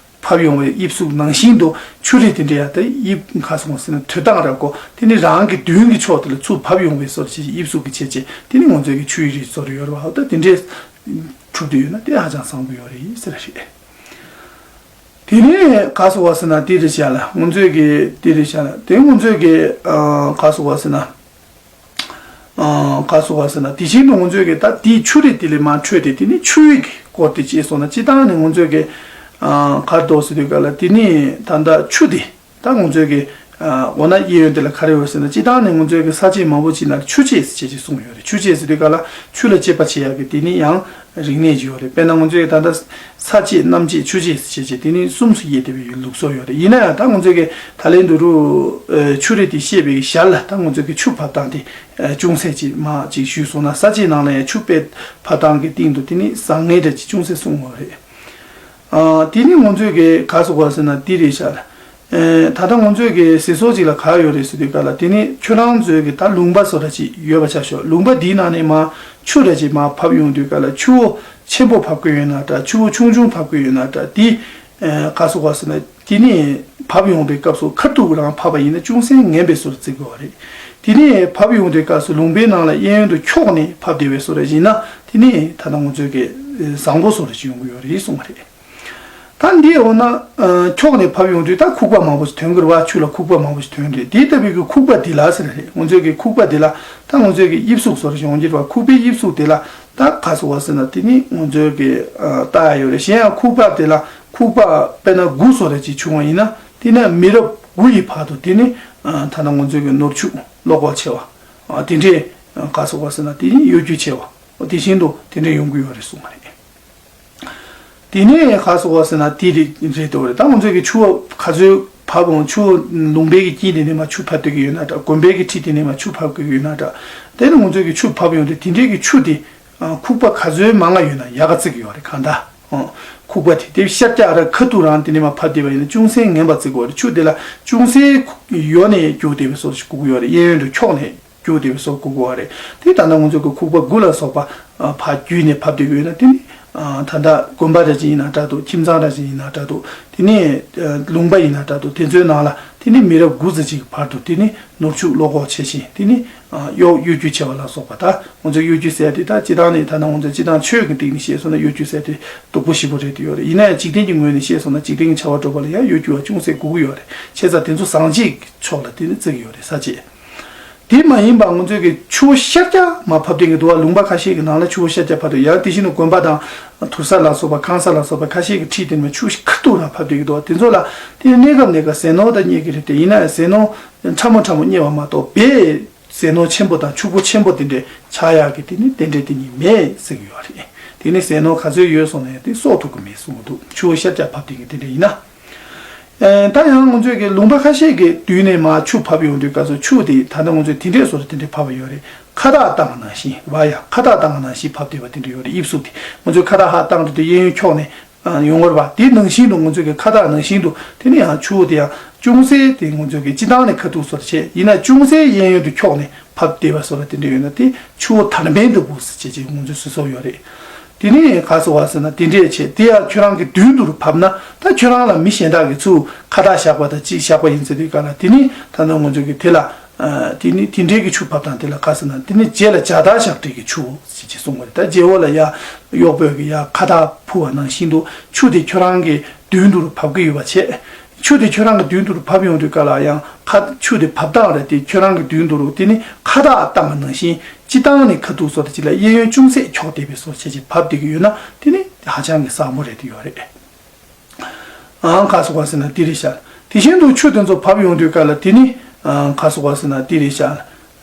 བབས་ཡོང་བའི་དབྱིབས་གཟུགས་ནང་བཞིན་དུ་ཆུ་རི་དེ་འདྲ་ཡང་ད་དབྱིབས་ག་སོང་ཟེར་ན་ཐོས་སྟངས་ར་གོ། དེ་ནི་རང་གི་མདུན་གྱི་ཕྱོགས་དེ་ལ་ཚུར་བབས་ཡོང་བའི་བཟོ་འདྲ་བྱས་བྱས་དབྱིབས་གཟུགས་ཀྱི་བྱས་བྱས། དེ་ནི་ང་ཚོའི་གི་ཆུ་ཡི་རི་བཟོ་འདྲ་ཡོད་རེད་བ། ད་དེ་འདྲས་གྲུབ་བསྡད་ཡོད་ན་དེ་ཧ་ཅང་བཟང་པོ་ཡོད་རེད་ཟེར་རེད། དེ་ནས་ག་སོང་བ་ཟེར་ན་དེ་རེད་ཤག་ལ། ང་ཚོའི་གི་དེ་རེད་ཤག་ལ། དེ་ང་ཚོའི་གི་ཨ་ག་སོང་བ་ཟེར་ན། ཨ་ག་སོང་བ་ཟེར་ན། དེ་བཞིན་དུ་ང་ཚོས་ཀྱི་ད་དེའི་ཆུ་རི་དེ་ལས་མར་འཕྲོས་ཏེ། དེ་ནི་ཆུ་ཡི་གི་སྐོར་དེ་བྱས་སོང་ན། སྤྱིར་བཏང་ནས་ང་ཚོས་ཀྱི་ཨ་ག་རེ་འདུག་ཟེར་དུས་སྐབས་ལ། དེ་ནི་ད་ལྟ་ཆུ་དེ་ད་ང་ཚོས་ཀྱི་ཨ་འོ་ན་གཡས་གཡོན་དེ་ལ་ག་རེ་ཡོད་ཟེར་ན། སྤྱིར་བཏང་ནས་ང་ཚོས་ཀྱི་ས་དཔྱད་མང་པོ་ཅིག་ནང་ཆུ་དཔྱད་ཟེར་བྱས་ཅིག་གསུངས་ཡོད་རེད། ཆུ་དཔྱད་ཟེར་དུས་སྐབས་ལ་ཆུ་ལ་དཔྱད་པ་བྱེད་ཡག་གི་དེ་ནི་ཡང་རིག་གནས་ཅིག་ཡོད་རེད། དཔེར་ན་ང་ཚོས་ཀྱི་ད་ལྟ་ས་དཔྱད་གནམ་དཔྱད་ཆུ་དཔྱད་ཟེར་བྱས་བྱས་དེ་ནི་གསུམ་དུ་དབྱེ་བསྡད་པའི་ལུགས་སྲོལ་ཡོད་རེད། ཡིན་ན་ཡང་ད་ང་ཚོས་ཀྱི་ད་ལན་དུ་རུ་ཨ་ཆུ་རི་དེ་བཤད་པའི་ཞར་ལ་ད་ང་ཚོས་ཀྱི་ཆུ་བབས་སྟངས་དེ་ཨ་ཅུང་ཟད་ཅིག་མར་ཅིག་ཞུས་སོང་ན། ས་དཔྱད་ནང་ལ་ཡང་ཆུ་དཔེ་བབས་སྟངས་ཀྱི་སྟེང་དུ་དེ་ནི་བཟང་ངན་འདྲ་ཅིག་ཅུང་ཟད་གསུངས་ཡོད་རེད། ཨ་དེ་ནི་ང་ཚོས་ཀྱི་ག་སོང་བ་ཟེར་ན་དེ་རེད་ཤག་ལ། ཨེ་ད་ལྟ་ང་ཚོས་ཀྱི་ཟེར་སྲོལ་ཅིག་ལ་ག་ཡོད་རེད་ཟེར་དུས་སྐབས་ལ། དེ་ནི་ཁྱོད་རང་ཚོས་ཀྱི་ད་ལུང་པ་བཟོ་འདྲ་ཅིག་ཡོད་པ་ཆ་བཞག་ལུང་པ་འདིའི་ནང་ནས་མར་ཆུ་འདྲ་ཅིག་མར་བབས་ཡོང་དུས་སྐབས་ལ། ཆུ་བོ་ཆེན་པོ་བབས་ཀྱི་ཡོད་ན་འདྲ། ཆུ་བོ་ཆུང་ཆུང་བབས་ཀྱི་ཡོད་ན་འདྲ། དེ་ཨེ་ག་སོང་བ་ཟེར་ན། དེ་ནས་བབས་ཡོང་པའི་སྐབས་སུ་ཁ་ཐུག་རང་བབས་པ་ཡིན་ན་ཅུང་ཟད་ངན་པའི་བཟོ་འདྲ་བརྩི་དགོས་པ་རེད། དེ་ནས་བབས་ཡོང་དུས་སྐབས་སུ་ལུང་པའི་ནང་ལ་གཡས་གཡོན་དུ་འཁྱོག་ནས་བབས་བསྡད་པའི་བཟོ་འདྲ་ཡིན་ན། དེ་ནས་ད་ལྟ་ང་ཚོས་ཀྱི་བཟང་པོ་བཟོ་འདྲ་ཅིག་ཡོང་གི་ཡོད་རེད་གསུངས་པ་རེད། ད་འདི་འོ་ན་འཁྱོག་ནས་བབས་ཡོང་དུས་ད་ཁུག་པ་མང་པོ་ཞིག་ཐོན་གྱི་རེད་བ། ཆུ་ལ་ཁུག་པ་མང་པོ་ཞིག་ཐོན་རེད། དེ་ལྟ་བུའི་གི་ཁུག་པ་འདི་ལ་ཟེར་རེད། ང་ཚོས་ཀྱི་ཁུག་པ་འདི་ལ་ད་ང་ཚོས་ཀྱི་དབྱིབས་གཟུགས་བཟོ་འདྲ་ཅིག་ཡོང་གི་རེད་བ། ཁུག་པའི་དབྱིབས་གཟུགས་འདི་ལ་ད་ག་སོང་བ་ཟེར་ན། དེ་ནི་ང་ཚོས་ཀྱི་ཨ་ལྟ་ཡ་ཡོད་རེད། གཞན་ཡང་ཁུག་པ་འདི་ལ། ཁུག་པ་དཔེར་ན་དགུ་བཟོ་འདྲ་ཅིག་བྱུང་བ་ཡིན་ན། དེ་ནས་མི་རབས་དགུ་ཡི་བར་དུ་དེ་ནི་ཨ་ད་ལྟ་ང་ཚོའི་གི་ནོར་ཕྱུགས་བློ་ཁོག་ཆེ་བ། ཨ་དེ་འདྲས་ཨ་ག་སོང་བ་ཟེར་ན། དེ་ནི་གཡོ་སྒྱུ་ཆེ་བ། དེ་བཞིན་དུ་དེ་འདྲས་ཡོང་གི་ཡོད་རེད་གསུངས་པ་རེད། དེ་ནས་ག་སོང་བ་ཟེར་ན། དེ་རེད་རེད་འདུག་རེད། ད་ང་ཚོའི་གི་ཆུ་བ་ག་ཚོད་བབས་འོང་། ཆུ་ལུང་པའི་གི་དཀྱིལ་དེ་ནས་མར་ཆུ་བབས་བསྡད་ཀྱི་ཡོད་ན་འདྲ། དགོན་པའི་གི་འཁྲིས་དེ་ནས་མར་ཆུ་བབས་ཀྱི་ཡོད་ན་འདྲ། དེ་ནི་ང་ཚོའི་གི་ཆུ་བབས་ཡོང་དུས་དེ་འདྲའི་གི་ཆུ་དེ་ཨ་ཁུག་པ་ག་ཚོད་མང་ང་ཡོད་ན་ཡག་ག་བརྩི་གི་ཡོད་རེད། གང་ལྟར་ཨ་ཁུག་པ་དེ་དེ་ཤར་རྒྱག་ར་ཁ་ཐུག་རང་དེ་ནས་མར་བབས་བསྡད་པ་ཡིན་ན་ཅུང་ཟད་ངན་པ་བརྩི་གི་ཡོད་རེད། ཆུ་དེ་ལ་ཅུང་ཟད་ཡོ་ནས་རྒྱུག་བསྡད་པའི་བཟོ་ཞིག་དགོས་ཀྱི་ཡོད་རེད། གཡས་གཡོན་དུ་འཁྱོག་ནས་རྒྱུག་བསྡད་པའི་བཟོ་དགོས་ཀྱི་ཡོད་རེད། དེ་ད་ལྟ་ང་ཚོ་གི་ཁུག་པ་དགུ་ལ་སོགས་པ་ཨ་ཕར་བརྒྱུད་ནས་བབས་བསྡད་ཀྱི་ཡོད་ན། དེ་ནི་ཨ་ད་ལྟ་དགོན་པ་འདྲ་ཅིག་ཡིན་ན་འདྲ་འདུག་ཁྱིམ་ཚང་འདྲ་ཅིག་ཡིན་ན་འདྲ་འདུག་དེ་ནི་ཨ་ལུང་པ་ཡིན་ན་འདྲ་འདུག་དེ་ཚོའི་ནང་ལ་དེ་ནི་མི་རབས་དགུ་ཙམ་ཅིག་གི་བར་དུ་དེ་ནི་ནོར་ཕྱུགས་བློ་ཁོག་ཆེ་ཞིང་། དེ་ནི་ཨ་གཡོ་གཡོ་སྒྱུ་ཆེ་བ་ལ་སོགས་པ། ད་ང་ཚོས་གཡོ་སྒྱུ་ཟེར་ཡ་དེ་ད་སྤྱིར་བཏང་ནས་ད་ནང་ང་ཚོས་སྤྱིར་བཏང་ཆོས་ཀྱི་སྟེང་ནས་བཤད་སོང་ན་གཡོ་སྒྱུ་ཟེར་དེ་སྡུག་པོ་ཞེ་པོ་རེད་དེ་ཡོད་རེད། ཡིན་ན་ཡང་འཇིག་རྟེན་གྱི་ངོས་ནས་བཤད་སོང་ན་འཇིག་རྟེན་གྱི་བྱ་བ་སྒྲུབ་པ་ལ་ཡང་གཡོ་སྒྱུ་བ་ཅུང་ཟད་དགོས་ཀྱི་ཡོད་རེད། བྱས་ཙང་དེ་ཚོ་བཟང་བྱེད་ཀྱི་ཕྱོགས་ལ་དེ་ནི་བརྩི་གི་ཡོད་རེད། ས་བཅད། དེ་མ་ཡིན་པ་ང་ཚོས་ཀྱི་ཆུ་བོ་ཤར་རྒྱག་མར་བབས་བསྡད་ཀྱི་འདུག་བ། ལུང་པ་ཁ་ཤས་ཀྱི་ནང་ལ་ཆུ་བོ་ཤར་རྒྱག་བབས་འདུག་ཡང་དེ་བཞིན་དུ་དགོན་པ་དང་ དུར་ས་ལ་སོགས་པ་ཁང་ས་ལ་སོགས་པ་ཁ་ཤས་ཀྱི་འཁྲིས་དེ་ནས་ཆུ་ཁ་ཐུག་རང་ཕབ་བསྡད་ཀྱི་འདུག་དེ་ཚོ་ལ་དེ་གནས་སྐབས་གནས་སྐབས་ཟས་ནོར་དང་རྙེད་ཀྱི་རེད་དེ། ཡིན་ན་ཡང་ཟས་ནོར་ཕྲ་མོ་ཕྲ་མོ་རྙེད་པ་མ་གཏོགས་བས་ཟས་ནོར་ཆེན་པོ་དང་ཕྱུག་པོ་ཆེན་པོ་དེ་འདྲས་ཆགས་ཡག་གི་དེ་ནི་དེ་འདྲས་དེ་གཉིས་མེད་ཟེར་གྱི་ཡོད་རེད། དེ་ནི་ཟས་ནོར་ག་ཚོད་ཡོད་སོང་ན་ཡང་དེ་གསོག་ཐུབ་ཀྱི་མེད་གསུངས་འདུག་ཆུ་བོ་ཤར་རྒྱག་ཕབ་བསྡད་ཀྱི་དེ་འདྲས་ཡིན་ན། ཨེ། ད་ཡང་ང་ཚོས་ཀྱི་ལུང་པ་ཁ་ཤས་ཀྱི་མདུན་ནས་མར་ཆུ་ཕབ་ཡོང་དུས་སྐབས་སུ་ཆུ་དེ་ད་ལྟ་ང་ཚོས་དེ་འདྲས་བཟོ་འདྲ་དེ་འདྲས་ཕབ་པ་ཡོད་རེད། ཁ་བཏགས་བཏང་བ་ནང་བཞིན་བ་ཡ་ཁ་བཏགས་བཏང་བ་ནང་བཞིན་ཕབ་བསྡད་པ་དེ་འདྲས་ཡོད་རེད། དབྱིབས་གཟུགས་དེ་ང་ཚོས་ཁ་བཏགས་ཧ་བཏང་དུས་དེ་གཡས་གཡོན་འཁྱོག་ནས་ཡོང་བ་རེད་པ། དེ་ནང་བཞིན་དུ་ང་ཚོས་ཀྱི་ཁ་བཏགས་ནང་བཞིན་དུ་དེ་ནས་ཡང་ཆུ་བོ་དེ་ཡང་ཅུང་ཟད་དེ་ང་ཚོས་ཀྱི་སྤྱི་བཏང་ནས་ཁ་ཐུག་བཟོ་འདྲ་བྱས་ཡིན་ན་ཅུང་ཟད་གཡས་གཡོན་དུ་འཁྱོག་ནས་ཕབ་བསྡད་པ་བཟོ་འདྲ་དེ་འདྲས་ཡོད་ན་དེ་ཆུ་བོ་དར་འཕེན་དུ་བུ་ཟེར་བྱས་ཅིག་ང་ཚོས་བཟོ་བཟོ་ཡོད་རེད། དེ་ནས་ག་ཟེར་བ་ཟེར་ན་དེ་འདྲས་བྱས་དེ་ཡང་ཁྱོད་རང་གི་མདུན་དུ་ཕབ་ན་ད་ཁྱོད་རང་ལ་མི་གཞན་དག་གིས་ཚུར་ཁ་བཏགས་བཞག་པ་དང་ཅིག་བཞག་པ་ཡིན་ཟེར་དུས་ག་ལ་དེ་ནི་ད་ནང་ང་ཚོས་ཀྱི་དེ་ལ་ཨ། དེ་ནི་དེ་འདྲས་ཀྱི་ཆུ་ཕབ་སྟངས་དེ་ལ་ག་ཟེར་ན་དེ་ནི་རྗེས་ལ་བྱ་བརྡར་བཞག་འདྲས་ཀྱི་ཆུ་བོ་ཟེར་གྱི་གསུངས་པ་རེད། ད་རྗེ་བོ་ལ་ཡ་གཡོག་པོས་ཀྱི་ཡ་ཁ་བཏགས་ཕུ་བ་ནང་བཞིན་དུ་ཆུ་དེ་ཁྱོད་རང་གི་མདུན་དུ་ཕབ་ཀྱི་ཡོད་པ་བྱས། ཆུ་དེ་ཁྱོད་རང་གི་མདུན་དུ་ཕབ་ཡོང་དུས་ག་ལ་ཡང་ཁ་ཆུ་དེ་ཕབ་སྟངས་རེད་དེ་ཁྱོད་རང་གི་མདུན་དུ་དེ་ནི་ཁ་བཏགས་བཏང་བ་ནང་བཞིན་སྤྱི་བཏང་ནས་ཁ་ཐུག་བཟོ་འདྲ་ཅིག་ལ་གཡས་གཡོན་ཅུང་ཟད་འཁྱོག་བསྡད་པའི་བཟོ་འདྲ་ཅིག་ཕབ་བསྡད་ཀྱི་ཡོད་ན་དེ་ནི་ཧ་ཅང་གི་བཟང་པོ་རེད་དེ་ཡོད་རེད། ཨང་ག་ཟེར་བ་ཟེར་ན་དེ་རེད་ཤག་དེ་བཞིན་དུ་ཆུ་དེ་ཚོ་ཕབ་ཡོང་དུས་ག་ལ་དེ་ནི་ཨང་ག་ཟེར་བ་ཟེར་ན་དེ་རེད་ཤག་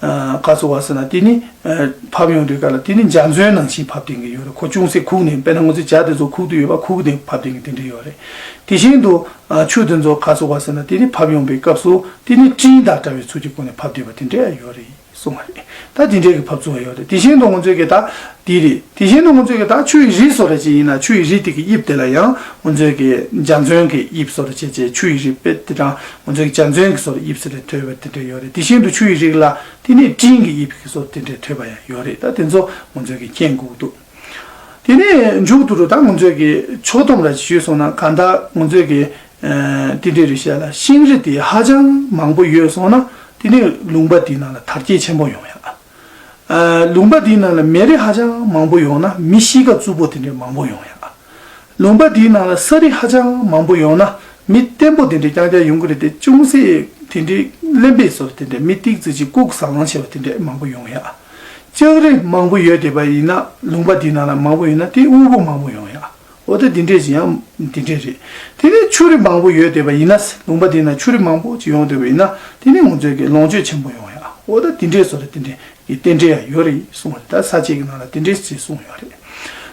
ཨང་ག་ཟེར་བ་ཟེར་ན་དེ་ནི་ཨ། ཕབ་ཡོང་དུས་ག་ལ་དེ་ནི་འཇའ་ཚོན་ནང་བཞིན་ཕབ་བསྡད་ཀྱི་ཡོད་རེད། ཁོ་ཅུང་ཟད་ཁུག་ནས་དཔེར་ན་ང་ཚོའི་འཇའ་དེ་ཚོ་ཁུག་དུས་ཡོད་པ་ཁུག་ནས་ཕབ་བསྡད་ཀྱི་དེ་འདྲ་ཡོད་རེད། དེ་བཞིན་དུ་ཨ། ཆུ་དེ་ཚོ་ག་ཟེར་བ་ཟེར་ན་དེ་ནི་ཕབ་ཡོང་པའི་སྐབས་སུ་དེ་ནི་སྤྲིན་དང་འདྲ་བའི་ཚུལ་གྱི་སྒོ་ནས་ཕབ་བསྡད་པ་དེ་འདྲ་ཡོད་རེད། གསུངས་པ་རེད། ད་དེ་འདྲའི་གི་ཕབ་ཚུལ་ཡོད་རེད། དེ་བཞིན་དུ་ང་ཚོས་ཀྱི་ད་དེ་རེད། དེ་བཞིན་དུ་ང་ཚོས་ཀྱི་ད་ཆུ་ཡི་རིགས་བཟོ་འདྲ་ཅིག་ཡིན་ན་ཆུ་ཡི་རིགས་དེ་གི་དབྱིབས་དེ་ལ་ཡང་ང་ཚོས་ཀྱི་འཇའ་ཚོན་གྱི་དབྱིབས་བཟོ་འདྲ་བྱས་བྱས་ཆུ་ཡི་རིགས་དཔེ་དེ་དང་ང་ཚོས་ཀྱི་འཇའ་ཚོན་གྱི་བཟོ་འདྲ་དབྱིབས་ཟེར་ནས་ཐོས་པ་དེ་འདྲ་ཡོད་རེད། དེ་བཞིན་དུ་ཆུ་ཡི་རིགས་ལ་དེ་ནས་སྤྲིན་གྱི་དབྱིབས་ཀྱི་བཟོ་དེ་འདྲ་ཐོས་པ་ཡང་ཡོད་རེད། ད་དེ་ཚོ་ང་ཚོས་ཀྱི་མཁྱེན་དགོས་འདུག་དེ་ནས་མཇུག་ཏུ་རུ་ད་ང་ཚོས་ཀྱི་ཕྱོགས་བསྡོམས་ར་ཞུས་སོང་ན་གང་ལྟར་ང་ཚོས་ཀྱི་ཨ། དེ་འདྲ་རེད་ཤག་ལ་ཤིང་རི་དེ་ཧ་ཅང་མང་པོ་ཡོད་སོང་ན་དེ་ནི་ལུང་པ་དེའི་ནང་ལ་དར་རྒྱས་ཆེན་པོ་ཡོང་ཡག་ཨ། ལུང་པ་དེའི་ནང་ལ་མེ་རི་ཧ་ཅང་མང་པོ་ཡོང་ན་མི་གཤིས་ཀ་རྩུབ་པོ་དེ་འདྲ་མང་པོ་ཡོང་ཡག་ལུང་པ་དེའི་ནང་ལ་ས་རི་ཧ་ཅང་མང་པོ་ཡོང་ན་མི་བརྟན་པོ་དེ་འདྲ་རྐྱང་རྐྱང་ཡོང་གི་རེད་དེ་ཅུང་ཟད་དེ་འདྲའི་གླེན་པའི་བཟོ་དེ་འདྲ་མི་ཏིག་ཙི་ཅིག་ལྐུགས་ཟ་ལང་བྱེད་པ་དེ་འདྲ་མང་པོ་ཡོང་ཡག་ལྕགས་རི་མང་པོ་ཡོད་བསྡད་པ་ཡིན་ན་ལུང་པ་འདིའི་ནང་ལ་མང་པོ་ཡོད་ན་དེ་དབུལ་པོ་མང་པོ་ཡོང་ཡག་འོ་ད་འདི་འདྲས་ཅིག་ཡང་འདི་འདྲས་རེད། དེ་ནས་ཆུ་རི་མང་པོ་ཡོད་བསྡད་པ་ཡིན་ན་ལུང་པ་འདི་ན་ཆུ་རི་མང་པོ་ཅིག་ཡོང་བསྡད་པ་ཡིན་ན་དེ་ནས་ང་ཚོས་ཀྱི་ལོངས་སྤྱོད་ཆེན་པོ་ཡོང་ཡག་འོ་ད་འདི་འདྲས་བཟོ་རེད། དེ་འདྲས་ཀྱི་རྟེན་འབྲེལ་ཡང་ཡོད་རེད་གསུངས་པ་རེད། ད་ས་བཅད་ཀྱི་ནང་ལ་དེ་འདྲས་ཅིག་གསུངས་ཡོད་རེད།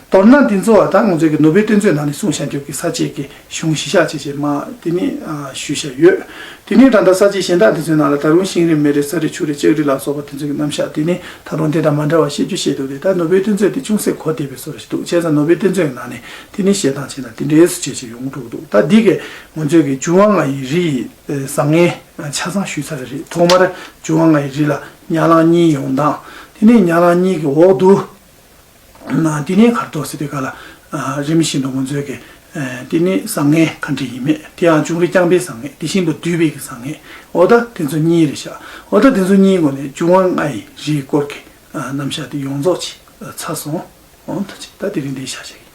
མདོར་ན་འདི་ཚོ་བ་ད་ང་ཚོས་ཀྱི་ནོར་བུའི་གཏེར་མཛོད་ནང་ནས་གསུངས་བཞག་རྒྱུ་གི་ས་བཅད་ཀྱི་གཞུང་གཞི་བཞག་བྱས་བྱས་མ་དེ་ནི་ཨ་ཞུས་བཞག་ཡོད། དེ་ནས་ད་ལྟ་ས་བཅད་གཞན་དག་དེ་ཚོའི་ནང་ལ་ད་རུང་ཤིང་རི་མེ་རི་ས་རི་ཆུ་རི་ལྕགས་རི་ལ་སོགས་པ་དེ་ཚོའི་རྣམ་གཞག་དེ་ནི་ད་རུང་དེ་དང་མ་འདྲ་བ་བཤད་རྒྱུ་བཤད་འདུག་དེ་ད་ནོར་བུའི་གཏེར་མཛོད་དེ་ཅུང་ཟད་གོ་བདེ་བའི་བཟོ་འདྲ་ཞིག་འདུག་བྱས་ཙང་ནོར་བུའི་གཏེར་མཛོད་ཀྱི་ནང་ནས་དེ་ནི་བཤད་སྟངས་བྱས་ན་དེ་འདྲའི་བཟོ་བྱས་བྱས་ཡོང་འགྲོ་གི་འདུག་ད་འདི་གས་ང་ཚོས་ཀྱི་འབྱུང་བ་ལྔ་ཡི་རི་ཡི་བཟང་ངན་ཆ་ཚང་ཞུས་ཚར་བ་རེད། ཐོག་མར་འབྱུང་བ་ལྔ་ཡི་རི་ལ་ཉ་རླངས་གཉིས་ཡོང་སྟངས། དེ་ནས་ཉ་རླངས་གཉིས་ཀྱི་འོག་ཏུ་ན་དེ་ནས་གར་ཐོག་ཟེར་དུས་ག་ལ་རིམ་བཞིན་དུ་ང་ཚོས་ཀྱི་དེ་ནས་བཟང་ངན་ག་འདྲ་ཡིན་མེད་དེ་ཡང་འབྱུང་རིགས་རྐྱང་པའི་བཟང་ངན་དེ་བཞིན་དུ་འདུས་པའི་གི་བཟང་ངན་འོ་ད་དེ་ཚོ་གཉིས་རེད་ཤག་འོ་ད་དེ་ཚོ་གཉིས་སྒོ་ནས་འབྱུང་བ་ལྔ་ཡི་རིའི་སྐོར་གྱི་རྣམ་གཞག་དེ་ཡོངས་རྫོགས་ཅིག་ཚར་སོང་། འོ་ད་ཅིག་ད་དེ་རིང་འདི་བཞག་བྱས།